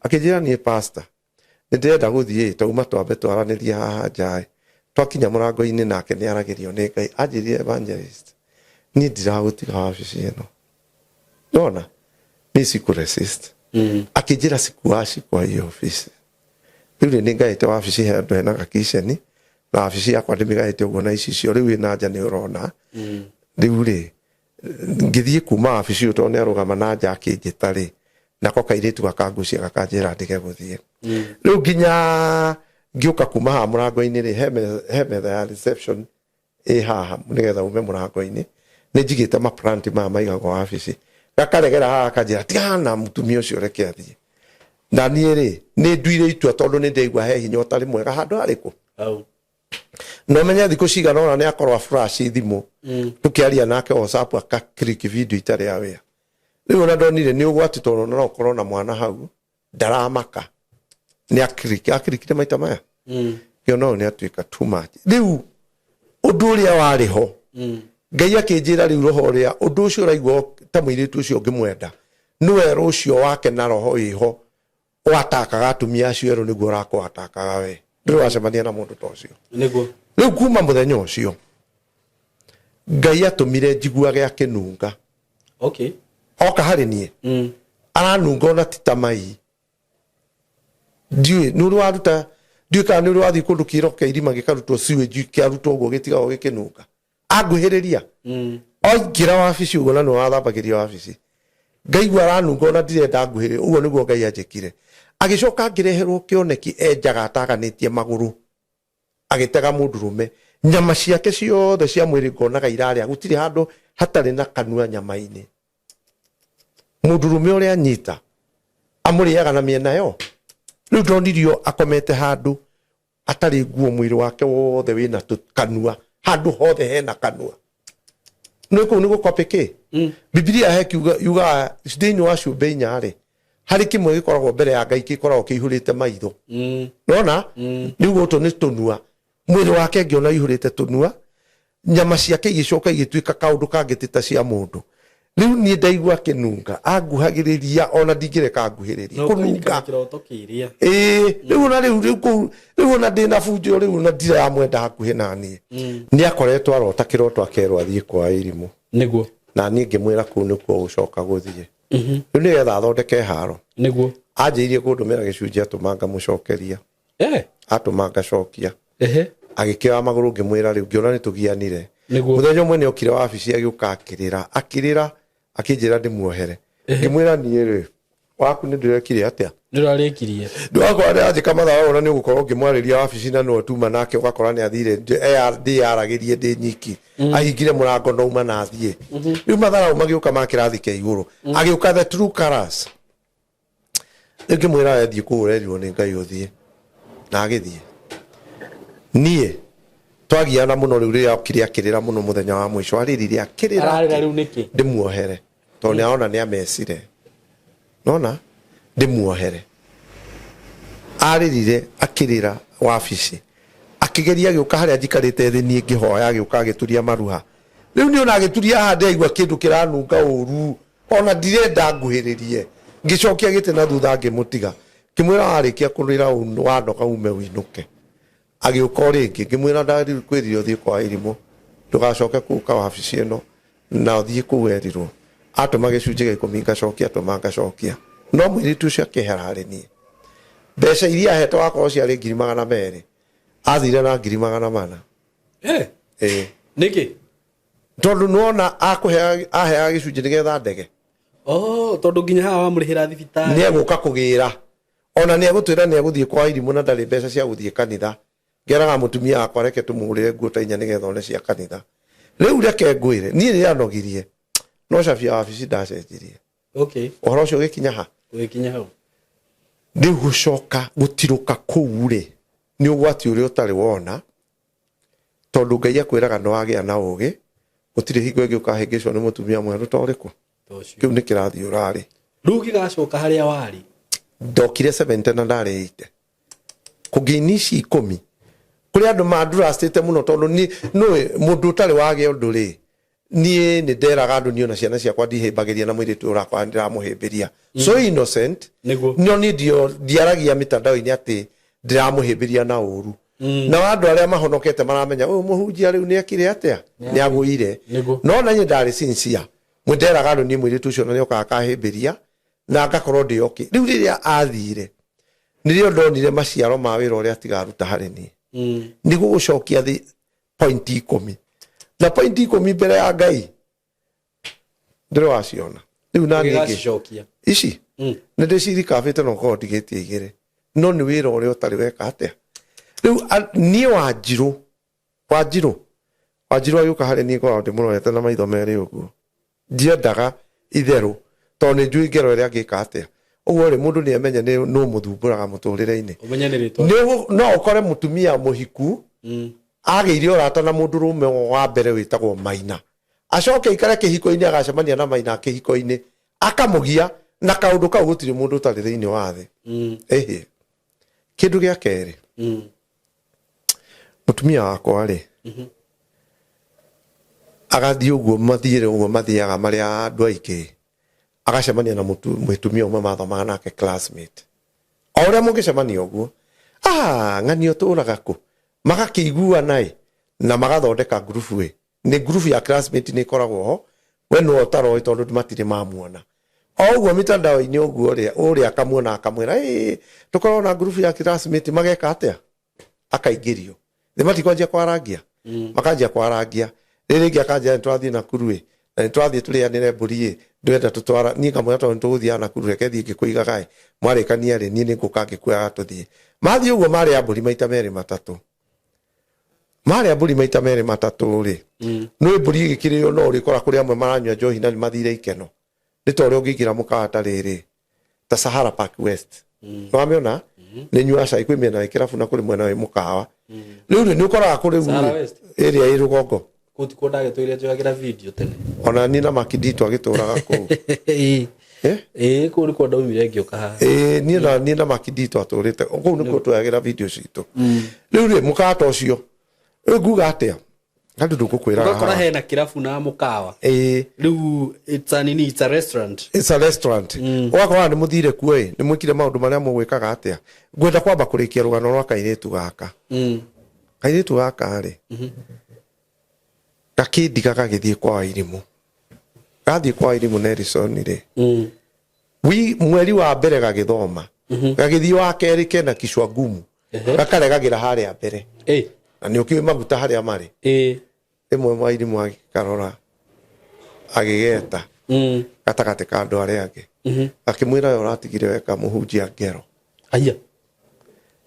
Speaker 1: Akĩnjĩra, "Niĩ pastor nĩ ndĩrenda gũthiĩ, tauma twambe twaranĩrie haha nja." Twakinya mũrango-inĩ nake nĩ aragĩrio nĩ Ngai, anjĩrire, "Evangelist, niĩ ndiragũtiga wabici ĩno." Nona niĩ sikuresist. Akĩnjĩra, "Sikuachi kwa hiyo ofisi." Rĩu rĩ, nĩ ngaĩte wabici he handũ hena gakiceni, na wabici yakwa ndĩmĩgaĩte ũguo na icicio. Rĩu ĩna nja nĩ ũrona. Rĩu rĩ, ngĩthiĩ kuma wabici ũyũ, tondũ nĩ arũgama na nja akĩnjĩta rĩ, nako kairĩtu gakangucia gakanjĩra ndige gũthiĩ. Rĩu nginya ngĩũka kuma haha mũrango-inĩ rĩ, he metha ya reception ĩ haha, nĩgetha ume mũrango-inĩ nĩ njigĩte maplanti maya maigagwo wabici. Gakaregera haha kanjĩra, "Tigana na mũtumia ũcio, reke athiĩ." Na niĩ rĩ, nĩ nduire itua, tondũ nĩ ndaigua he hinya ũtarĩ mwega handũ harĩkũ.
Speaker 2: Hau.
Speaker 1: No menye thikũ cigana ũna nĩ akorwo flash thimũ, tũkĩaria nake WhatsApp, aka click video itarĩ ya wĩra. Rĩu ona ndonire nĩ ũgwati, tondũ no ũkorwo na mwana hau ndaramaka nĩ akiriki akirikire maita maya. Ngĩona ũyũ nĩ atuĩka too much. Rĩu ũndũ ũrĩa warĩ ho, Ngai akĩnjĩra, rĩu roho ũrĩa ũndũ ũcio ũraigua ta mũirĩtu ũcio ũngĩmwenda, nĩwe rũcio wake na roho ĩho watakaga atumia acio erũ, nĩguo ũrakũatakaga we. Ndũrĩ wacemania na mũndũ ta ũcio.
Speaker 2: Nĩguo.
Speaker 1: Rĩu kuma mũthenya ũcio Ngai atũmire njiguage akĩnunga. Oka harĩ niĩ, aranunga ona ti ta mai. Ndiũĩ nĩ ũrĩ waruta, ndiũĩ kana nĩ ũrĩ wathiĩ kũndũ kĩro kĩa irima gĩkarutwo sewage, kĩarutwo ũguo gĩtigagwo gĩkĩnunga. Anguhĩrĩria, oingĩra wabici ũguo, na nĩwe wathambagĩria wabici, ngaigua aranunga ona ndirenda nguhĩrĩria. Ũguo nĩguo Ngai anjĩkire. Agĩcoka ngĩreherwo kĩoneki, enjaga ataganĩtie magũrũ, agĩtega mũndũrũme, nyama ciake ciothe cia mwĩrĩ ngonaga irarĩa, gũtirĩ handũ hatarĩ na kanua nyama-inĩ. Mũndũrũme ũrĩa anyita amũrĩaga na mĩena yo. Rĩu ndonirio akomete handũ atarĩ nguo, mwĩrĩ wake wothe wĩna kanua, handũ hothe hena kanua. Nĩ kũu nĩ gũkopĩ kĩ Bibilia he kiuga yugaga thĩinĩ wa ciũmbe inya rĩ, harĩ kĩmwe gĩkoragwo mbere ya Ngai gĩkoragwo kĩihũrĩte maitho. Nona rĩu gũtũ nĩ tũnua. Mwĩrĩ wake ngĩona ihũrĩte tũnua, nyama ciake igĩcoka igĩtuĩka kaũndũ kangĩ ti ta cia mũndũ. Rĩu niĩ ndaigua akĩnunga, anguhagĩrĩria ona ndingĩreka anguhĩrĩrie
Speaker 2: No
Speaker 1: kũnunga.
Speaker 2: kũririkana kĩroto kĩrĩa.
Speaker 1: Ĩĩ, rĩu ona rĩu kũu rĩu ona ndĩna bunjo, rĩu ona ndiramwenda hakuhĩ na niĩ. Nĩ akoretwo arota kĩroto akerwo athiĩ kwa irimũ.
Speaker 2: Nĩguo.
Speaker 1: Na niĩ ngĩmwĩra kũu nĩkuo gũcoka gũthiĩ rĩu nĩgetha athondeke haro.
Speaker 2: Nĩguo.
Speaker 1: Anjĩirie kũndũmĩra gĩcunjĩ, atũma ngamũcokeria. Atũma ngacokia. Agĩkĩoya magũrũ, ngĩmwĩra rĩu ngĩona nĩ tũgianire. Mũthenya ũmwe nĩ okire wabici, agĩũka akĩrĩra akĩrĩra, akĩnjĩra ndĩmuohere. Ngĩmwĩra, "Niĩ rĩ, waku nĩ ndĩrekire atĩa?"
Speaker 2: Nĩ ũrarĩkirie.
Speaker 1: Ndwakora ndĩranjĩka mathabu, ona nĩ ũgũkorwo ũngĩmwarĩria wabici na nĩwe tuma nake, ũgakora nĩ athire ndĩyaragĩrie ndĩ nyiki, ahingire mũrango nauma na athiĩ. Rĩu matharau magĩũka ma kĩrathi kĩa igũrũ, agĩũka the true colors. Rĩu ngĩmwĩra, "Thiĩ kũu ũrerirwo nĩ Ngai ũthiĩ," na agĩthiĩ. Niĩ twagiana mũno. Rĩu rĩrĩa okire akĩrĩra mũno mũthenya wa mũico, arĩrire akĩrĩra.
Speaker 2: Ararĩra rĩu nĩkĩ?
Speaker 1: Ndĩmuohere tondũ nĩ arona nĩ amecire. Nona ndĩmuohere, arĩrire akĩrĩra wabici, akĩgeria agĩũka harĩa njikarĩte thĩ niĩ ngĩhoya, agĩũka agĩturia maruha. Rĩu niĩ ona agĩturia haha ndĩraigua kĩndũ kĩranunga ũru, ona ndirenda nguhĩrĩrie. Ngĩcokia gĩtĩ na thutha, ngĩmũtiga, ngĩmwĩra, "Warĩkia kũrĩra wanoga ume ũinũke." Agĩũka o rĩngĩ, ngĩmwĩra, "Ndakwĩrire ũthiĩ kwa irimũ, ndũgacoke kũũka wabici ĩno, na ũthiĩ kũu werirwo." Atũma gĩcunjĩ gĩa 10 ngacokia, atũma ngacokia, no mũirĩtu ũcio akĩehera harĩ niĩ. Mbeca iria ahete wakorwo ciarĩ 200,000, athire na 400,000. Ĩĩ.
Speaker 2: Nĩkĩ?
Speaker 1: Tondũ nĩwona aheaga gĩcunjĩ nĩgetha ndege.
Speaker 2: Oh, tondũ nginya haha wamũrĩhĩra thibitarĩ.
Speaker 1: Nĩ egũka kũgĩra, ona nĩ egũtwĩra nĩ egũthiĩ kwa irimũ na ndarĩ mbeca cia gũthiĩ kanitha. Ngeraga mũtumia wakwa, "Reke tũmũgũrĩre nguo ta inya nĩgetha one cia kanitha." Rĩu reke ngwĩre, niĩ nĩanogirie, no cabi ya wabici ndacenjirie. Ũhoro ũcio ũgĩkinya ha?
Speaker 2: Ũgĩkinya hau.
Speaker 1: Rĩu gũcoka gũtirũka kũu rĩ, nĩ ũgwati ũrĩa ũtarĩ wona, tondũ Ngai akwĩraga nĩ wagĩa na ũgĩ, gũtirĩ hingo ĩngĩ ũkahĩngĩcwo nĩ mũtumia mwerũ ta ũrĩkũ.
Speaker 2: Ta ũcio.
Speaker 1: Kĩu nĩ kĩrathiĩ ũrarĩ.
Speaker 2: Rĩu gĩgacoka harĩa warĩ.
Speaker 1: Ndokire 70 na ndarĩ 80 kũngĩini ici 10 kũrĩ andũ manduracĩte mũno, tondũ nĩ nũĩ mũndũ ũtarĩ wagĩa ũndũ rĩ. Niĩ nĩ nderaga andũ, niĩ ona ciana ciakwa ndihĩmbagĩria na mũirĩtu ũyũ ũrakora ndĩramũhĩmbĩria, so innocent. No niĩ ndiaragia mĩtandao-inĩ atĩ ndĩramũhĩmbĩria na ũru, nao andũ arĩa mahonokete maramenya ũyũ mũhunjia rĩu nĩ ekire atĩa, nĩ agũire. No na niĩ ndarĩ sincere, mwĩ nderaga andũ niĩ mũirĩtu ũcio na nĩokaga akahĩmbĩria na ngakorwo ndĩ okay. Rĩu rĩrĩa athire nĩrĩo ndonire maciaro ma wĩra ũrĩa atigaruta harĩ niĩ, nĩguo gũcokia thĩ point 10 na point 10 mbere ya Ngai ndĩrĩ waciona rĩu na niĩ ngĩ-
Speaker 2: Ũgĩgacicokia.
Speaker 1: Ici nĩ ndĩcirikabĩte na ũkorwo ndigĩtie igĩrĩ, no nĩ wĩra ũrĩa ũtarĩ weka atĩa. Rĩu niĩ Wanjirũ agĩũka harĩ niĩ ngoragwo ndĩmũrorete na maitho merĩ ũguo, ndiendaga itherũ tondũ nĩ njũĩ ngero ĩrĩa angĩka atĩa. Ũguo rĩ, mũndũ nĩ amenye nĩ nũ mũthumbũraga mũtũrĩre-inĩ.
Speaker 2: Ũmenye nĩ rĩtwa.
Speaker 1: No ũkore mũtumia mũhiku agĩire ũrata na mũndũrũme wa mbere wĩtagwo Maina, acoke aikare kĩhiko-inĩ, agacemania na Maina kĩhiko-inĩ, akamũgia na kaũndũ kau. Gũtirĩ mũndũ ũtarĩ thĩinĩ wa thĩ. Ĩhĩ, kĩndũ gĩa kerĩ, mũtumia wakwa rĩ, agathiĩ ũguo mathiĩre ũguo mathiaga marĩa andũ aingĩ, agacemania na mũtumia ũmwe mathomaga nake, classmate. O ũrĩa mũngĩcemania ũguo, ah, ng'ani ũtũraga kũ, magakĩiguana ĩ na magathondeka ngurubu ĩ nĩ ngurubu ya classmate nĩ ĩkoragwo ho. We no ũtaroĩ tondũ matirĩ mamuona o ũguo mitandao-inĩ ũguo ũrĩa ũrĩa akamuona akamwĩra, "Ĩ, tũkoragwo na ngurubu ya classmate." Mageka atĩa? Akaingĩrio nĩ matikwanjia kwarangia, makanjia kwarangia. Rĩrĩ rĩngĩ akanjia nĩ twathiĩ Nakuru ĩ na nĩ twathiĩ tũrĩanĩre mbũri ĩ ndĩrenda tũtwara. Niĩ ngamwĩra tondũ nĩ tũgũthiaga Nakuru, reke thiĩ ngĩkũigaga ĩ mwarĩkania rĩ, niĩ nĩ ngũka ngĩkuoyaga tũthiĩ. Mathiĩ ũguo marĩa mbũri maita merĩ matatũ, marĩa mbũri maita merĩ matatũ rĩ, nĩ mbũri ĩgĩkĩrĩo no ũrĩkora kũrĩ amwe maranyua njohi na nĩ mathire ikeno. Nĩ ta ũrĩa ũngĩingĩra mũkawa ta rĩrĩ ta Sahara Park West, mm. nĩwamĩona, nĩ nyuaga cai kwĩ mĩena wĩ kĩrabu na kũrĩ mwena wĩ mũkawa. Rĩu rĩ, nĩ ũkoraga kũrĩ
Speaker 2: Sahara West?
Speaker 1: Ĩrĩa ĩ rũgongo.
Speaker 2: Kũu tikuo ndagĩtũire njoyagĩra video tene.
Speaker 1: Ona niĩ na Makindi twagĩtũraga kũu. Eh?
Speaker 2: Ĩĩ, kũu nĩkuo ndaumire ngĩũka haha.
Speaker 1: Ĩĩ, niĩ na Makindi twatũrĩte kũu, nĩkuo twoyagĩra video citũ. Rĩu rĩ, mũkawa ta ũcio rĩu nguga atĩa, andũ ndũgũkwĩraga
Speaker 2: Ũgakora
Speaker 1: haha.
Speaker 2: hena kĩrabu na mũkawa.
Speaker 1: Ĩĩ.
Speaker 2: Rĩu it's a nini, it's a restaurant.
Speaker 1: It's a restaurant. Ũgakora nĩ mũthire kuo ĩ nĩ mwĩkire maũndũ marĩa mũgwĩkaga atĩa. Ngwenda kwamba kũrĩkia rũgano rwa kairĩtu gaka. Kairĩtu gaka rĩ, gakĩndiga gagĩthiĩ kwa Wairimũ. Gathiĩ kwa Wairimũ Nelson rĩ, wi mweri wa mbere gagĩthoma, gagĩthiĩ wa kerĩ kena kichwa ngumu, gakaregagĩra harĩa mbere na nĩ ũkĩũĩ maguta harĩa marĩ. Rĩmwe Wairimũ agĩkarora, agĩgeta gatagatĩ ka andũ arĩa angĩ, akĩmwĩra, "We ũratigire weka mũhunjia ngero."
Speaker 2: Aya.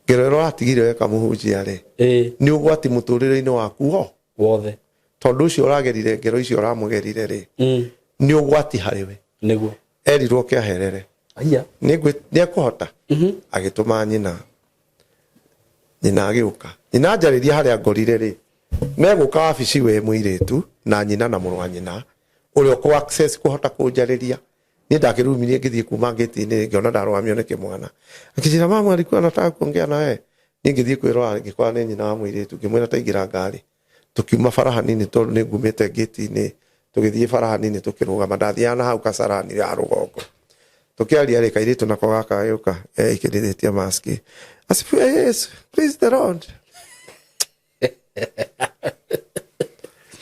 Speaker 1: Ngero ĩrĩa ũratigire weka mũhunjia rĩ, nĩ ũgwati mũtũrĩre-inĩ waku ho
Speaker 2: wothe.
Speaker 1: Tondũ ũcio ũragerire ngero icio ũramũgerire rĩ, nĩ ũgwati harĩ we. Erirwo kĩaherere.
Speaker 2: Aya.
Speaker 1: Nĩ ekũhota agĩtũma nyina. Nyina agĩũka, nyina anjarĩria harĩa ngorire rĩ, megũka wabici we mũirĩtu na nyina na mũrũ wa nyina ũrĩa ũkũ access kũhota kũnjarĩria. Niĩ ndakĩrumirie ngĩthiĩ kuma ngĩti-inĩ, ngĩona ndarũgamio nĩ kĩmwana, akĩnjĩra, "Mama alikuwa anataka kuongea na wewe." Niĩ ngĩthiĩ kwĩrora, ngĩkora nĩ nyina wa mũirĩtu. Ngĩmwĩra, "Taingĩra ngari." Tũkiuma bara hanini tondũ nĩ ngumĩte ngĩti-inĩ, tũgĩthiĩ bara hanini, tũkĩrũgama. Ndathiaga na hau Kasarani ya rũgongo. Tũkĩaria rĩ, kairĩtu nako gaka gagĩũka eikĩrithĩtie maski. "Asifiwe Yesu, praise the Lord."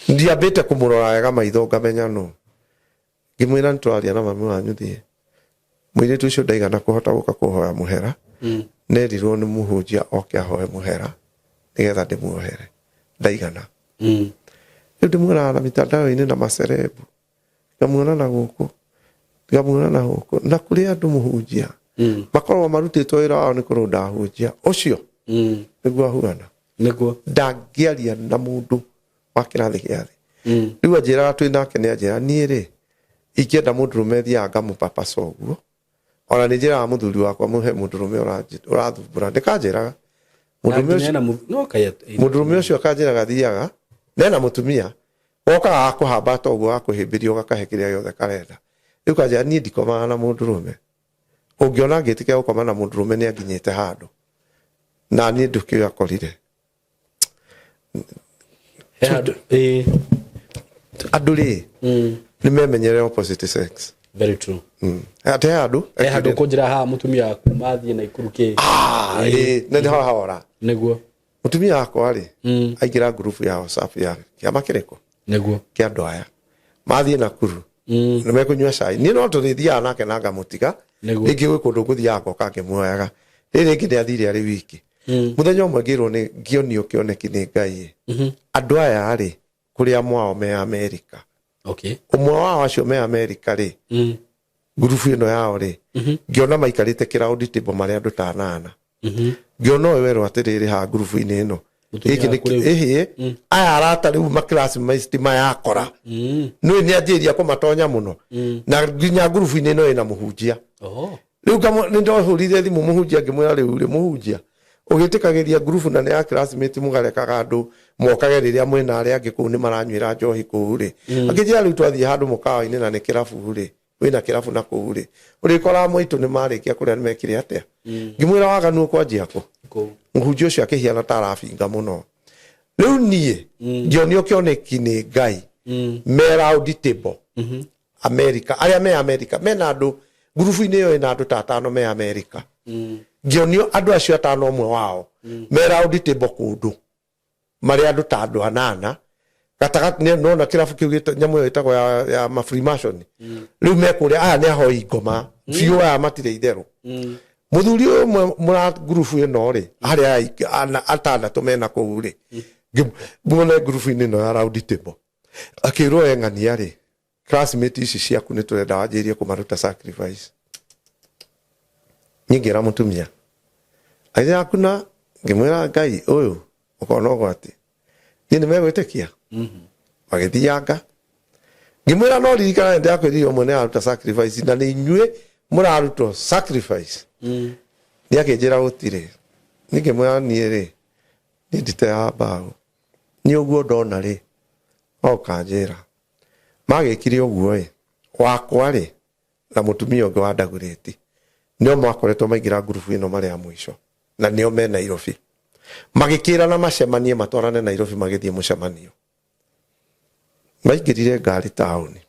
Speaker 1: Ndiambĩte kũmũrora wega maitho ngamenya nũ. Ngĩmwĩra, "Nĩ tũraria na mami wanyu, thiĩ." Mũirĩtu ũcio ndaigana kũhota gũka kũhoya mũhera. Nerirwo nĩ mũhunjia oke ahoe mũhera nĩgetha ndĩmuohere, ndaigana. Rĩu ndĩmuonaga na mitandao-inĩ na macerebu, ngamuona na gũkũ, ngamuona na gũkũ, na kũrĩ andũ mũhunjia makoragwo marutĩtwo wĩra wao nĩ kũrũnda ahunjia ũcio. Nĩguo ahuana. Ndangĩaria na mũndũ wa kĩrathi gĩa thĩ. Rĩu anjĩraga twĩ nake, nĩ anjĩra, "Niĩ rĩ, ingĩenda mũndũrũme thiaga ngamũpapasa ũguo. Ona nĩ njĩraga mũthuri wakwa mũhe mũndũrũme ũrathumbũra." Ndĩkanjĩraga mũndũrũme ũcio.
Speaker 2: No kaya.
Speaker 1: Mũndũrũme ũcio akanjĩraga thiaga nena mũtumia wokaga gakũhambata ũguo, gakũhĩmbĩria, ũgakahe kĩrĩa gĩothe karenda. Rĩu kanjĩra, "Niĩ ndikomaga na mũndũrũme. Ũngĩona ngĩtĩkĩra gũkoma na mũndũrũme, nĩ anginyĩte handũ na niĩ ndũkĩũĩ akorire."
Speaker 2: He handũ. Ĩĩ.
Speaker 1: Andũ rĩ, nĩ memenyere opposite sex.
Speaker 2: Very true.
Speaker 1: Ate he handũ.
Speaker 2: He handũ kũnjĩra haha mũtumia waku mathiĩ na ikuru kĩ.
Speaker 1: Ah, ĩĩ, na nĩ hahora.
Speaker 2: Nĩguo.
Speaker 1: Mũtumia wakwa rĩ, aingĩra ngurubu ya WhatsApp ya kĩama kĩrĩkũ?
Speaker 2: Nĩguo.
Speaker 1: Kĩa andũ aya mathiĩ Nakuru, nĩ mekũnyua cai. Niĩ no tũrĩthiaga nake na ngamũtiga.
Speaker 2: Nĩguo.
Speaker 1: Rĩngĩ gwĩ kũndũ ngũthiaga ngoka ngĩmuoyaga, rĩrĩ rĩngĩ nĩ athire arĩ wiki. Mũthenya ũmwe ngĩrwo nĩ ngĩonio kĩoneki nĩ Ngai ĩ, andũ aya rĩ, kũrĩa mwao me Amerika. Ũmwe wao acio me Amerika rĩ, ngurubu ĩno yao rĩ, ngĩona maikarĩte kĩraũndi table marĩ andũ ta anana. Ngĩona ũyũ werwo atĩrĩrĩ, haha ngurubu-inĩ ĩno,
Speaker 2: Mũtumia
Speaker 1: gĩkĩ nĩ
Speaker 2: waku rĩu.
Speaker 1: ĩhĩ aya arata rĩu maklasmate mayakora, nĩ nĩ anjĩria kũmatonya mũno, na nginya ngurubu-inĩ ĩno ĩna mũhunjia.
Speaker 2: Oho.
Speaker 1: Rĩu nĩ ndahũrire thimũ mũhunjia, ngĩmwĩra, rĩu rĩ, mũhunjia, ũgĩtĩkagĩria ngurubu na nĩ ya classmate, mũgarekaga andũ mokage rĩrĩa mwĩna arĩa angĩ kũu nĩ maranyuĩra njohi kũu rĩ? Akĩnjĩra, rĩu twathiĩ handũ mũkawa-inĩ na nĩ kĩrabu rĩ, wĩna kĩrabu na kũu rĩ, ũrĩkoraga mwaitũ nĩ marĩkia kũrĩa nĩ mekire atĩa. Ngĩmwĩra, waganu ũkwanjia kũ?
Speaker 2: Kũu.
Speaker 1: Mũhunjia ũcio akĩhiana ta arabinga mũno. Rĩu niĩ ngĩonio kĩoneki nĩ Ngai me round table America, arĩa me America mena andũ ngurubu-inĩ ĩyo ĩna andũ ta atano me America. Ngĩonio andũ acio atano, ũmwe wao me round table kũndũ marĩ andũ ta andũ anana gatagatĩ. Nona kĩrabu kĩu nyamũ ĩyo ĩtagwo ya ma Freemason. Rĩu me kũrĩa, aya nĩ ahoi ngoma biũ, aya matirĩ itherũ. Mũthuri ũyũ ũmwe mũra ngurubu ĩno rĩ, harĩa aya atandatũ mena kũu rĩ, muone ngurubu-inĩ ĩno ya round table, akĩrwo, eng'ania rĩ, classmate ici ciaku nĩ tũrenda wanjĩrĩrie kũmaruta sacrifice. Niĩ ngĩra mũtumia agĩra kuna, ngĩmwĩra, Ngai ũyũ ũkona ũgwati, niĩ nĩ megwĩtĩkia magĩthianga. Ngĩmwĩra, no ririkana nĩ ndakwĩrire ũmwe nĩ araruta sacrifice na nĩ inyuĩ mũrarutwo sacrifice. Nĩ akĩnjĩra gũtirĩ. Niĩ ngĩmwĩra, niĩ rĩ, niĩ nditeaga mbaũ, niĩ ũguo ndona rĩ, no ũkanjĩra magĩkire ũguo ĩ wakwa rĩ, na mũtumia ũngĩ wa ndagũrĩti nĩo makoretwo maingĩra ngurubu ĩno marĩ a mũico, na nĩo me Nairobi. Magĩkĩrana macemanie matwarane Nairobi. Magĩthiĩ mũcemanio, maingĩrire ngari taũni,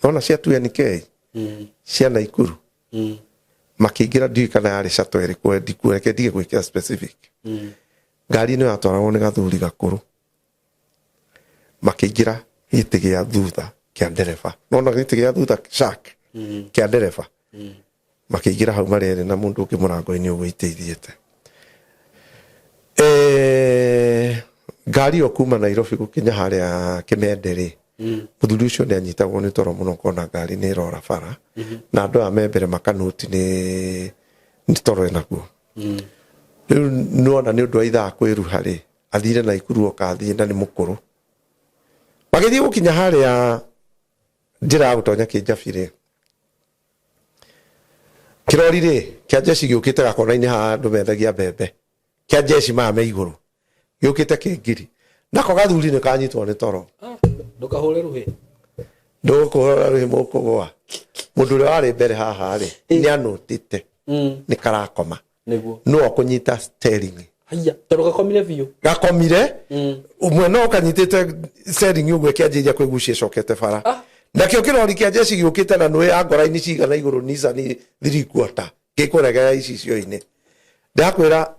Speaker 1: nona cia 2NK cia Naikuru. Makĩingĩra, ndiũĩ kana yarĩ shuttle ĩrĩkũ, ndikuo, reke ndige gwĩkĩra specific. Ngari ĩno yatwaragwo nĩ gathuri gakũrũ. Makĩingĩra gĩtĩ gĩa thutha kĩa ndereba, nona gĩtĩ gĩa thutha shark kĩa ndereba. Makĩingĩra hau marĩ erĩ na mũndũ ũngĩ mũrango-inĩ ũguo iteithiĩte. Ngari ĩyo kuma Nairobi gũkinya harĩa Kĩmende rĩ, mũthuri ũcio nĩ anyitagwo nĩ toro mũno, kona ngari nĩ ĩrora bara na andũ aya me mbere makanũti nĩ toro ĩnaguo. Rĩu nĩwona nĩ ũndũ wa ithaa kwĩruha rĩ, athire Naikuru oka athiĩ na nĩ mũkũrũ. Magĩthiĩ gũkinya harĩa njĩra ya gũtonya Kĩnjabi rĩ, kĩrori rĩ kĩa jeshi gĩũkĩte gakona-inĩ haha andũ mendagia mbembe, kĩa jeshi maya me igũrũ gĩũkĩte kĩngiri, nako gathuri nĩ kanyitwo nĩ toro.
Speaker 2: Ndũkahũre rũhĩ.
Speaker 1: Ndũkũhũra rũhĩ, mũkũgũa. Mũndũ ũrĩa warĩ mbere haha rĩ, nĩ anũtĩte nĩ karakoma. No ũkũnyita steering.
Speaker 2: Haya, tondũ gakomire biũ.
Speaker 1: Gakomire mwena ũkanyitĩte steering ũguo, ĩkĩanjĩrĩria kwĩgucia ĩcokete bara. Nakĩo kĩrori kĩa jeshi gĩũkĩte na nũĩ ya ngoraini cigana igũrũ, Nissan 3/4, gĩkũregera icicio-inĩ. Ndakwĩra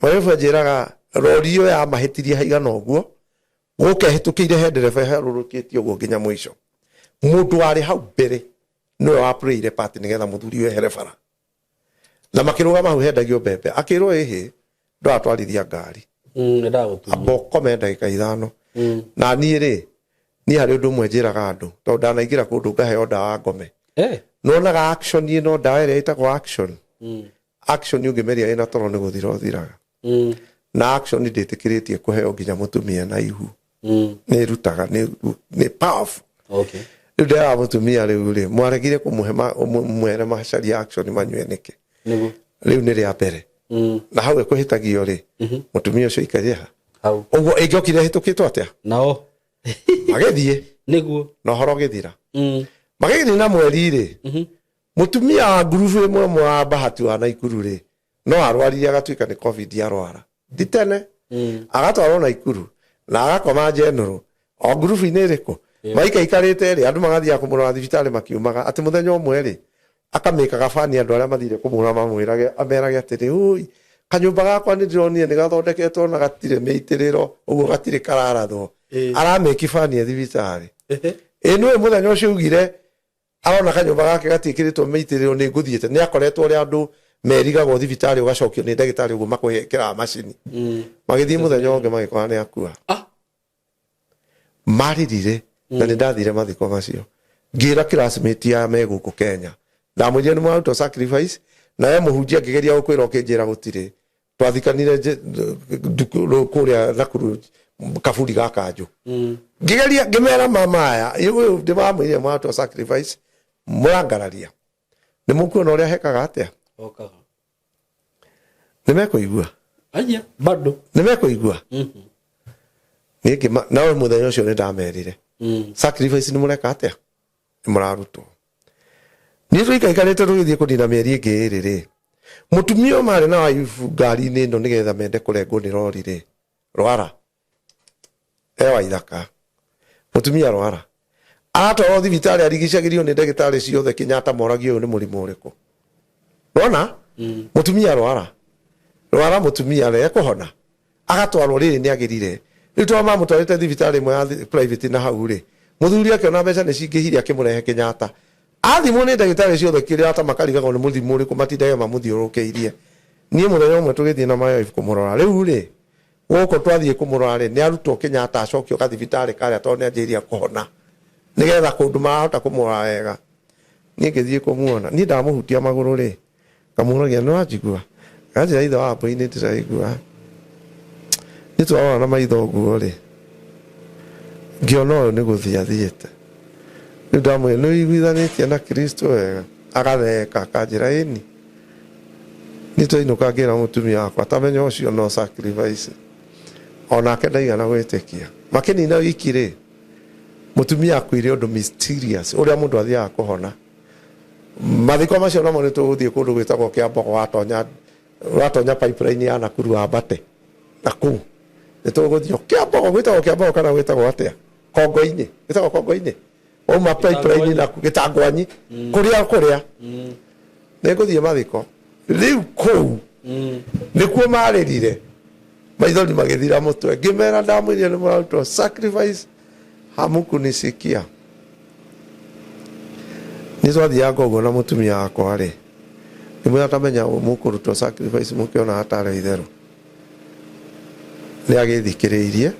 Speaker 1: marebu anjĩraga rori ĩyo yamahĩtirie haigana ũguo gũka ĩhĩtũkĩire he ndereba ĩharũrũkĩtie ũguo nginya mũico. Mũndũ warĩ hau mbere nĩwe wapurĩire part nĩgetha mũthuri ũyũ ehere bara, na makĩrũgama hau hendagio mbembe. Akĩrwo, ĩhĩ, ndũratwarithia ngari.
Speaker 2: Nĩ ndagũtunya.
Speaker 1: Amba ũkome ndagĩka 5. Na niĩ rĩ, niĩ harĩ ũndũ ũmwe njĩraga andũ, tondũ ndanaingĩra kũndũ ngaheo ndawa ngome. Nonaga action ĩno, ndawa ĩrĩa ĩtagwo action, action ũngĩmeria ĩna toro nĩ gũthira ũthiraga. Na action ndĩtĩkĩrĩtie kũheo nginya mũtumia na ihu. Nĩ ĩrutaga, nĩ powerful. Rĩu nderaga mũtumia, rĩu rĩ, mwaregire kũmũhe mwere macaria action manyue nĩkĩ? Rĩu nĩ rĩa mbere na hau ĩkũhĩtagio rĩ, mũtumia ũcio aikarire ha?
Speaker 2: Hau.
Speaker 1: Ũguo ĩngĩokire ĩhĩtũkĩtwo atĩa?
Speaker 2: Nao.
Speaker 1: Magĩthiĩ na ũhoro ũgĩthira. Magĩthiĩ na mweri rĩ, mũtumia wa ngurubu ĩmwe ĩmwe wa Bahati wa Naikuru rĩ, no arwarire agatuĩka nĩ COVID arwara nditene. Agatwarwo Naikuru na agakoma general. O ngurubu-inĩ ĩrĩkũ maikaikarĩte rĩ, andũ magathiaga kũmũrora thibitarĩ makiumaga atĩ mũthenya ũmwe rĩ, akamĩkaga bani andũ arĩa mathire kũmũra mamwĩrage, amerage atĩrĩ, "Ũi, kanyũmba gakwa nĩ ndĩronire nĩ gathondeketwo na gatirĩ mĩitĩrĩro, ũguo gatirĩ kararathwo." Aramĩki bani e thibitarĩ. Ĩ nĩwe mũthenya ũcio augire arona kanyũmba gake gatiĩkĩrĩtwo mĩitĩrĩro, nĩ ngũthiĩte. Nĩ akoretwo ũrĩa andũ merigagwo thibitarĩ ũgacokio nĩ ndagĩtarĩ ũguo makwĩkĩraga macini. Magĩthiĩ mũthenya ũngĩ magĩkora nĩ akua. Marĩrire na nĩ ndathire mathiko macio, ngĩra classmate ya me gũkũ Kenya, ndamwĩrire nĩ mũrarutwo sacrifice, na we mũhunjia ngĩgeria gũkwĩra ũkĩnjĩra gũtirĩ. Twathikanire kũrĩa Nakuru kaburi ga kanjũ. Ngĩgeria ngĩmera mama aya ũyũ ndĩmamwĩrire mũrarutwo sacrifice, mũrangararia, nĩ mũkuona ũrĩa hekaga atĩa.
Speaker 2: Okaga.
Speaker 1: Nĩ mekũigua.
Speaker 2: Aya bado.
Speaker 1: Nĩ mekũigua. Niĩ ngĩma nawe mũthenya ũcio nĩ ndamerire, sacrifice nĩ mũreka atĩa, nĩ mũrarutwo. Niĩ tũikaikarĩte tũgĩthiĩ kũnina mĩeri ĩngĩ ĩrĩ rĩ, mũtumia ũyũ marĩ na waifu ngari-inĩ ĩno nĩgetha mende kũrengwo nĩ rori rĩ, rwara e wa ithaka, mũtumia rwara, aratwarwo thibitarĩ, arigicagĩrio nĩ ndagĩtarĩ ciothe Kenyatta, moragio ũyũ nĩ mũrimũ ũrĩkũ. Wona mũtumia rwara, rwara mũtumia rĩ, ekũhona, agatwarwo rĩrĩ nĩ agĩrire. Rĩu tondũ mamũtwarĩte thibitarĩ ĩmwe ya private na hau rĩ, mũthuri akĩona mbeca nĩ cingĩhire, akĩmũrehe Kenyatta. Athimwo nĩ ndagĩtarĩ ciothe Kenyatta, makarigagwo nĩ mũrimũ ũrĩkũ, matindage mamũthiũrũrũkĩirie. Niĩ mũthenya ũmwe tũgĩthiĩ na my wife kũmũrora, rĩu rĩ, gũkũ twathiĩ kũmũrora rĩ, nĩ arutwo Kenyatta, acokio gathibitarĩ karĩa tondũ nĩ anjĩrĩria kũhona, nĩgetha kũndũ marahota kũmũrora wega. Niĩ ngĩthiĩ kũmuona, niĩ ndamũhutia magũrũ rĩ, ngamũragia, "Nĩ wanjigua?" Kanjĩra, "Ithe wa mbũi, nĩ ndĩraigua." Niĩ twarora na maitho ũguo rĩ, ngĩona ũyũ nĩ gũthiĩ athiĩte. Rĩu ndamwĩra, "Nĩ ũiguithanĩtie na Kristo wega?" Agatheka, akanjĩra, "Ĩni." Niĩ twainũka ngĩra mũtumia wakwa, "Tamenya ũcio no sacrifice." Onake ndaigana gwĩtĩkia. Makĩnina wiki rĩ, mũtumia akuire ũndũ mysterious ũrĩa mũndũ athiaga kũhona. Mathiko macio namo nĩ tũgũthiĩ kũndũ gwĩtagwo Kĩambogo, watonya watonya pipeline ya Nakuru wambate na kũu nĩ tũgũthiĩ Kĩambogo, gwĩtagwo Kĩambogo kana gwĩtagwo atĩa, Kongo-inĩ, gwĩtagwo Kongo-inĩ, wauma pipeline na Gĩtangwanyi, kũrĩa kũrĩa nĩ ngũthiĩ mathiko. Rĩu kũu nĩkuo marĩrire, maithori magĩthira mũtwe. Ngĩmera, ndamwĩrire nĩ mũrarutwo sacrifice, hamukunisikia. Nĩ twathiaga ũguo na mũtumia wakwa rĩ, ngĩmwĩra, "Tamenya mũkũrutwo sacrifice mũkĩona hatarĩ itherũ." Nĩ agĩthikĩrĩirie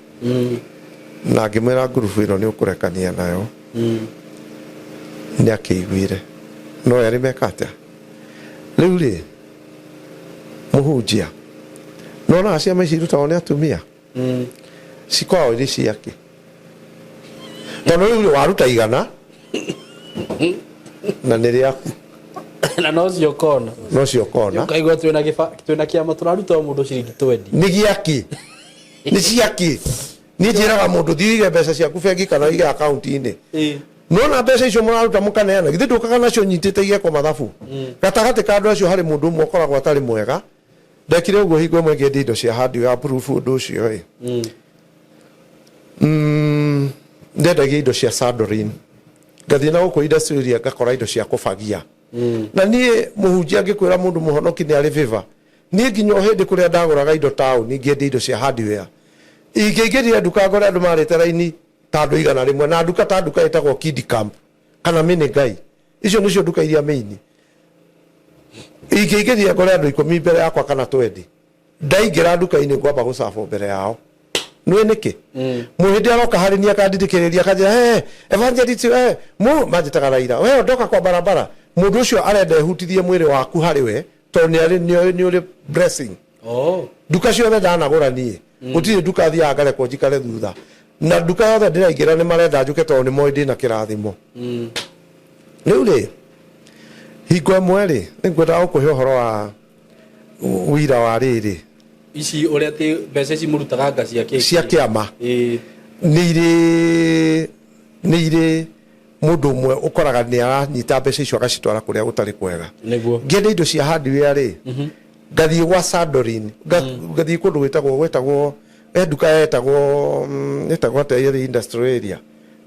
Speaker 1: na ngĩmwĩra, "Ngurubu ĩno nĩ ũkũrekania nayo." Nĩ akĩiguire, no erĩ meka atĩa. Rĩu rĩ, mũhunjia, nonaga ciama ici irutagwo nĩ atumia cikoragwo irĩ ciake, tondũ rĩu rĩ, waruta 100 na nĩ rĩaku.
Speaker 2: Na nocio ũkona.
Speaker 1: Nocio ũkona.
Speaker 2: Ũkaigua twĩna twĩna kĩama, tũraruta o mũndũ ciringi 20.
Speaker 1: Nĩ gĩaki, nĩ ciaki. Niĩ njĩraga mũndũ, thiĩ ũige mbeca ciaku bengi kana ũige akaunti-inĩ. Nona mbeca icio mũraruta mũkaneana, githĩ ndũkaga nacio nyitĩte igekwo mathabu gatagatĩ ka andũ acio? Harĩ mũndũ ũmwe ũkoragwo atarĩ mwega. Ndekire ũguo hingo ĩmwe ngĩendia indo cia hardware ya proof ũndũ ũcio ĩ. Ndendagia indo cia sandorin, ngathiĩ na gũkũ industry area, ngakora indo cia kũbagia. Na niĩ mũhunjia ngĩkwĩra, mũndũ mũhonoki nĩ arĩ favor. Niĩ nginya o hĩndĩ kũrĩa ndagũraga indo taũni ngĩendia indo cia hardware, ingĩingĩrire nduka ngore andũ marĩte raini ta andũ 100, na nduka ta nduka ĩtagwo Kid Camp kana Mini Ngai, icio nĩcio nduka iria main. Ingĩingĩrire ngore andũ 10 mbere yakwa kana 20, ndaingĩra nduka-inĩ ngwamba gũcabwo mbere yao. Nĩ nĩkĩ mũhĩndĩ aroka harĩ niĩ akandindĩkĩrĩria, akanjĩra, "Hey, evangelist, hey," mu manjĩtaga Raila, "we ondoka kwa barabara." Mũndũ ũcio arenda ehutithie mwĩrĩ waku harĩ we, tondũ nĩ arĩ nĩ nĩ ũrĩ blessing. Nduka ciothe ndanagũra niĩ, gũtirĩ nduka thiaga ngarekwo njikare thutha, na nduka yothe ndĩraingĩra nĩ marenda njũke, tondũ nĩ moĩ ndĩna kĩrathimo. Rĩu rĩ, hingo ĩmwe rĩ, nĩ ngwendaga gũkũhe ũhoro wa wĩira wa rĩrĩ.
Speaker 2: Ici ũrĩa atĩ mbeca ici mũrutaga nga cia kĩ?
Speaker 1: Cia kĩama. Nĩ irĩ mũndũ ũmwe ũkoraga nĩ aranyita mbeca icio agacitwara kũrĩa gũtarĩ kwega. Ngĩenda indo cia hardware rĩ, ngathiĩ gwa Sandorin, ngathiĩ kũndũ gwĩtagwo He nduka yetagwo yetagwo atĩa ĩrĩ industrial area,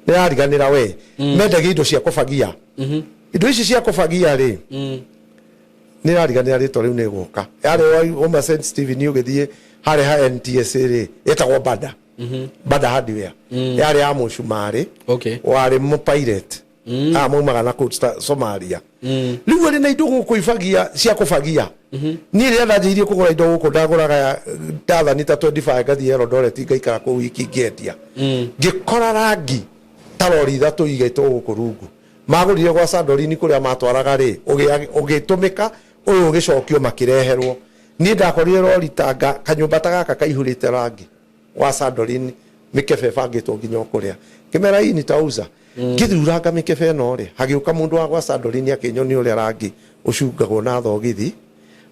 Speaker 1: nĩ yariganĩra we. Mendagia indo cia kũbagia. Indo ici cia kũbagia rĩ, nĩ yariganĩra rĩtwa rĩu, nĩ gũka yarĩ uma St Stephen ũgĩthiĩ harĩa ha NTSA rĩ, ĩtagwo Bada Bada Hardware. Yarĩ ya mũcumarĩ warĩ mũpirate aya maumaga na kũu Somalia. Rĩu arĩ na indo gũkũ ibagia cia kũbagia. Niĩ rĩrĩa ndanjĩirie kũgũra indo gũkũ, ndagũraga ndathani ta 25, ngathiĩ Eldoret, ngaikara kũu wiki ngĩendia. Ngĩkora rangi ta rori ithatũ igĩtwo gũkũ rungu magũrire gwa Sandorini kũrĩa matwaraga rĩ, ũgĩtũmĩka ũyũ ũgĩcokio makĩreherwo. Niĩ ndakorire rori tanga kanyũmba ta gaka kaihũrĩte rangi wa Sandorini, mĩkebe ĩbangĩtwo nginya o kũrĩa. Ngĩmera hii nitauza. Ngĩthuranga mĩkebe ĩno rĩ, hagĩũka mũndũ wa gwa Sandorini akĩnyonia ũrĩa rangi ũcungagwo na thogithi,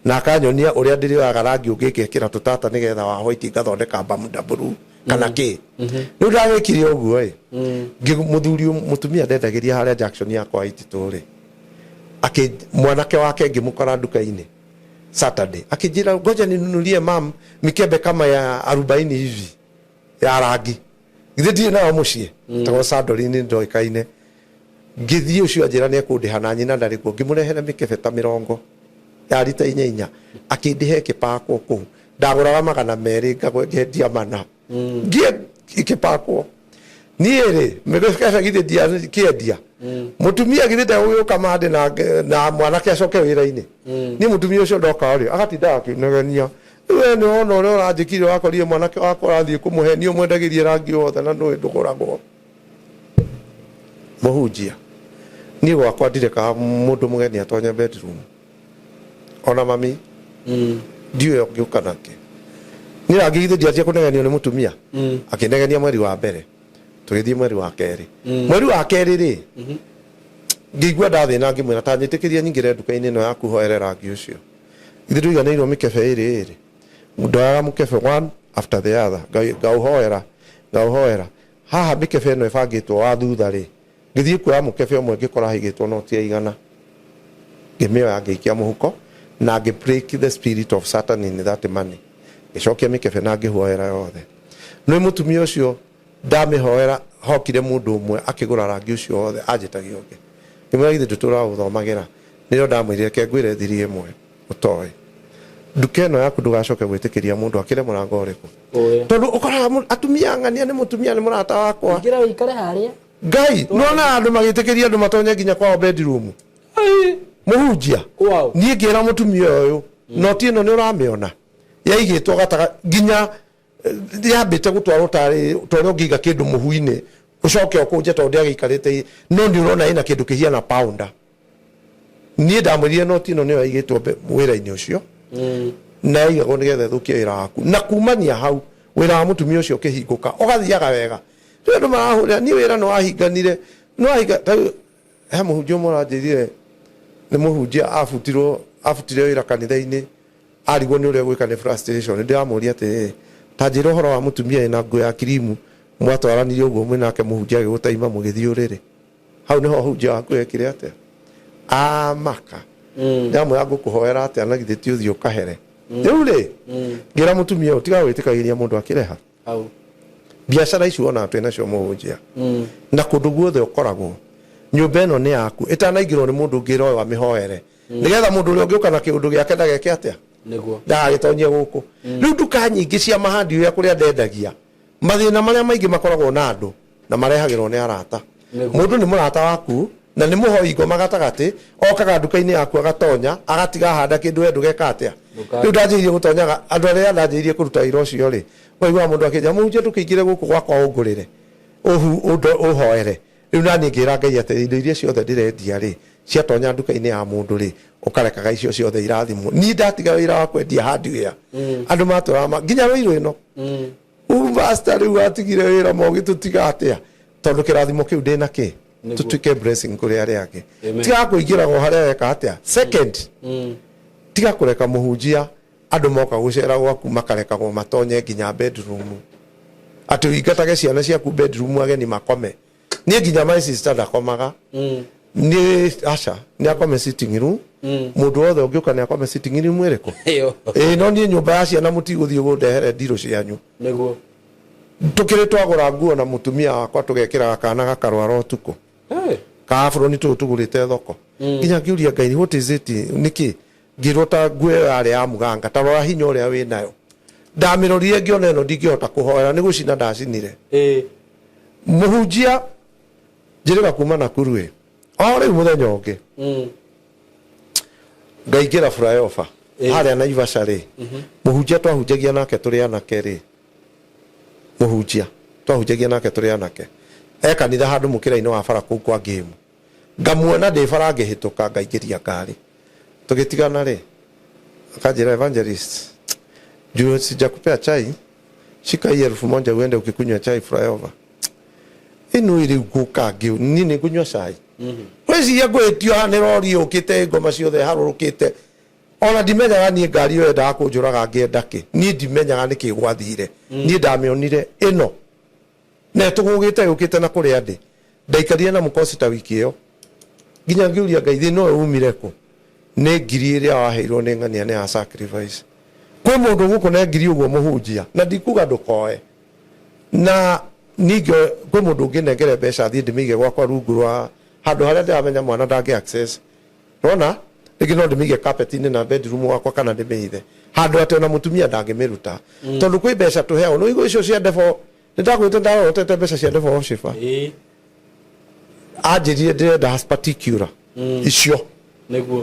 Speaker 1: na akanyonia ũrĩa ndĩrĩoyaga rangi ũngĩ ngekĩra tũtata nĩgetha wa white ngathondeka Bermuda blue kana kĩ. Rĩu ndagĩkire ũguo ĩ, mũthuri mũtumia ndendagĩria harĩa junction ya kwa Ititũ rĩ, akĩ mwanake wake ngĩmũkora nduka-inĩ Saturday, akĩnjĩra, "Ngoja ninunulie mam mikebe kama ya 40 hivi ya rangi." Githĩ ndirĩ nayo mũciĩ tagwo Sandorini ndoĩkaine. Ngĩthiĩ, ũcio anjĩra nĩ ekũndĩha na nyina ndarĩ kuo. Ngĩmũrehere mĩkebe ta 40 ya rita inya inya, akĩndĩha ĩkĩpakwo kũu. Ndagũraga 200, ngendia 4. Ngie ĩkĩpakwo. Niĩ rĩ, mĩkebe githĩ ndiakĩendia? Mũtumia githĩ ndegũgĩũka mande na mwanake acoke wĩra-inĩ? Niĩ mũtumia ũcio ndoka rĩ, agatinda akĩnegenia, "Rĩu we nĩ wona ũrĩa ũranjĩkire, wakorire mwanake wakwa ũrathiĩ kũmũhe, niĩ ũmwendagĩrie rangi wothe na nũĩ ndũgũragwo." Mũhunjia, niĩ gwakwa ndirekaga mũndũ mũgeni atonye bedroom, ona mami ndiũĩ ũngĩũka nake. Niĩ rangi githĩ ndianjia kũnegenio nĩ mũtumia? Akĩnegenia mweri wa mbere, tũgĩthiĩ mweri wa kerĩ. Mweri wa kerĩ rĩ, ngĩigua ndathĩna, ngĩmwĩra, "Ta nyĩtĩkĩria nyingĩre nduka-inĩ ĩno yaku hoere rangi ũcio." Githĩ ndũiganĩirwo mĩkebe ĩrĩ ĩrĩ? Ndoyaga mũkebe one after the other, ngaũhoera, ngaũhoera. Haha mĩkebe ĩno ĩbangĩtwo wa thutha rĩ, ngĩthiĩ kuoya mũkebe ũmwe, ngĩkora haigĩtwo noti ya 100. Ngĩmĩoya, ngĩikia mũhuko na ngĩ break the spirit of Satan in that money. Ngĩcokia mĩkebe na ngĩhoera yothe. Nĩ mũtumia ũcio ndamĩhoera, hokire mũndũ ũmwe akĩgũra rangi ũcio wothe, anjĩtagia ũngĩ. Ngĩmwĩra, "Githĩ ndũtũraga gũthomagĩra?" Nĩrĩo ndamwĩrire, "Reke ngwĩre thiri ĩmwe ũtoĩ. Nduka ĩno yaku ndũgacoke gwĩtĩkĩria mũndũ akĩre mũrango ũrĩkũ."
Speaker 2: Ũĩ.
Speaker 1: Tondũ ũkoraga atumia ng'ania nĩ mũtumia nĩ mũrata wakwa.
Speaker 2: Ingĩra ũikare harĩa.
Speaker 1: Ngai nona andũ magĩtĩkĩria andũ matonye nginya kwao bedroom. Mũhunjia,
Speaker 2: Kwao.
Speaker 1: niĩ ngĩra mũtumia ũyũ, noti ĩno nĩ ũramĩona yaigĩtwo gataga nginya yambĩte gũtwarwo tarĩ ta ũrĩa ũngĩiga kĩndũ mũhu-inĩ ũcoke ũkũnje, tondũ ndĩagĩikarĩte, no nĩ ũrona ĩna kĩndũ kĩhiana pounder. Niĩ ndamwĩrire noti ĩno nĩyo yaigĩtwo wĩra-inĩ ũcio na yaigagwo nĩgetha ĩthũkie wĩra waku. Na kumania hau wĩra wa mũtumia ũcio ũkĩhingũka, ũgathiaga wega. Rĩu andũ marahũrĩra niĩ wĩra nĩ wahinganire, nĩ wahinga. Ta rĩu he mũhunjia ũmwe ũranjĩrire nĩ mũhunjia abutirwo, abutire wĩra kanitha-inĩ, arigwo nĩ ũrĩa gwĩka nĩ frustration. Ndĩramũria atĩrĩrĩ, "Ta njĩra ũhoro wa mũtumia ĩna nguo ya kirimu mwatwaranirie ũguo mwĩ nake mũhunjia agĩgũtaima mũgĩthiĩ ũrĩrĩ." Hau nĩho hunjia waku ekire atĩa? Amaka. Ndamwĩra, "Ngũkũhoera atĩa na githĩ ti ũthiĩ ũkahere?" Rĩu rĩ, ngĩra mũtumia ũyũ, "Tiga gwĩtĩkagĩria mũndũ akĩreha
Speaker 2: Hau.
Speaker 1: Biacara ici wonaga twĩ nacio, mũhunjia, na kũndũ guothe ũkoragwo, nyũmba ĩno nĩ yaku ĩtanaingĩrwo nĩ mũndũ ũngĩ, ĩroyo amĩhoere nĩgetha mũndũ ũrĩa ũngĩũka na kĩũndũ gĩake ndageke atĩa?
Speaker 2: Nĩguo.
Speaker 1: Ndagagĩtonyie gũkũ. Rĩu nduka nyingĩ cia mahandi ũrĩa kũrĩa ndendagia, mathĩna marĩa maingĩ makoragwo na andũ na marehagĩrwo nĩ arata. Mũndũ nĩ mũrata waku na nĩ mũhoi ngoma gatagatĩ, okaga nduka-inĩ yaku agatonya, agatiga ahanda kĩndũ, we ndũgeka atĩa? Rĩu ndanjĩrĩirie gũtonyaga andũ arĩa ndanjĩrĩirie kũruta wĩra ũcio rĩ, waiguaga mũndũ akĩnjĩra, "Mũhunjia, ndũkĩingĩre gũkũ gwakwa ũngũrĩre ũhoere." Rĩu naniĩ ngĩra Ngai atĩrĩ, indo iria ciothe ndĩrendia rĩ, ciatonya nduka-inĩ ya mũndũ rĩ, ũkarekaga icio ciothe irathimwo. Niĩ ndatiga wĩra wa kwendia hardware, andũ matũraga nginya rũirũ ĩno, "Pastor, rĩu watigire wĩra mogĩtũtiga atĩa?" Tondũ kĩrathimo kĩu ndĩna kĩ tũtuĩke blessing kũrĩ arĩa angĩ. Tiga kũingĩragwo harĩa weka atĩa. Second, tiga kũreka mũhunjia andũ moka gũcera gwaku makarekagwo matonye nginya bedroom, atĩ ũingatage ciana ciaku bedroom ageni makome. Niĩ nginya my sister ndakomaga. Niĩ aca, nĩ akome sitting room. Mũndũ wothe ũngĩũka nĩ akome sitting room ĩrĩkũ?
Speaker 2: Ĩyo.
Speaker 1: Ĩĩ, no niĩ nyũmba ya ciana mũtigũthiĩ gũndehere ndirũ cianyu.
Speaker 2: Nĩguo.
Speaker 1: Tũkĩrĩ twagũra nguo na mũtumia wakwa, tũgekĩraga kana gakarwara ũtukũ.
Speaker 2: Hey.
Speaker 1: Kaabũrũni tũũ tũgũrĩte thoko, nginya ngĩũria Ngai, what is it? Nĩkĩ ngĩrwo ta nguo ĩyo yarĩ ya mũganga? Ta rora hinya ũrĩa wĩ nayo. Ndamĩrorire, ngĩona ĩno ndingĩhota kũhoera, nĩ gũcina ndacinire. Mũhunjia njĩrĩga kuma Nakuru ĩ o rĩu mũthenya ũngĩ, ngaingĩra flyover harĩa Naivasha rĩ, mũhunjia twahunjagia nake tũrĩ anake rĩ, mũhunjia twahunjagia nake tũrĩ anake e kanitha handũ mũkĩra-inĩ wa bara kũu kwa ngĩmu, ngamuona ndĩ bara ngĩhĩtũka, ngaingĩria ngari, tũgĩtigana rĩ, akanjĩra, "Evangelist, juu sijakupea chai, shika hii 1000 uende ukikunywa chai flyover." Ĩno rĩu ngũka ngĩ niĩ nĩ ngũnyua cai, weciria ngwĩtio haha nĩ rori yũkĩte ngoma ciothe harũrũkĩte, ona ndimenyaga niĩ ngari ĩyo yendaga kũnjũraga ngĩenda kĩ. Niĩ ndimenyaga nĩkĩ gwathire. Niĩ ndamĩonire ĩno na ĩtũgũgĩte yũkĩte na kũrĩa ndĩ. Ndaikarire na mũkosi ta wiki ĩyo, nginya ngĩũria Ngai, thĩna ũyũ umire kũ? Nĩ ngiri ĩrĩa waheirwo nĩ ng'ania nĩ ya sacrifice. Kwĩ mũndũ gũkũ ngiri ũguo mũhunjia, na ndikuga ndũkoe na ningĩ kwĩ mũndũ ũngĩnengere mbeca thiĩ ndĩmĩige gwakwa rungu rwa handũ harĩa ndĩramenya mwana ndangĩ access. Rona rĩngĩ no ndĩmĩige carpet-inĩ na bedroom wakwa, kana ndĩmĩhithe handũ atĩ ona mũtumia ndangĩmĩruta, tondũ kwĩ mbeca tũheagwo. Nĩ ũigua icio cia devil, nĩ ndakwĩte ndarotete mbeca cia devil worshiper. Anjĩrire ndĩrenda particular icio.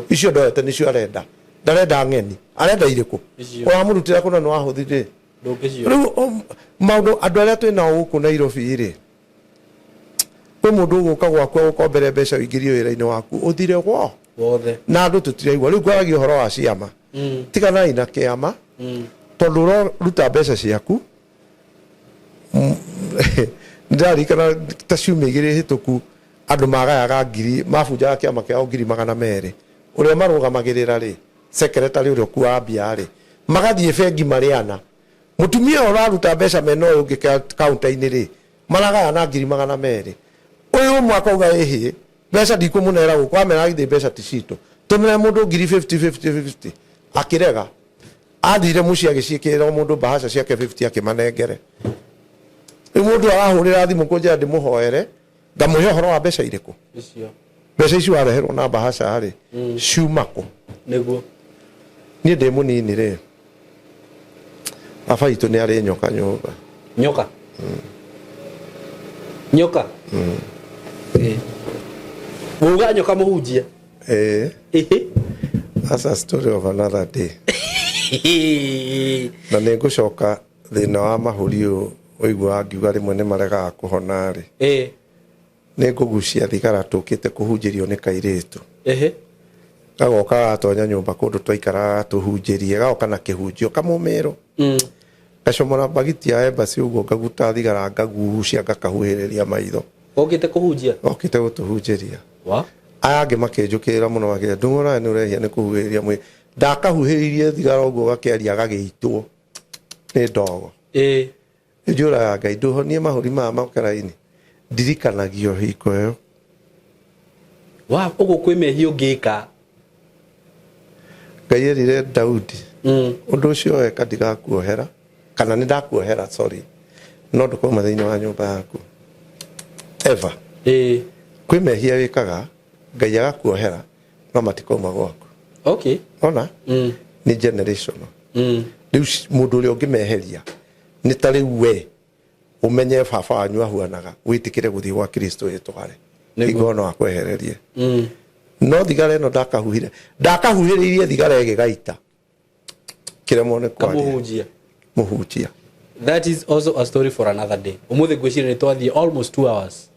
Speaker 1: Icio ndoete nĩcio arenda, ndarenda ng'eni, arenda irĩkũ?
Speaker 2: Icio.
Speaker 1: Ũramũrutĩra kũna nĩ wahũthire.
Speaker 2: Ndũngĩcio.
Speaker 1: Rĩu maũndũ andũ arĩa twĩ nao gũkũ Nairobi rĩ, kwĩ mũndũ ũgũka gwaku agũkombere mbeca ũingĩrie wĩra-inĩ waku, ũthire gwo
Speaker 2: wothe.
Speaker 1: Na andũ tũtiraigua. Rĩu ngwaragia ũhoro wa ciama. Tiganai na kĩama, tondũ ũraruta mbeca ciaku. Ndĩraririkana ta ciumia 2 hĩtũku, andũ magayaga ngiri, mabunjaga kĩama kĩao 200,000. Ũrĩa marũgamagĩrĩra rĩ, secretary ũrĩa ũkuaga mbia rĩ, magathiĩ bengi marĩ ana. Mũtumia ũyũ ũraruta mbeca mena ũyũ ũngĩ kaunta-inĩ rĩ, maragayana 200,000. Ũyũ ũmwe akauga, "Ĩhĩ, mbeca ndikũmũnera gũkũ." Amera, "Githĩ mbeca ti citũ? Tũmĩre mũndũ ngiri 50 50 50." Akĩrega, athire mũciĩ agĩciĩkĩrĩra o mũndũ mbahaca ciake 50, akĩmanengere. Rĩu mũndũ arahũrĩra thimũ kũnjĩra ndĩmũhoere, ngamũhe ũhoro wa mbeca irĩkũ?
Speaker 2: Icio.
Speaker 1: Mbeca ici wareherwo na mbahaca rĩ, ciuma kũ? Niĩ ndĩ mũnini rĩ, baba witũ nĩ arĩ nyoka nyũmba.
Speaker 2: Nyoka, nyoka. Uga nyoka, mũhunjia?
Speaker 1: Ĩĩ.
Speaker 2: Ĩhĩ.
Speaker 1: That's a story of another day, na nĩ ngũcoka thĩna wa mahũri ũyũ ũiguaga ngiuga rĩmwe nĩ maregaga kũhona rĩ. Nĩ ngũgucia thigara, tũkĩte kũhunjĩrio nĩ kairĩtu. Gagoka gagatonya nyũmba kũndũ twaikaraga, tũhunjĩrie, gagoka na kĩhunjio kamũmĩro. Gacomora mbagiti ya embassy ũguo, ngaguta thigara, ngagucia, ngakahuhĩrĩria maitho.
Speaker 2: Okĩte kũhunjia?
Speaker 1: Okĩte gũtũhunjĩria.
Speaker 2: Wa
Speaker 1: Aya angĩ makĩnjũkĩrĩra mũno, makĩra, "Ndũng'ũra, nĩ ũrehia nĩ kũhuhĩrĩria mwĩrĩ." Ndakahuhĩrĩirie thigara ũguo, gakĩaria, gagĩitwo nĩ ndogo. Njũraga Ngai, ndũhonie mahũri maya makaraini, ndirikanagio hingo ĩyo.
Speaker 2: Wa ũguo kwĩ mehia ũngĩka.
Speaker 1: Ngai erire Daudi, "Ũndũ ũcio weka ndigakuohera," kana nĩ ndakuohera, sorry, no ndũkauma thĩinĩ wa nyũmba yaku ever. Kwĩ mehia wĩkaga Ngai agakuohera, no matikauma gwaku. Ona nĩ generational. Rĩu mũndũ ũrĩa ũngĩmeheria nĩ ta rĩu we ũmenye baba wanyu ahuanaga, wĩtĩkĩre gũthiĩ gwa Kristo wĩtware. Hingo no akwehererie. No thigara ĩno ndakahuhire, ndakahuhĩrĩirie thigara ĩgĩgaita kĩremwo nĩ kwaria.
Speaker 2: Kamũhunjia.
Speaker 1: Mũhunjia.
Speaker 2: That is also a story for another day. Ũmũthĩ ngwĩciria nĩ twathiĩ almost 2 hours,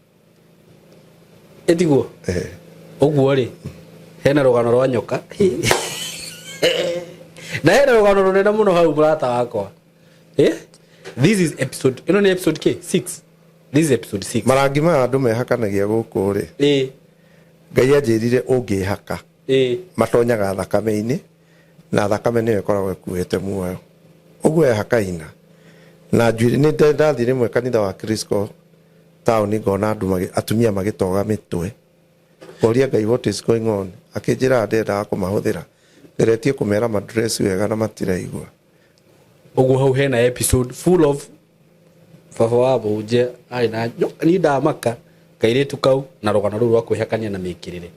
Speaker 2: ĩtiguo?
Speaker 1: Eh.
Speaker 2: Ũguo rĩ, hena rũgano rwa nyoka na hena rũgano rũnene mũno hau, mũrata wakwa. Eh? This is episode, ĩno nĩ episode k 6, this is episode 6.
Speaker 1: Marangi maya andũ mehakanagia gũkũ rĩ, Ngai anjĩrire ũngĩhaka, matonyaga thakame-inĩ, na thakame nĩyo ĩkoragwo ĩkuĩte muoyo. Ũguo ehakaina na njuĩrĩ. Nĩ ndathiĩ rĩmwe kanitha wa Crisco taũni, ngona andũ atumia magĩtoga mĩtwe. Ngoria Ngai, what is going on? Akĩnjĩra ndendaga kũmahũthĩra, ngeretie kũmera madress wega na matiraigua.
Speaker 2: Ũguo hau hena episode full of baba wa mũhunjia arĩ na niĩ ndamaka kairĩtu kau na rũgano rũu rwa kwĩhakania na mĩkĩrĩre.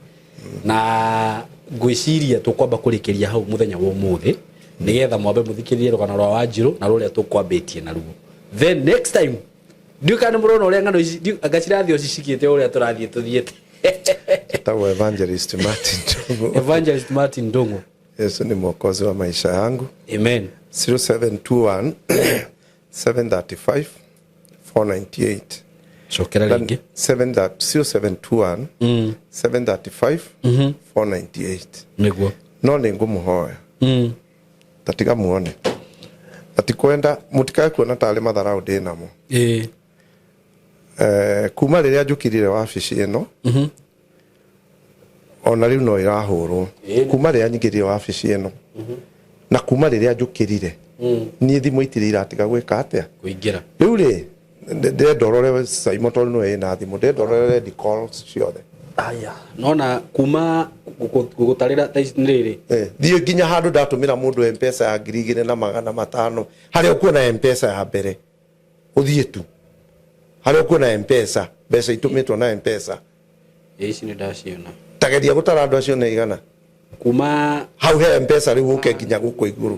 Speaker 2: Na ngwĩciria tũkwamba kũrĩkĩria hau mũthenya wa ũmũthĩ, nĩgetha mwambe mũthikĩrĩrie rũgano rwa Wanjirũ na rũrĩa tũkwambĩtie naruo. Then next time, ndiũĩ kana nĩ mũrona ũrĩa ng'ano ici anga cirathiĩ o cicikĩte ũrĩa tũrathiĩ tũthiĩte.
Speaker 1: Etagwo Evangelist Martin Ndung'u.
Speaker 2: Evangelist Martin Ndung'u.
Speaker 1: Yesu ni mwokozi wa maisha yangu.
Speaker 2: Amen.
Speaker 1: 0721 735 498.
Speaker 2: Cokera rĩngĩ.
Speaker 1: 0721 735 498.
Speaker 2: Nĩguo.
Speaker 1: No nĩ ngũmũhoya ta tiga muone na tikwenda mũtikae kuona tarĩ matharau ndĩ namo. Kuma rĩrĩa njũkirire wabici ĩno, ona rĩu no ĩrahũrwo. Kuma rĩrĩa nyingĩrire wabici ĩno na kuma rĩrĩa njũkĩrire, niĩ thimũ itirĩ iratiga gwĩka atĩa?
Speaker 2: Kũingĩra.
Speaker 1: Rĩu rĩ, ndĩrenda ũrore Saimo, tondũ nĩwe ĩna thimũ, ndĩrenda ũrore red calls ciothe.
Speaker 2: Aya, nona kuma gũgũtarĩra thaa ici nĩ rĩrĩ.
Speaker 1: Thiĩ nginya handũ ndatũmĩra mũndũ Mpesa ya 2500, harĩa ũkuona Mpesa ya mbere, ũthiĩ tu harĩa ũkuona Mpesa, mbeca itũmĩtwo na Mpesa.
Speaker 2: Ici nĩ ndaciona.
Speaker 1: Tageria gũtara andũ acio nĩ igana.
Speaker 2: Kuma
Speaker 1: hau he Mpesa rĩu ũke nginya gũkũ igũrũ.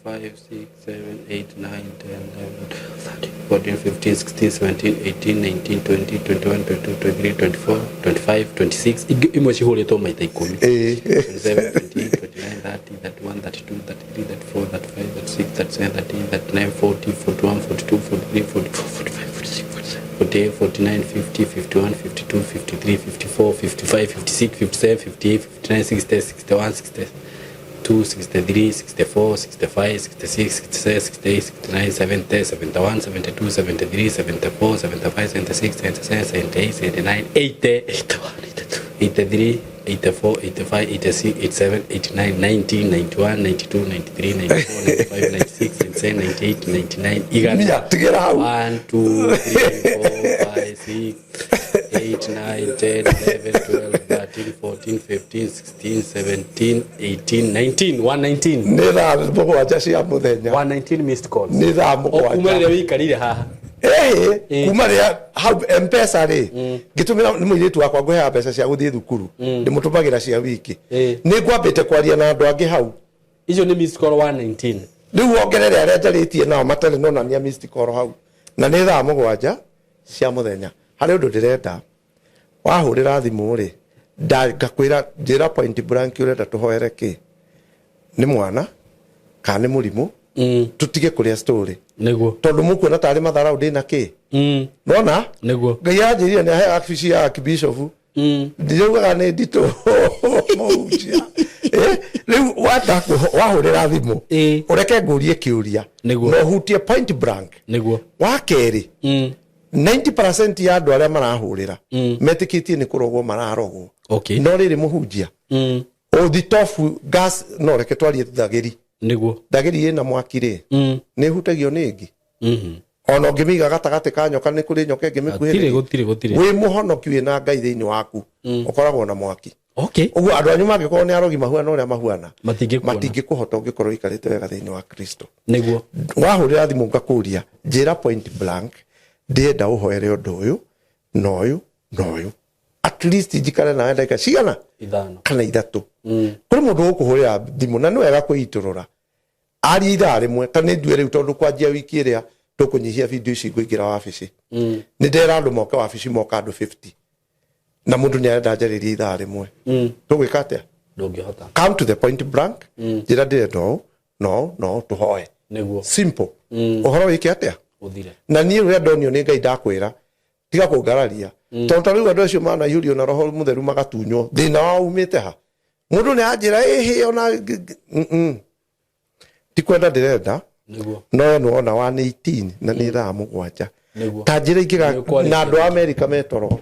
Speaker 2: 5, 6, 7, 8, 9, 10, 11, 12, 13, 14, 15, 16, 17, 18, 19, 20, 21, 22, 23, 24, 25, 26. Imwe cihũrĩtwo maita 10. 27, 28, 29, 30, 31, 32, 33, 34, 35, 36, 37, 38, 39, 40, 41, 42, 43, 44, 45, 46, 47, 48, 49, 50, 51, 52, 53, 54, 55, 56, 57, 58, 59, 60, 61, 62, 63, 64, 65, 66, 67, 68, 69, 70, 71, 72, 73, 74, 75, 76, 77, 78, 79, 80, 81, 82, 83, 84, 85, 86, 87, 89, 90, 91, 92, 93, 94, 95, 96, 97, 98, 99, igana.
Speaker 1: Mia, tigĩra hau.
Speaker 2: 1, 2, 3, 4, 5, 6, 8, 9, 10, 11, 12, 13, 14, 15, 16, 17, 18, 19, 119.
Speaker 1: Nĩ thaa 7 cia mũthenya.
Speaker 2: 119 missed calls.
Speaker 1: Nĩ thaa
Speaker 2: O kuma rĩrĩa
Speaker 1: 7.
Speaker 2: wĩikarire haha.
Speaker 1: Ĩĩ, kuma rĩrĩa hau Mpesa rĩ, ngĩtũmĩra nĩ mũirĩtu wakwa ngũheaga mbeca cia gũthiĩ thukuru, ndĩmũtũmagĩra cia wiki. Nĩ ngwambĩte kwaria na andũ angĩ hau.
Speaker 2: Icio nĩ missed call 119.
Speaker 1: Rĩu wongerere arĩa njarĩtie nao matarĩ nonania missed call hau. Na nĩ thaa 7 cia mũthenya. Harĩ ũndũ ndĩrenda, wahũrĩra thimũ rĩ, ngakwĩra njĩra point blank ũrenda tũhoere kĩ, nĩ mwana kana nĩ mũrimũ, tũtige kũrĩa story.
Speaker 2: Nĩguo.
Speaker 1: Tondũ mũkuona tarĩ matharau ndĩna kĩ. Nona?
Speaker 2: Nĩguo.
Speaker 1: Ngai anjĩrire nĩ ahe wabici ya archbishop. Ndiraugaga nĩ nditũ mũhunjia. Rĩu wahũrĩra thimũ, ũreke ngũrie kĩũria.
Speaker 2: Nĩguo.
Speaker 1: Na ũhutie point blank.
Speaker 2: Nĩguo.
Speaker 1: Wa kerĩ, 90% ya andũ arĩa marahũrĩra metĩkĩtie nĩ kũrogwo mararogwo. No rĩrĩ mũhunjia, ũthitobu gas, no reke twarie thagĩri.
Speaker 2: Nĩguo.
Speaker 1: Thagĩri ĩna mwaki rĩ, nĩ ĩhutagio nĩ ĩngĩ. Ona ũngĩmĩiga gatagatĩ ka nyoka nĩ kũrĩ nyoka ĩngĩ mĩkuhĩrĩrie.
Speaker 2: Gũtirĩ, gũtirĩ.
Speaker 1: Wĩ mũhonoki wĩna Ngai thĩinĩ waku, ũkoragwo na mwaki. Ũguo andũ anyu mangĩkorwo nĩ arogi mahuana ũrĩa mahuana,
Speaker 2: Matingĩkuona.
Speaker 1: matingĩkũhota ũngĩkorwo ũikarĩte wega thĩinĩ wa Kristo.
Speaker 2: Nĩguo.
Speaker 1: Wahũrĩra thimũ ngakũria, njĩra point blank, ndĩrenda ũhoere ũndũ ũyũ na ũyũ na ũyũ. At least njikare nawe ndagĩka cigana?
Speaker 2: 5.
Speaker 1: Kana 3. Kũrĩ mũndũ ũgũkũhũrĩra thimũ na nĩ wega kwĩitũrũra. Arie ithaa rĩmwe, ta nĩ ndue rĩu tondũ kwanjia wiki ĩrĩa tũkũnyihia video ici ngũingĩra wabici. Nĩ ndera andũ moke wabici, moka andũ 50. Na mũndũ nĩ arenda njarĩrie ithaa rĩmwe. Tũgwĩka atĩa?
Speaker 2: Ndũngĩhota.
Speaker 1: Come to the point blank. Njĩra ndĩrenda ũũ, na ũũ, na ũũ, tũhoe.
Speaker 2: Nĩguo.
Speaker 1: Simple. Ũhoro wĩke atĩa?
Speaker 2: Ũthire.
Speaker 1: Na niĩ ũrĩa ndonio nĩ Ngai ndakwĩra, tiga kũngararia. Tondũ ta rĩu andũ acio manaihũrio na Roho Mũtheru magatunywo, thĩna wao umĩte ha? Mũndũ nĩ anjĩra, ĩhĩ, ona Ti kwenda ndĩrenda.
Speaker 2: Nĩguo.
Speaker 1: No we nĩwona 118 na nĩ thaa 7.
Speaker 2: Nĩguo.
Speaker 1: Ta njĩra ingĩ
Speaker 2: Nĩ ũkwarĩtie.
Speaker 1: na andũ a Amerika metoro.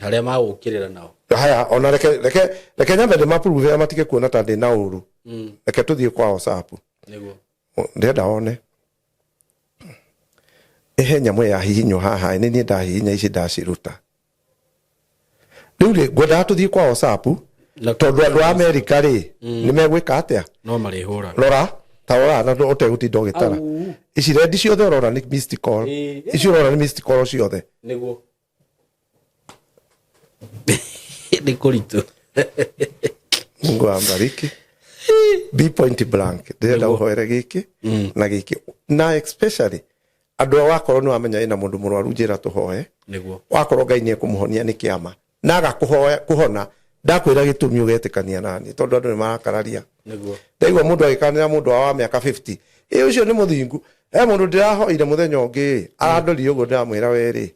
Speaker 2: Harĩa magũkĩrĩra nao.
Speaker 1: Haya, ona reke nyambe ndĩmaprove matige kuona ta ndĩna ũru. Reke tũthiĩ kwa WhatsApp.
Speaker 2: Nĩguo.
Speaker 1: Ndĩrenda wone. Ĩhe nyamũ ya hihinywo haha, nĩ niĩ ndahihinya ici ndaciruta. Rĩu rĩ, ngwendaga tũthiĩ kwa WhatsApp, tondũ andũ a Amerika rĩ, nĩ megwĩka atĩa?
Speaker 2: No marĩhũra.
Speaker 1: Rora, ta rora na ũtegũtinda ũgĩtara.
Speaker 2: Au.
Speaker 1: Ici rendi ciothe ũrona nĩ missed call. Ici ũrona nĩ missed call ciothe.
Speaker 2: Nĩguo nĩ kũritũ.
Speaker 1: Mungu ambariki. Be point blank, ndĩrenda ũhoere gĩkĩ na gĩkĩ, na especially andũ a wakorwo nĩ wamenya ĩna mũndũ mũrwaru, njĩra tũhoe. Wakorwo Ngai nĩ ekũmũhonia nĩ kĩama na aga kũhona, ndakwĩra gĩtũmi ũgetĩkania nani, tondũ andũ nĩ marakararia. Ndaigua mũndũ agĩkanĩra mũndũ wa mĩaka 50, ĩ ũcio nĩ mũthingu. He mũndũ ndĩrahoire mũthenya ũngĩ, arandorire ũguo, ndĩramwĩra werĩ,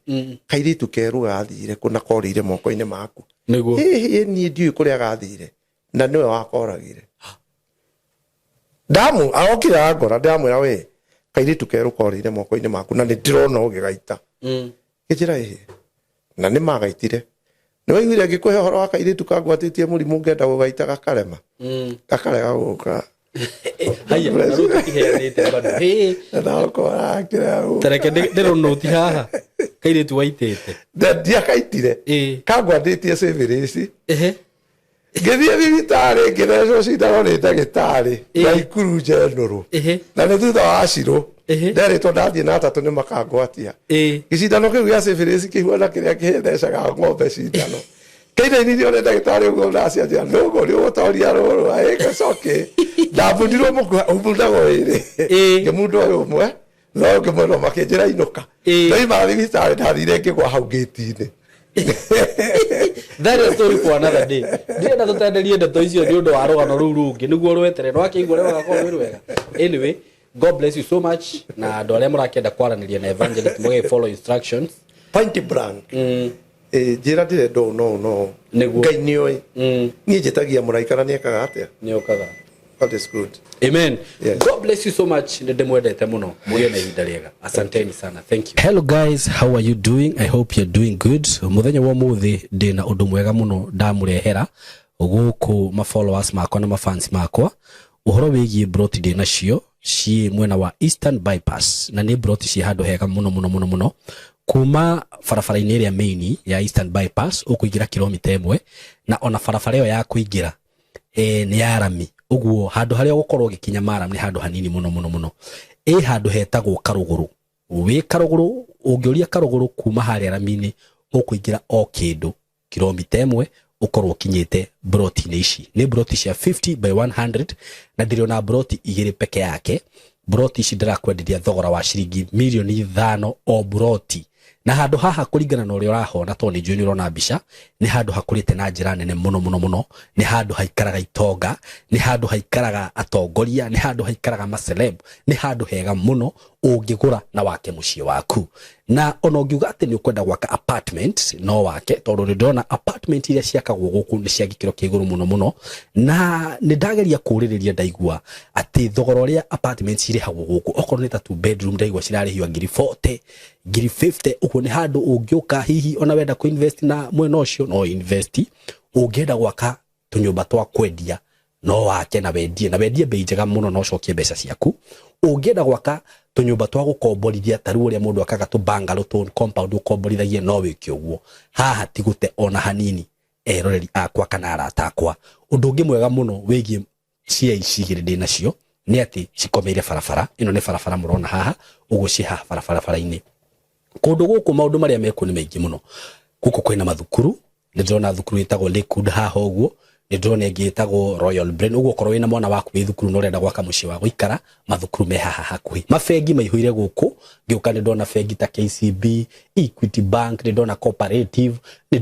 Speaker 1: kairĩtu kerũ gathire kũ na korĩire moko-inĩ maku? Hihi niĩ ndiũĩ kũrĩa gathire, na nĩwe wakoragire. Ndamu arokire angora, ndĩramwĩra we, kairĩtu kerũ korĩire moko-inĩ maku na nĩ ndĩrona ũgĩgaita. Ngĩnjĩra ĩhĩ, na nĩ magaitire. Nĩ waiguire ngĩkũhe ũhoro wa kairĩtu kangwatĩtie mũrimũ, ngenda gũgaita gakarema, gakarega gũka.
Speaker 2: Haya, na rĩu tũtiheanĩte bado. Hĩ,
Speaker 1: na ndakora.
Speaker 2: Tareke ndĩrũnũti haha kairĩtu waitĩte.
Speaker 1: Ndiakaitire. Kangwatĩtie syphilis. Ngĩthiĩ thibitarĩ, ngĩthecwo cindano nĩ ndagĩtarĩ Naikuru General. Na nĩ thutha wa acirũ. Nderĩtwo ndathiĩ na atatũ nĩ makangwatia. Gĩcindano kĩu gĩa syphilis kĩhuana kĩrĩa kĩthecaga ng'ombe cindano. Kĩinainirio nĩ ndagĩtarĩ ũguo, ndacianjĩra nũgũ nĩ ũgũtoria rũrũ ĩgĩcoke ndambundirwo mũkua ũmbundagwo ĩrĩ. Ngĩmundwo ũyũ ũmwe no ngĩmwendwo, makĩnjĩra inũka. Ndoima thibitarĩ, ndathire ngĩgwa hau ngĩti-inĩ.
Speaker 2: That is story for another day. Ndirenda tũtenderie ndeto icio nĩ ũndũ wa rũgano rũu rũngĩ, nĩguo rwetere no akĩigua ũrĩa rũgakorwo rwĩ rwega. Anyway, God bless you so much, na andũ arĩa mũrakĩenda kwaranĩria na evangelist, mũgĩ follow instructions.
Speaker 1: Point blank. Njĩra ndĩrenda ũũ no ũũ no ũũ. Ngai nĩoĩ. Niĩ njĩtagia mũraika na nĩekaga atĩa?
Speaker 2: Nĩ okaga.
Speaker 1: God is good.
Speaker 2: Amen.
Speaker 1: Yes.
Speaker 2: God bless you so much. Nĩ ndĩmwendete mũno. Mũgĩe na ihinda rĩega. Asanteni sana. Thank you. Hello guys, how are you doing? I hope you're doing good. Mũthenya wa ũmũthĩ ndĩna ũndũ mwega mũno ndamũrehera gũkũ ma followers makwa na ma fans makwa, ũhoro wĩgiĩ broti ndĩ nacio ciĩ mwena wa Eastern Bypass, na nĩ broti ciĩ handũ hega mũno mũno mũno mũno. Kuma barabara-inĩ ĩrĩa main ya Eastern Bypass ũkũingĩra kilomita 1, na ona barabara ĩyo ya kũingĩra nĩ ya rami, ũguo handũ harĩa ũgũkorwo ũgĩkinya maram nĩ handũ hanini mũno mũno mũno. Ĩ handũ hetagwo Karũgũrũ. Wĩ Karũgũrũ, ũngĩũria Karũgũrũ kuma harĩa rami-inĩ, ũkũingĩra o kĩndũ kilomita 1, ũkorwo ũkinyĩte broti-inĩ ici. Nĩ broti cia 50 by 100, na ndĩrĩ broti igĩrĩ peke yake. Broti ici ndĩrakwenderia thogora wa ciringi mirioni 5 o broti. Na handũ haha, kũringana na ũrĩa ũrahona, tondũ nĩ njũĩ nĩ ũrona mbica, nĩ handũ hakũrĩte na njĩra nene mũno mũno mũno. Nĩ handũ haikaraga itonga, nĩ handũ haikaraga atongoria, nĩ handũ haikaraga maceleb, nĩ handũ hega mũno ũngĩgũra na wake mũciĩ waku. Na ona ũngiuga atĩ nĩ ũkwenda gwaka apartment, no wake, tondũ nĩ ndĩrona apartment iria ciakagwo gũkũ nĩ cia gĩkĩro kĩa igũrũ mũno mũno. Na nĩ ndageria kũũrĩrĩria, ndaigua atĩ thogora ũrĩa apartment cirĩhagwo gũkũ, okorwo nĩ ta two bedroom, ndaigua cirarĩhio ngiri 40, ngiri 50. Ũguo nĩ handũ ũngĩũka, hihi ona wenda kũ invest na mwena ũcio, no invest. Ũngĩenda gwaka tũnyũmba twa kwendia, no wake na wendie, na wendie bei njega mũno na ũcokie mbeca ciaku. Ũngĩenda gwaka tũnyũmba twa gũkomborithia, ta rĩu ũrĩa mũndũ akaga tũ bungalow, tũ compound ũkomborithagie, no wĩke ũguo. Haha ti gũte ona hanini, eroreri akwa kana arata akwa. Ũndũ ũngĩ mwega mũno wĩgiĩ cia ici igĩrĩ ndĩ nacio nĩ atĩ cikomeire barabara ĩno. Nĩ barabara mũrona haha ũguo, ciĩ haha barabara-inĩ. Kũndũ gũkũ maũndũ marĩa mekuo nĩ maingĩ mũno. Gũkũ kwĩna mathukuru, nĩ ndĩrona thukuru ĩtagwo Lakewood haha ũguo, nĩ ndĩrona ĩngĩ ĩtagwo Royal Brain. Ũguo okorwo wĩna mwana waku wĩ thukuru na ũrenda gwaka mũciĩ wa gũikara, mathukuru me haha hakuhĩ. Mabengi maihũire gũkũ. Ngĩũka nĩ ndona bengi ta KCB, Equity Bank, nĩ ndona Cooperative, nĩ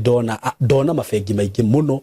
Speaker 2: ndona mabengi maingĩ mũno.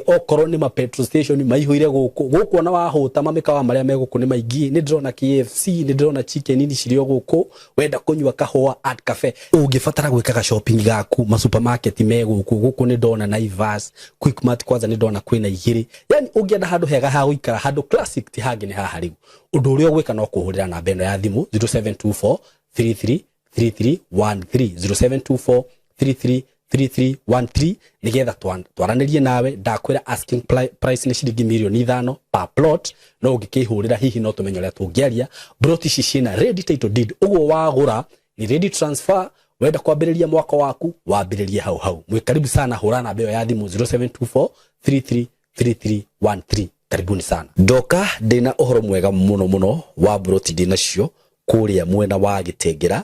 Speaker 2: Okorwo nĩ ma petrol station maihũire gũkũ. Gũkũ ona wahũta, mamĩkawa marĩa me gũkũ nĩ maingĩ. Nĩ ndĩrona KFC, nĩ ndĩrona Chicken Inn cirĩ o gũkũ. Wenda kũnyua kahũa, Art Cafe. Ũngĩbatara gwĩkaga shopping gaku, ma supermarket me gũkũ. Gũkũ nĩ ndona Naivas, Quickmart, kwanza nĩ ndona kwĩna igĩrĩ. Yani ũngĩenda handũ hega ha gũikara, handũ classic, ti hangĩ nĩ haha. Rĩu ũndũ ũrĩa ũgwĩka no kũhũrĩra namba ĩno ya thimũ, 0724 33 3313, 0724 33 3313, nigetha twaranĩrie nawe. Ndakwĩra asking price nĩ ciringi mirioni 5 per plot, no ũngĩkĩhũrĩra hihi no tũmenye ũrĩa tũngĩaria. Plot ici ciĩna ready title deed, ũguo wagũra nĩ ready transfer. Wenda kwambĩrĩria mwako waku, wambĩrĩrie hau hau. Mwĩ karibu sana, hũra namba ĩyo ya thimũ 0724 333313. Karibuni sana. Ndoka ndĩna ũhoro mwega mũno mũno wa mburoti ndĩnacio kũrĩa mwena wa Gĩtengera.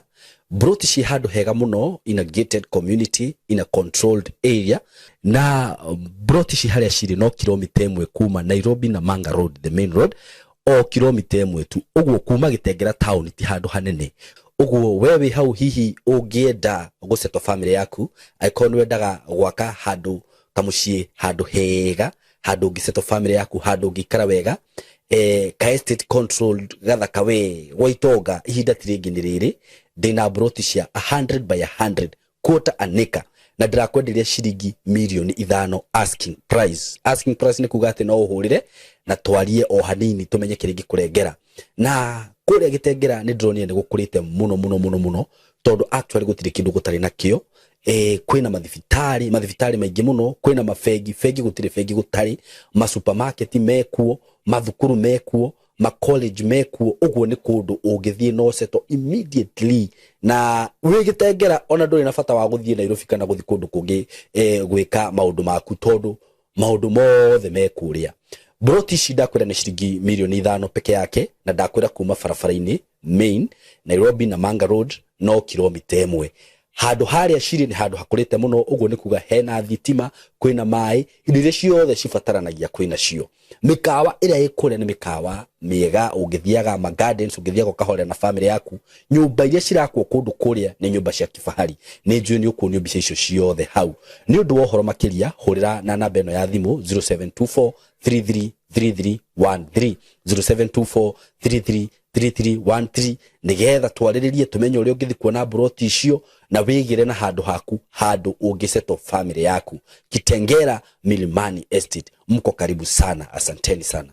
Speaker 2: Mburoti ciĩ handũ hega mũno, in a gated community, in a controlled area, na mburoti ci harĩa cirĩ no kilomita 1 kuma Nairobi na Manga Road, the main road, o kilomita 1 tu. Ũguo kuma Gĩtengera town ti handũ hanene. Ũguo we wĩ hau, hihi ũngĩenda gũsettle family yaku, angĩkorwo nĩ wendaga gwaka handũ kamũciĩ, handũ hega, handũ ũngĩsettle family yaku, handũ ũngĩikara wega, ka estate controlled gathaka we gwa itonga, ihinda ti rĩngĩ nĩ rĩrĩ. Ndĩna mburoti cia 100 by 100, quarter an acre, na ndĩrakwenderia ciringi mirioni 5 asking price. Asking price nĩ kuga atĩ no ũhũrĩre na twarie o hanini tũmenye kĩrĩa ingĩkũrengera. Na kũrĩa Gĩtengera nĩ ndĩronire nĩ gũkũrĩte mũno mũno mũno mũno, tondũ actually gũtirĩ kĩndũ gũtarĩ nakĩo. Kwĩna mathibitarĩ maingĩ mũno, kwĩna mabengi, bengi gũtirĩ bengi gũtarĩ, masupermarket mekuo, mathukuru mekuo, macollege mekuo. Ũguo nĩ kũndũ ũngĩthiĩ no settle immediately na wĩ Gĩtengera, ona ndũrĩ na bata wa gũthiĩ Nairobi kana gũthiĩ kũndũ kũngĩ gwĩka maũndũ maku, tondũ maũndũ mothe me kũrĩa. Mburoti ici ndakwĩra nĩ ciringi mirioni 5 peke yake, na ndakwĩra kuma barabara-inĩ main Nairobi na Manga Road no kilomita 1. Handũ harĩa cirĩ nĩ handũ hakũrĩte mũno, ũguo nĩ kuga hena thitima, kwĩna maĩ, indo iria ciothe cibataranagia kwĩna cio. Mĩkawa ĩrĩa ĩ kũrĩa nĩ mĩkawa mĩega, ũngĩthiaga ma gardens, ũngĩthiaga ũkahorera na family yaku. Nyũmba iria cirakwo kũndũ kũrĩa nĩ nyũmba cia kifahari. Nĩ njũĩ nĩ ũkuonio mbica icio ciothe hau. Nĩ ũndũ wa ũhoro makĩria, hũrĩra na namba ĩno ya thimũ 0724 333313, 0724 333313, nĩgetha twarĩrĩrie tũmenye ũrĩa ũngĩthiĩ kuona mburoti icio na wĩgĩre na handũ haku, handũ ũngĩsettle family yaku. Kitengera Milimani Estate, mko karibu sana. Asanteni sana.